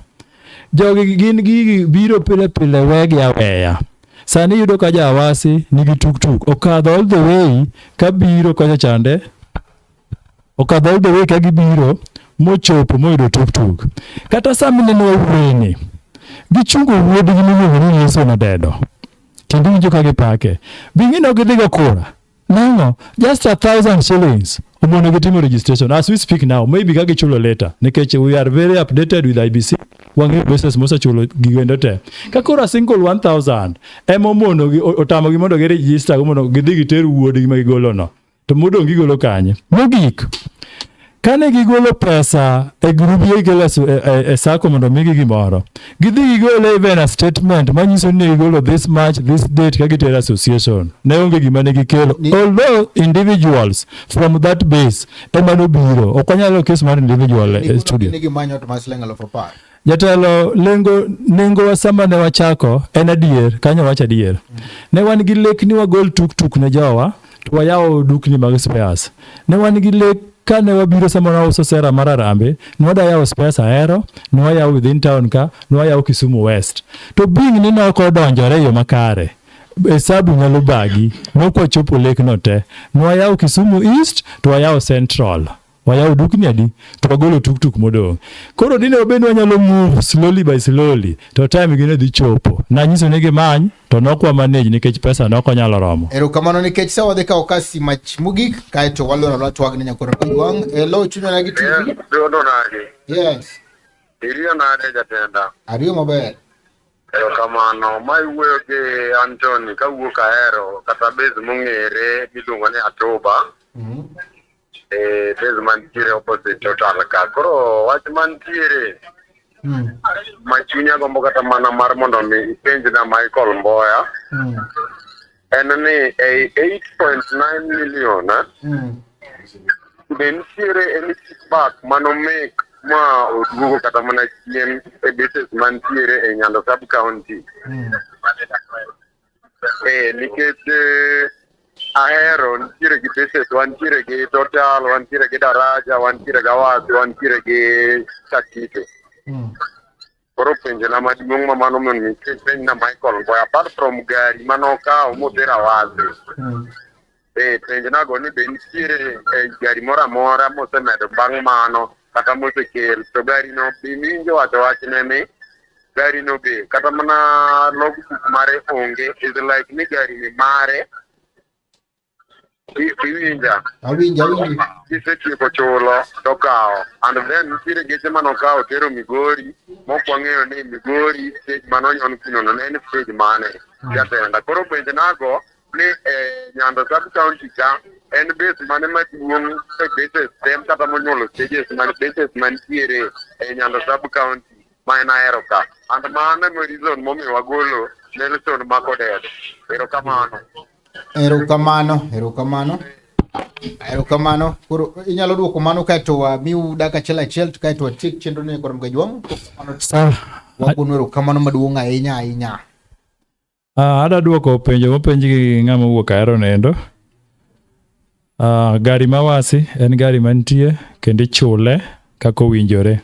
Jogi gin gigi biro pile pile wegi aweya. Sani iyudo ka jawasi nigi tuktuk okadho all the way kabiro kocha chande okadho all the way ka gibiro mochopo moyudo tuktuk. Kata sama ineno wawuoyeni, gichungo wuodgi miluongo ni Nelson Odedo kendo iwinjo ka gipake. Be ing'e ni ok gidhi go kura? Nang'o? Just 1,000 shillings omono gi timo registration as we speak now. Maybe ka gichulo later nikech we are very updated with IBC. Wang'eyo bases mosechulo gigendo te. Ka koro a single 1000 ema omonogi otamogi mondo gi register go mondo gidhi giter wuodgi ma gigolono. To modong' gigolo kanye? Mogik, kane gigolo pesa e grubie gikelo e, e, e sako mondo migi gimoro, gidhi gigolo even a statement manyiso ni gigolo this much, this date ka gitero association. Ne onge gima ne gikelo. Although individuals from that base ema nobiro. Ok wanyalo kes mar individual e studio. Ni gimanyo to mar siling 10,000. Jatelo, lengo nengowa sama ne wachako en adier, kanyo wacho adier. Ne wan gi lek ni wagol tuktuk ne jowa to wayawo dukni mag spares. Ne wan gi lek kane wabiro sama wauso sera mar Harambee, ne wadwa yawo spares Ahero, ne wayawo within town ka, ne wayawo Kisumu West. To being ni ne ok odonjore e yo makare, hesabu nyalo bagi, ne ok wachopo lekno te. Ne wayawo Kisumu East to wayawo Central. Wayawo dukni adi to wagolo tuktuk modong'. Koro dine wabed ni wanyalo move slowly by slowly to time gi ne dhi chopo. Nanyiso ni gimany to nok wa manage nikech pesa nok onyalo romo. Erokamano nikech sa wadhi kawo kasi mach mogik kaeto waloro alora twag ne nyakoro Kajwang'. Hello chunywa nagi TV. Dondo nade? Yes. Iriyo nade jatenda? Ariyo maber. Erokamano. Ma iwuoyo gi Anthony kawuok Ahero kata base mong'ere miluongo ni Atuba. E base mantiere opposite Total ka. Koro wach mantiere ma chunya gombo kata mana mar mondo mi ipenjna Michael Mboya en ni ei 8.9 million eh, be nitiere any kickback manomake ma oduogo kata mana chien e bases mantiere e Nyando sub county. Eh, nikech eh, Ahero nitiere gi bases, wantiere gi Total, wantiere gi Daraja, wantiere gi Awasi, wantiere gi Katito. Koro penjona maduong' ma mano mondo mi penjna Michael Mboya apart from gari manokawo motero Awasi. Eh, penjnago ni be nitiere eh, gari moro amora mosemedo bang' mano kata mosekel to gari no be miwinjo wacho wachne ni gari no be kata mana logbook mare onge is like ni gari ni mare iwinja Awinjo, awinji. Kisetieko chulo to kawo and then nitiere geche manokawo tero Migori mok wang'eyo ni Migori stage manonyon kuno no ne en stage mane jatenda koro penjnago ni e Nyando sub county ka en base mane maduong' e bases te kata monyuolo stages man bases mantiere e Nyando sub county ma en Ahero ka and mano ema reason momiyo wagolo Nelson Makodedo erokamano. Erokamano, erokamano. Erokamano. Koro inyalo duoko mano kaeto wamiu dakika achiel achiel to kaeto watiek chenro ni kod Mgajwang'. Sawa. Wagono erokamano maduong' ahinya ahinya. Ah, ada duoko penjo mopenj gi ng'ama owuok Ahero nendo. Ah, gari mawasi en gari mantie kendo ichule kaka owinjore.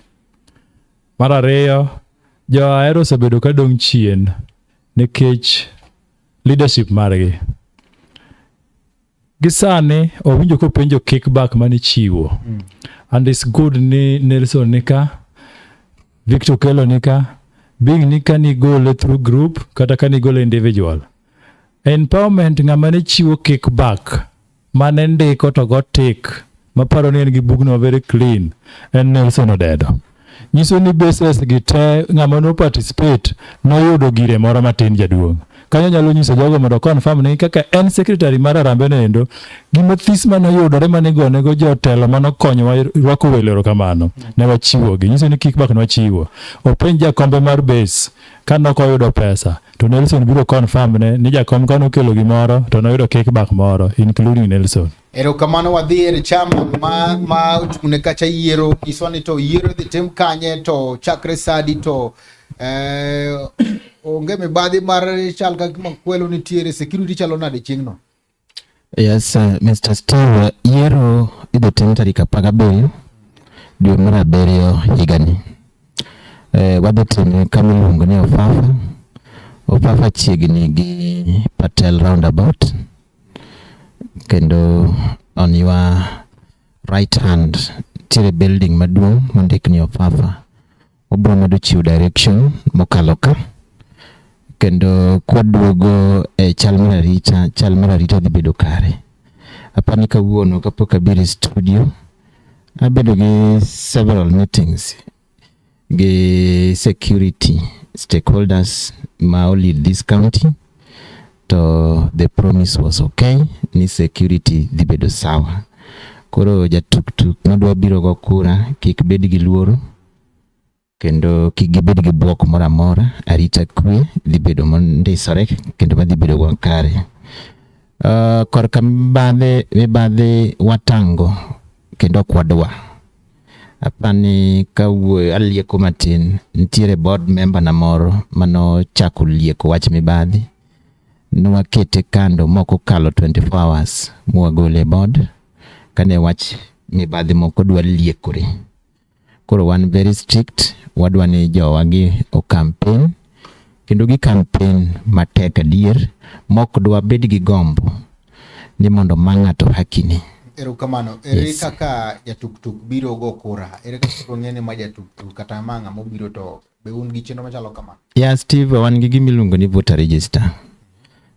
Mar ariyo, jo Ahero osebedo ka dong' chien nikech leadership margi. Gi sani owinjo kopenjo kickback mane ichiwo. And it's good ni Nelson nika, Victor Okello nika, being ni ka nigole through group kata ka nigole individual. Empowerment ng'ama ne chiwo kickback mane ndiko to go tick maparo ni en gi bugno very clean en Nelson Odedo. Nyiso ni bases gi te ng'ama no participate noyudo gire moro matin jaduong'. Kanyo nyalo nyiso jogo mondo confirm ni kaka en secretary mar Harambee noendo, gima this manoyudore mane igonego jotelo manokonyowa rwako welo erokamano ne wachiwogi. Nyiso ni kickback ne wachiwo. Openj jakombe mar base ka nok oyudo pesa to Nelson biro confirm ne ni jakom ka nokelo gimoro to noyudo kickback moro including Nelson. Erokamano wadhi e chama ma ma ochung'ne kacha yiero nyiswa ni to yiero idhi tim kanye to chakre sadi to eh, onge mibadhi mar chal ka gima kwelo nitiere security chalo nade chieng'no? Yes, Mr. Steve, yiero idhi tim tarik 17 dwe mar abiriyo higani. Wadhi time kama iluongo ni Ofafa. Ofafa chiegni gi Patel Roundabout. Kendo on your right hand nitiere building maduong' mondik ni Ofafa. Obiro medo chiwo direction mokalo ka. Kendo kwaduogo e chal mar arita, chal mar arita dhi bedo kare. Apani kawuono kapok abiro e studio, abedo gi several meetings. gi security stakeholders ma lead this county to the promise was okay ni security dhi bedo sawa. Koro jatuktuk madwa biro go kura kik bed gi luoro kendo kik gibed gi bwok moro amora. Arita kwe dhi bedo mondisore kendo madhi bedo makare. Korka mibadhi mibadhi watango kendo ok wadwa. Apani kawuoyo alieko matin, nitiere board member na moro manochako lieko wach mibadhi. Nwakete kando mok okalo 24 hours mwagole e board kane wach mibadhi moko dwa liekore. Koro wan very strict, wadwa ni jowa gi o campaign kendo gi campaign matek adier mok dwa bed gi gombo ni mondo ma ng'ato haki ne. Erokamano. Ere kaka jatuktuk biro go kura? Ere kaka ibiro ng'e ni ma jatuktuk kata ma ng'ama obiro to be un gi chenro machalo kamano? Yeah, Steve, wan gi gima iluongo ni voter register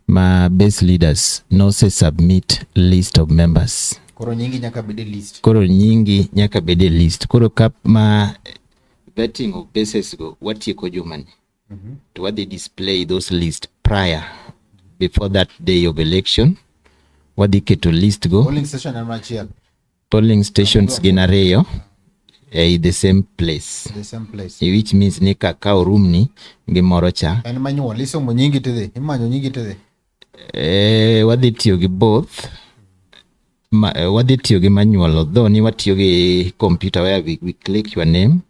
ma base leaders nose submit list of members. Koro nyingi nyaka bed e list. Koro nyingi nyaka bed e list. Koro ka ma vetting of bases go watieko jumani. To wadhi display those list prior before that day of election. Wadhi keto list go. Polling station en machiel. Polling stations gin ariyo e the same place. The same place. Which means ni kakawo room ni gi moro cha. En manual, isomo nyingi tidhi, imanyo nyingi tidhi. Wadhi tiyo gi both. Wadhi tiyo gi manual, although ni watiyo gi computer where we click your name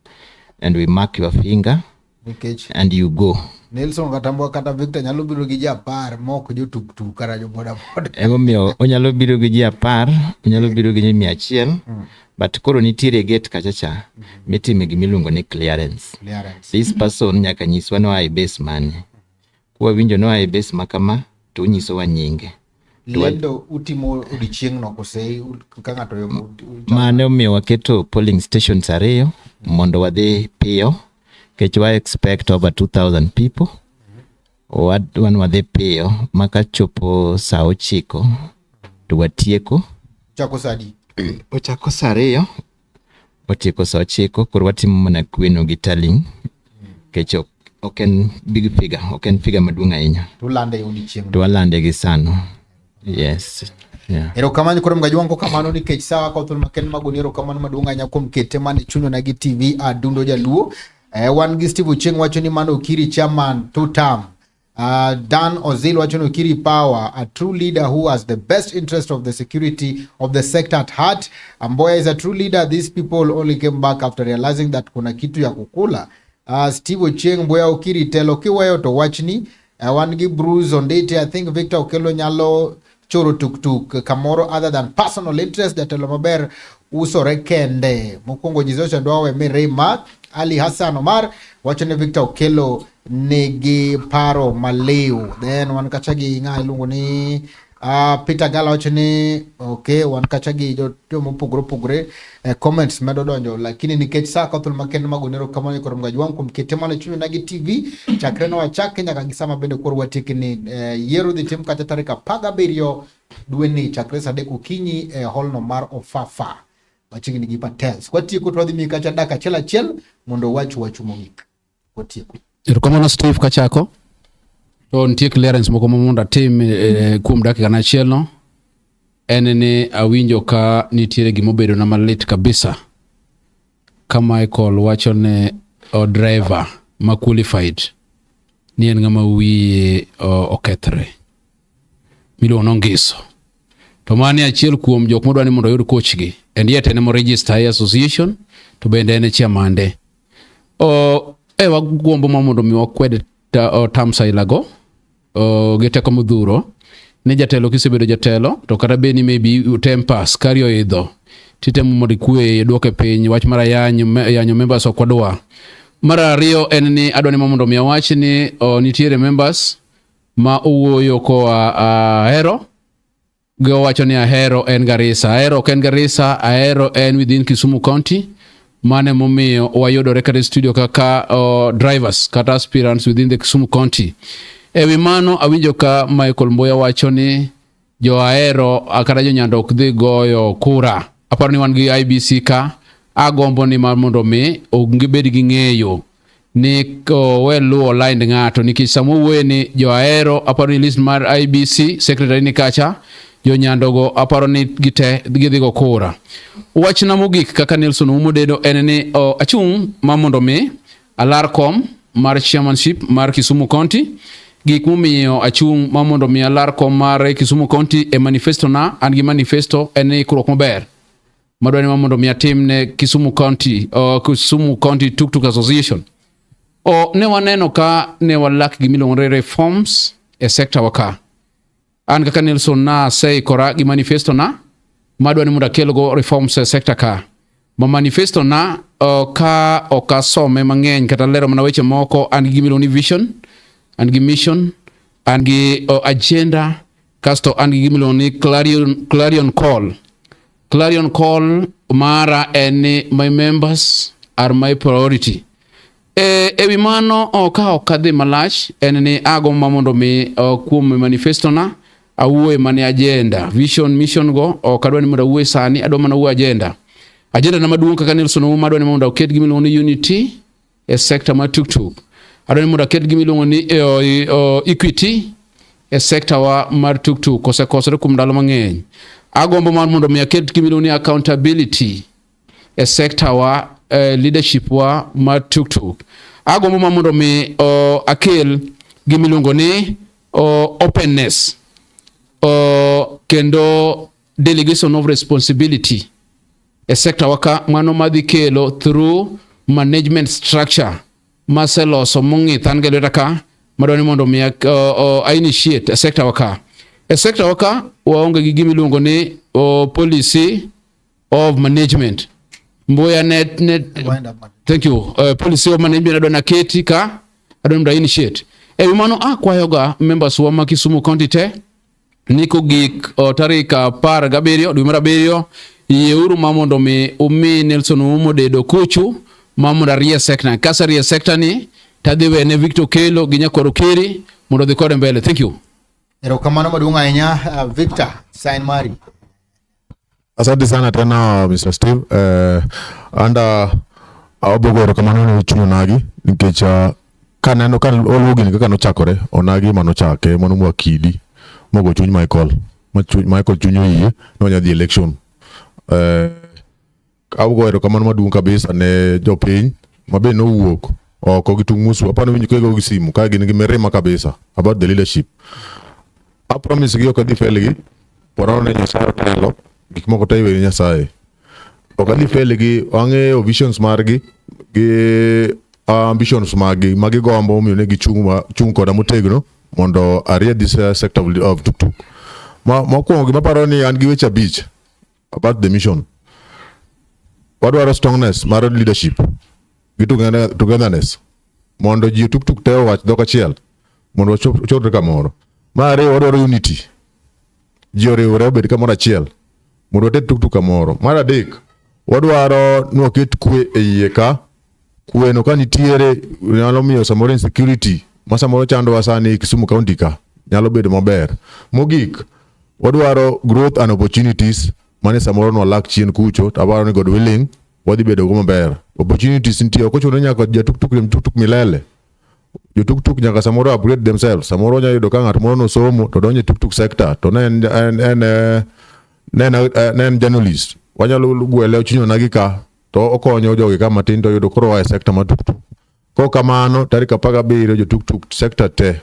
and we mark your finger Nikech and you go. Nelson kata Mbwa kata Victor nyalo biro gi ji 10 mok jo tuktuk kata jo boda boda. Emomiyo onyalo biro gi ji 10, onyalo biro gi ji 100, but koro nitiere gate kacha cha mitime gimiluongo ni clearance. Clearance. This person nyaka nyiswa noa e base mane. Kwawinjo noa e base ma kama, to onyisowa nyinge. Lendo utimo odiochieng'no kose ka ng'ato Mane omiyo waketo polling stations ariyo mondo wadhi piyo nikech wa expect over 2000 people. Wan wadhi piyo ma kachopo saa 9 to watieko. Chako saa adi? Ochako saa 2 otieko saa 9 koro watimo mana kweno gi tallying nikech ok en big figure, ok en figure maduong' ahinya. Tulande e odiochieng'no. To walande gi sano. Yes. Yeah. Erokamano koro mgajwango kamano nikech sawa ka thuolo makende magoni erokamano maduong' ahinya kuom kete mane chunyona gi TV Adundo Jaluo. Wan gi Steve Ochieng wacho ni mano Okiri chairman two term. Dan Ozil wacho ni Okiri power, a true leader who has the best interest of the security of the sector at heart. Amboya is a true leader. These people only came back after realizing that kuna kitu ya kukula. Steve Ochieng Mboya Okiri telo kiweyo to wachni. Wan gi Bruce Onditi, I think Victor Okello nyalo choro tuktuk kamoro other than personal interest. Jatelo maber usore kende. Mokwongo nyiso dwa we mirima. Ali Hassan Omar wacho ni Victor Okello nigi paro maliw. Then wan kacha gi ng'a iluongo ni Peter Gala wacho ni okay, wan kacha gi jo mopogore opogore comments medo donjo lakini nikech saa ka thuolo makende magoni erokamano koro mgajwang' kuom kete mana chunyona gi TV chakre ne wachake nyaka gi sama bende koro watieki ni yiero dhi tim kacha tarik 17 dweni chakre saa 3 okinyi e hall no mar Ofafa machiegni gi Patels. Kwatieko to wadhi miyi kacha dakika achiel achiel mondo wach wachu mogik. Watieko. Erokamano Steve kachako. To nitie clearance moko ma mondo atim kuom dakika na achiel no. En ni awinjo ka nitiere gimobedo na malit kabisa. Ka Michael wacho ne o driver ma qualified ni en ng'ama wiye okethre miluongo ni Ongiso. To mano achiel kuom jok modwa ni mondo oyud coach gi. And yet en emo register e association to bende en e chairman de. O, wagombo ma mondo mi wakwed terms aila go gi teko modhuro ni jatelo kisebedo jatelo to kata bed ni maybe tem pass kari oidho titemo mondo ikwe idwoke piny wach mar ayany yanyo members ok wadwa. Mar ariyo en ni adwa ni mondo mi awach ni nitiere members ma owuoyo koa Ahero giwacho ni Ahero en Garissa. Ahero ok en Garissa, Ahero en within Kisumu County. Mane momiyo wayudore kata e studio kaka drivers kata aspirants within the Kisumu County. E wi mano awinjo ka Michael Mboya wacho ni jo Ahero kata jo Nyando ok dhi goyo kura. Aparo ni wan gi IEBC ka. Agombo ni mar mondo mi gibed gi ng'eyo ni owe luwo line ng'ato nikech sama owuoye ni joahero aparo ni list mar IBC secretary ni kacha jonyandogo aparo ni gite gidhi go kura. Wachna mogik kaka Nelson Oumo Dedo en ni achung' ma mondo mi alar kom mar chairmanship mar Kisumu County. Gik momiyo achung' ma mondo mi alar kom mar Kisumu County e manifesto na, an gi manifesto en ni ikruok maber madwa ni ma mondo mi atim ne Kisumu County, Kisumu County Tuk Tuk Association. Ne waneno ka ne walak gimiluongo ni reforms e sector wa ka. An kaka Nelson na aseikora gi manifesto na madwa ni mondo akelgo reforms e sector ka. Ma manifesto na ka ok asome mang'eny kata lero mana weche moko, an gi gimiluongo ni vision, an gi mission, an gi agenda, kasto an gi gimiluongo ni clarion call. Clarion call mara en ni my members are my priority. E wi mano ka ok adhi malach en ni agombo mondo mi kuom manifesto na awuoye mana agenda, vision, mission go ok adwa ni mondo awuoye sani, adwa mana wuoyo agenda. Agenda na maduong' kaka Nelson Ouma adwa ni mondo aket gima iluongo ni unity e sector mar tuktuk. Adwa ni mondo aket gima iluongo ni equity e sector wa mar tuktuk osekosore kuom ndalo mang'eny. Agombo mar mondo mi aket gima iluongo ni accountability e sector wa, leadership wa mar tuktuk. Agombo mar mondo mi akel gima iluongo ni openness, kendo delegation of responsibility e sector wa ka, mano madhi kelo through management structure maseloso mong'ith an gi lweta ka madwa ni mondo mi a initiate e sector wa ka. E sector wa ka waonge gi gima iluongo ni policy of management. Mbuya ne thank you. Policy of management adwa naketi ka adwa mondo initiate. E wi mano akwayoga members wa ma Kisumu County te ni kogik tarik 17 dwe mar 7 yieuru ma mondo mi umi Nelson Oumo Dedo kuchu ma mondo arie sector. Kaserie sector ni tadhi wene Victor Kelo gi Nyakwar Okiri mondo odhi kode mbele. Thank you. Erokamano maduong' ahinya Victor, sign mari. Asante sana tena Mr. Steve. Anda abogo erokamano ne chuny onagi nikech kaneno ka oluwo gini kaka nochakore, onagi manochake mano mwa kidi mogo chuny Michael ma chuny Michael chuny oyie nonya dhi election. Ago erokamano maduong' kabisa ne jopiny ma be nowuok oko gi tung' musu. Apani winjo ka gi simu ka gin gi mirima kabisa about the leadership. A promise gi ok adhi fail gi, porono ne Nyasaye otelo, gik moko te iwe ne Nyasaye. Ok adhi fail gi, wang'eyo visions margi gi ambitions maggi ma gigombo omiyo ne gichung' chung' koda motegno mondo arie this sector of tuktuk. Mokwongo gima aparo ni an gi weche 5 about the mission. Wadwaro strongness mar leadership gi togetherness mondo ji tuktuk te owach dhok achiel mondo wachopre kamoro. Mar ariyo wadwaro unity. Ji oriwre obed kamoro achiel mondo water tuktuk kamoro. Mar adek wadwaro ni waket kwe e iye ka. Kwe no ka nitiere nyalo miyo samoro insecurity ma samoro chandowa sani e Kisumu County ka nyalo bedo maber. Mogik wadwaro growth and opportunities mane samoro nwalak chien kucho to aparo ni God willing wadhi bedo go maber. Opportunities nitie ok ochuno ni nyaka jatuktuk riemb tuktuk milele. Jotuktuk nyaka samoro upgrade themselves. Samoro onya yudo ka ng'at moro nosomo to donjo e tuktuk sector to ne en journalist. Wanyalo gwele chuny onagi ka to okonyo jogi ka matin to yudo koro oa e sector mar tuktuk. Kok kamano tarik 17 jotuktuk sector te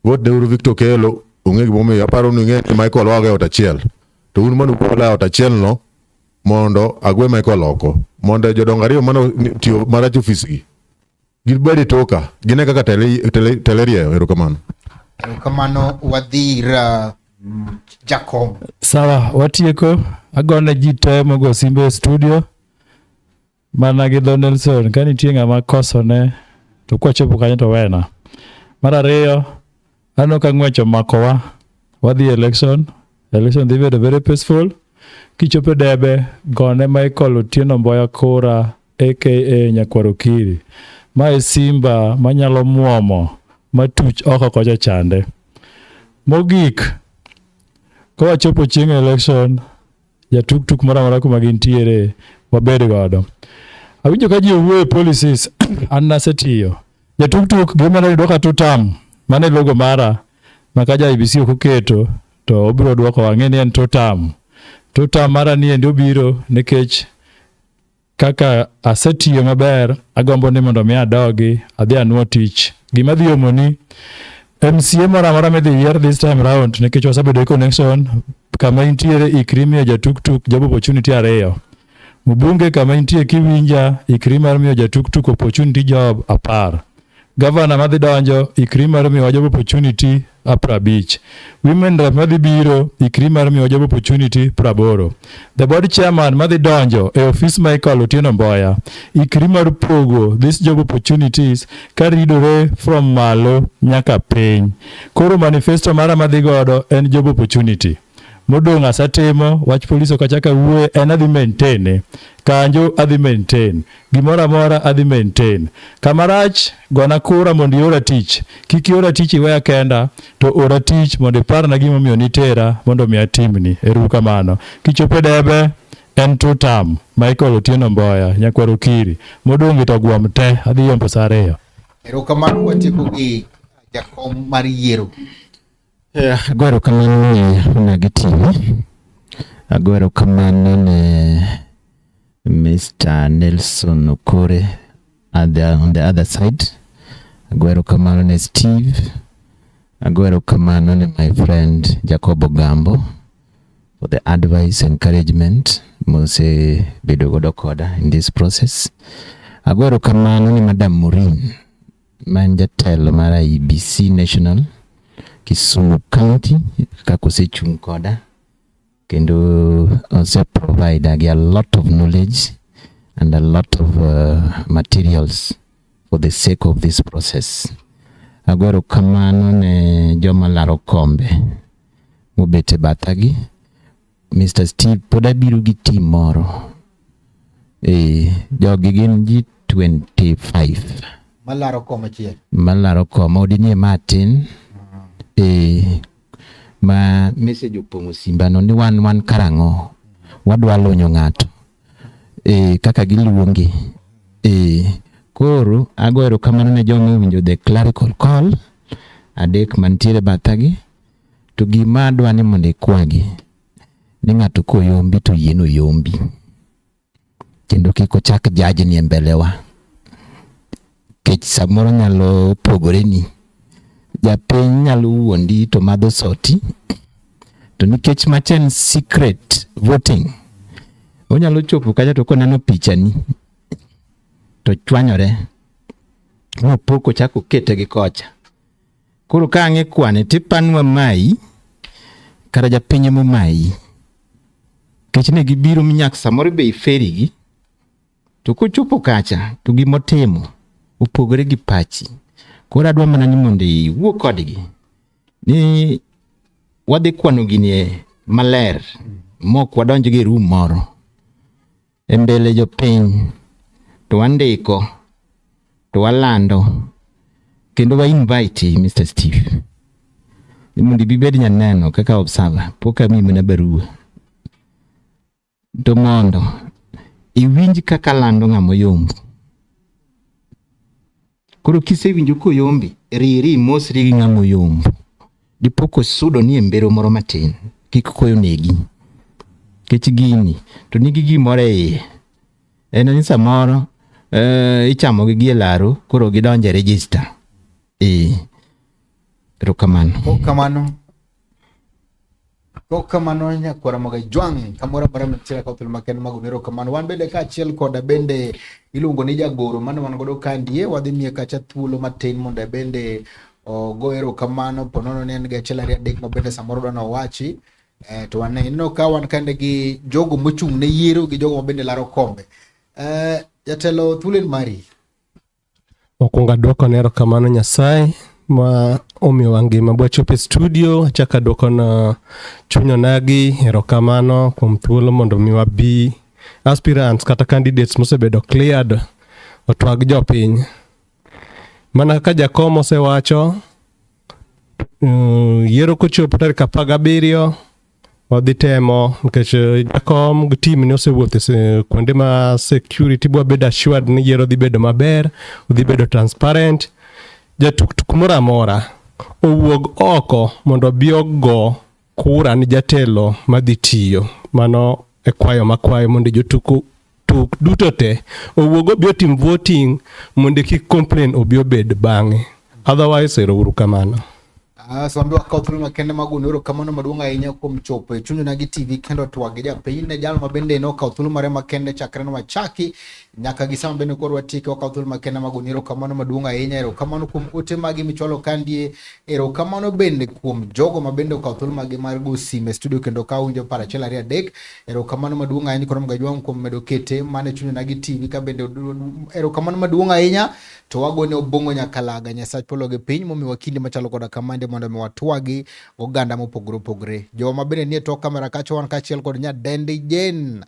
vote ne uru Victor Kelo ong'e gimomiyo aparo ni ung'e ni Michael wago e ot achiel to un mane ugola e ot achiel no mondo agwe Michael oko mondo jodongo ariyo mane tiyo marach ofis gi gibed e toka gine kaka tele rieyo. Erokamano. Erokamano wadhi ir Jakom. Sawa, watieko. Agone ji te mogo simbe e studio mana gi dho Nelson. Ka nitie ng'ama kosone to kwachopo kanyo to wena. Mar ariyo, aneno ka ng'wech omakowa. Wadhi election. Election dhi bedo very peaceful. Kichopo e debe, gone Michael Otieno Mboya kura aka Nyakwar Okiri. Ma e simba manyalo muomo matuch oko kocha chande. Mogik, kawachopo chieng' election, Jatuktuk moro amora kuma gintiere wabed godo. Awinjo ka ji owuoyo e policies, an nasetiyo. Jatuktuk gima ne dwoka two term, mano e logo mara ma ka ja IEBC ok oketo to obiro dwoko ang'e ni en two term. Two term mara ni endi obiro nikech kaka asetiyo maber, agombo ni mondo mi adogi adhi anuo tich. Gima dhi omoni MCA moro amora midhi yier this time round nikech wasebedo gi connection kama intiere ikri miyo jatuktuk job opportunity ariyo. Mbunge kama intie kiwinja ikri mar miyo jatuktuk opportunity job 10. Gavana madhi donjo ikri mar miyowa job opportunity 50. Women rep madhi biro ikri mar miyowa job opportunity 80. The board chairman madhi donjo e ofis Michael Otieno Mboya ikri mar pogo these job opportunities karidore from malo nyaka piny. Koro manifesto mara madhi godo en job opportunity. Modong' asetimo, wach polis ok achak awuoye, en adhi maintain. Kanjo adhi maintain. Gimoro amora adhi maintain. Kama rach, gona kura mondo iora tich. Kik iora tich iweya kenda, to ora tich mondo iparna gimomiyo nitera mondo mi atimni. Ero uru kamano. Kichopo e debe, en two term. Michael Otieno Mboya, Nyakwar Okiri. Modong' to gwom te, adhi yombo sa 2. Erokamano watieko gi jakom mar yiero. Ago erokamano ne Onagi TV. Ago erokamano ne Mr. Nelson Okore at the, on the other side. Ago erokamano ne Steve. Ago erokamano ne my friend Jacobo Gambo for the advice, encouragement mosebedo godo koda in this process. Ago erokamano ne Madam Maureen ma en jatelo mar IEBC National Kisumu County kaka osechung' koda kendo ose provide gi a lot of knowledge and a lot of materials for the sake of this process. Ago erokamano ne joma laro kombe mobet e bathagi. Mr. Steve pod abiro gi team moro. Jogi gin ji 25 Malaro kom achiel. Malaro kom odi nie matin. Ma message opong'o simbano ni wan karang'o wadwa lonyo ng'ato kaka giluongi. Koro ago erokamano ne joma owinjo the clerical call adek mantiere bathagi to gima adwa ni mondo ikwagi ni ng'ato koyombi to yien oyombi kendo kik ochak jajni e mbelewa kech samoro nyalo pogore ni japiny nyalo wuondi to madho soti to nikech macha en secret voting onyalo chopo kacha to koneno pichani to chwanyore mopok ochako okete gi kocha. Koro ka ang' ikwane tipanwa mayi kara japiny ema omayi nikech ne gibiro minyaka samoro be iferi gi to kochopo kacha to gimotimo opogore gi pachi. Koro adwa mana ni mondo iwuo kodgi ni wadhi kwano gini maler mok wadonj gi room moro e mbele jopiny to wandiko to walando kendo wa invite Mr. Steve ni mondo ibi ibed nyaneno kaka observer pok amiyi mana barua to mondo iwinj kaka lando ng'ama oyombo. Koro kisewinjo koyombi, riri imosri gi ng'ama oyombo. Dipo kosudo ni e mbero moro matin, kik koyo negi. Nikech gini to nigi gimoro e iye. En ni samoro ichamo gi e laro, koro gidonjo e register. Erokamano. Kamano. Kamano nyakwara moga jwang' kamoro amora mantiere ka thuolo makende mag onero kamano. Wan bende kaachiel koda bende iluongo ni jagoro mane wan godo kandie, wadhi miye kacha thuolo matin mondo bende ogo erokamano ponono ni en gi achiel ariyo adek ma bende samoro dwa nowachi. To waneno ka wan kande gi jogo mochung' ne yiero gi jogo ma bende laro kombe. Jatelo thuolo en mari. Mokwongo aduoko ne erokamano Nyasaye ma omiyowa ngima bwachopo e studio. Achako aduoko na chuny onagi erokamano kuom thuolo mondo mi wabi aspirants kata candidates mosebedo cleared otwag jopiny. Mana kaka jakom osewacho, yiero kochopo tarik 17 Wadhi temo nikech jakom gi team ne osewuotho e kuonde ma security bwa bedo assured ni yiero dhi bedo maber, dhi bedo transparent. Jatuktuk moro amora owuog oko mondo obi ogo kura ni jatelo madhi tiyo. Mano e kwayo makwayo mondo jotuk tuk duto te owuog obi otim voting mondo kik complain obi obed bang'e. Otherwise, ero uru kamano. So ambe wakawo thuolo makende mag goyo erokamano maduong' ahinya kuom chopo e Chuny Onagi TV kendo twak gi japiny ne jal ma bende nokawo thuolo mare makende chakre ne wachaki nyaka gi sama bende koro watieke. Wakawo thuolo makende mag goyo erokamano maduong' ahinya. Erokamano kuom ote magi michwalo kandie. Erokamano bende kuom jogo ma bende okawo thuolo magi mar go sime e studio kendo ka winjo par achiel ariyo adek. Erokamano maduong' ahinya koro Mgajwang' kuom medo kete mana e Chuny Onagi TV ka bende erokamano maduong' ahinya. To wagone Obong'o Nyakalaga, Nyasach polo gi piny, momiwa kinde machalo koda kamande mondo mi watwagi oganda mopogore opogore. Jowa ma bende nie tok kamera kacha wan kaachiel kod Nyadendi Jane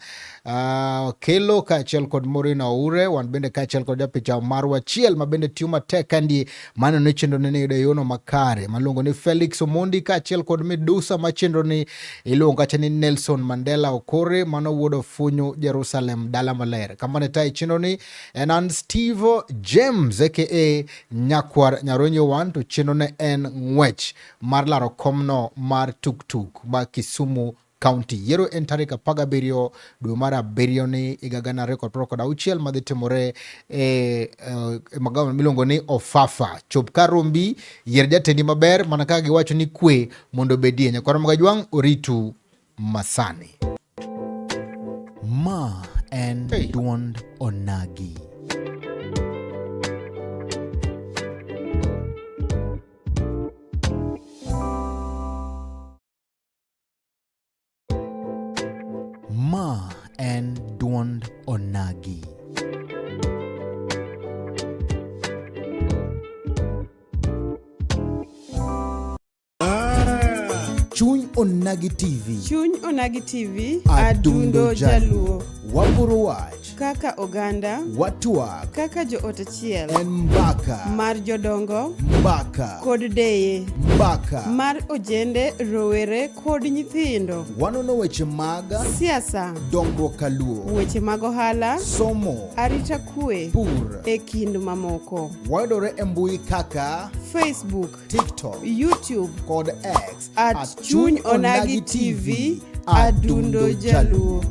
Kelo kaachiel kod Maureen Aure, wan bende kaachiel kod japicha marwa achiel ma bende tiyo matek kandi mano ne chenro ne yudo e yono makare maluongo ni Felix Omondi kaachiel kod Medusa ma chenro ni iluongo kacha ni Nelson Mandela Okore mano wuod Ofunyu Jerusalem dala maler. Kamane tayi chenro ni En an Steve James aka Nyakwar Nyaronyo Wan to chenro ne en ng'wech mar laro komno mar tuktuk ma Kisumu County. Yiero en tarik 17 dwe mar abiriyo ni higa 2026 madhi timore e magawa miluongo ni Ofafa. Chop kar rombi, yier jatendi maber mana kaka giwacho ni kwe mondo obedie. Nyakwar Magajwang' oritu masani. Ma en hey. Duond Onagi. Ma en duond Onagi. Chuny Onagi TV. Chuny Onagi TV. Adundo Adundo Jaluo. Waporo wach. Kaka oganda. Watwak. Kaka joot achiel. En mbaka. Mar jodongo. Mbaka. Kod deye. Mbaka. Mar ojende, rowere kod nyithindo. Wanono weche mag siasa, dongruok kaluo, weche mag ohala, somo, arita kwe, pur, e kind mamoko. Wayudore e mbui kaka Facebook, TikTok, YouTube kod X at Chuny Onagi TV, Adundo Jaluo.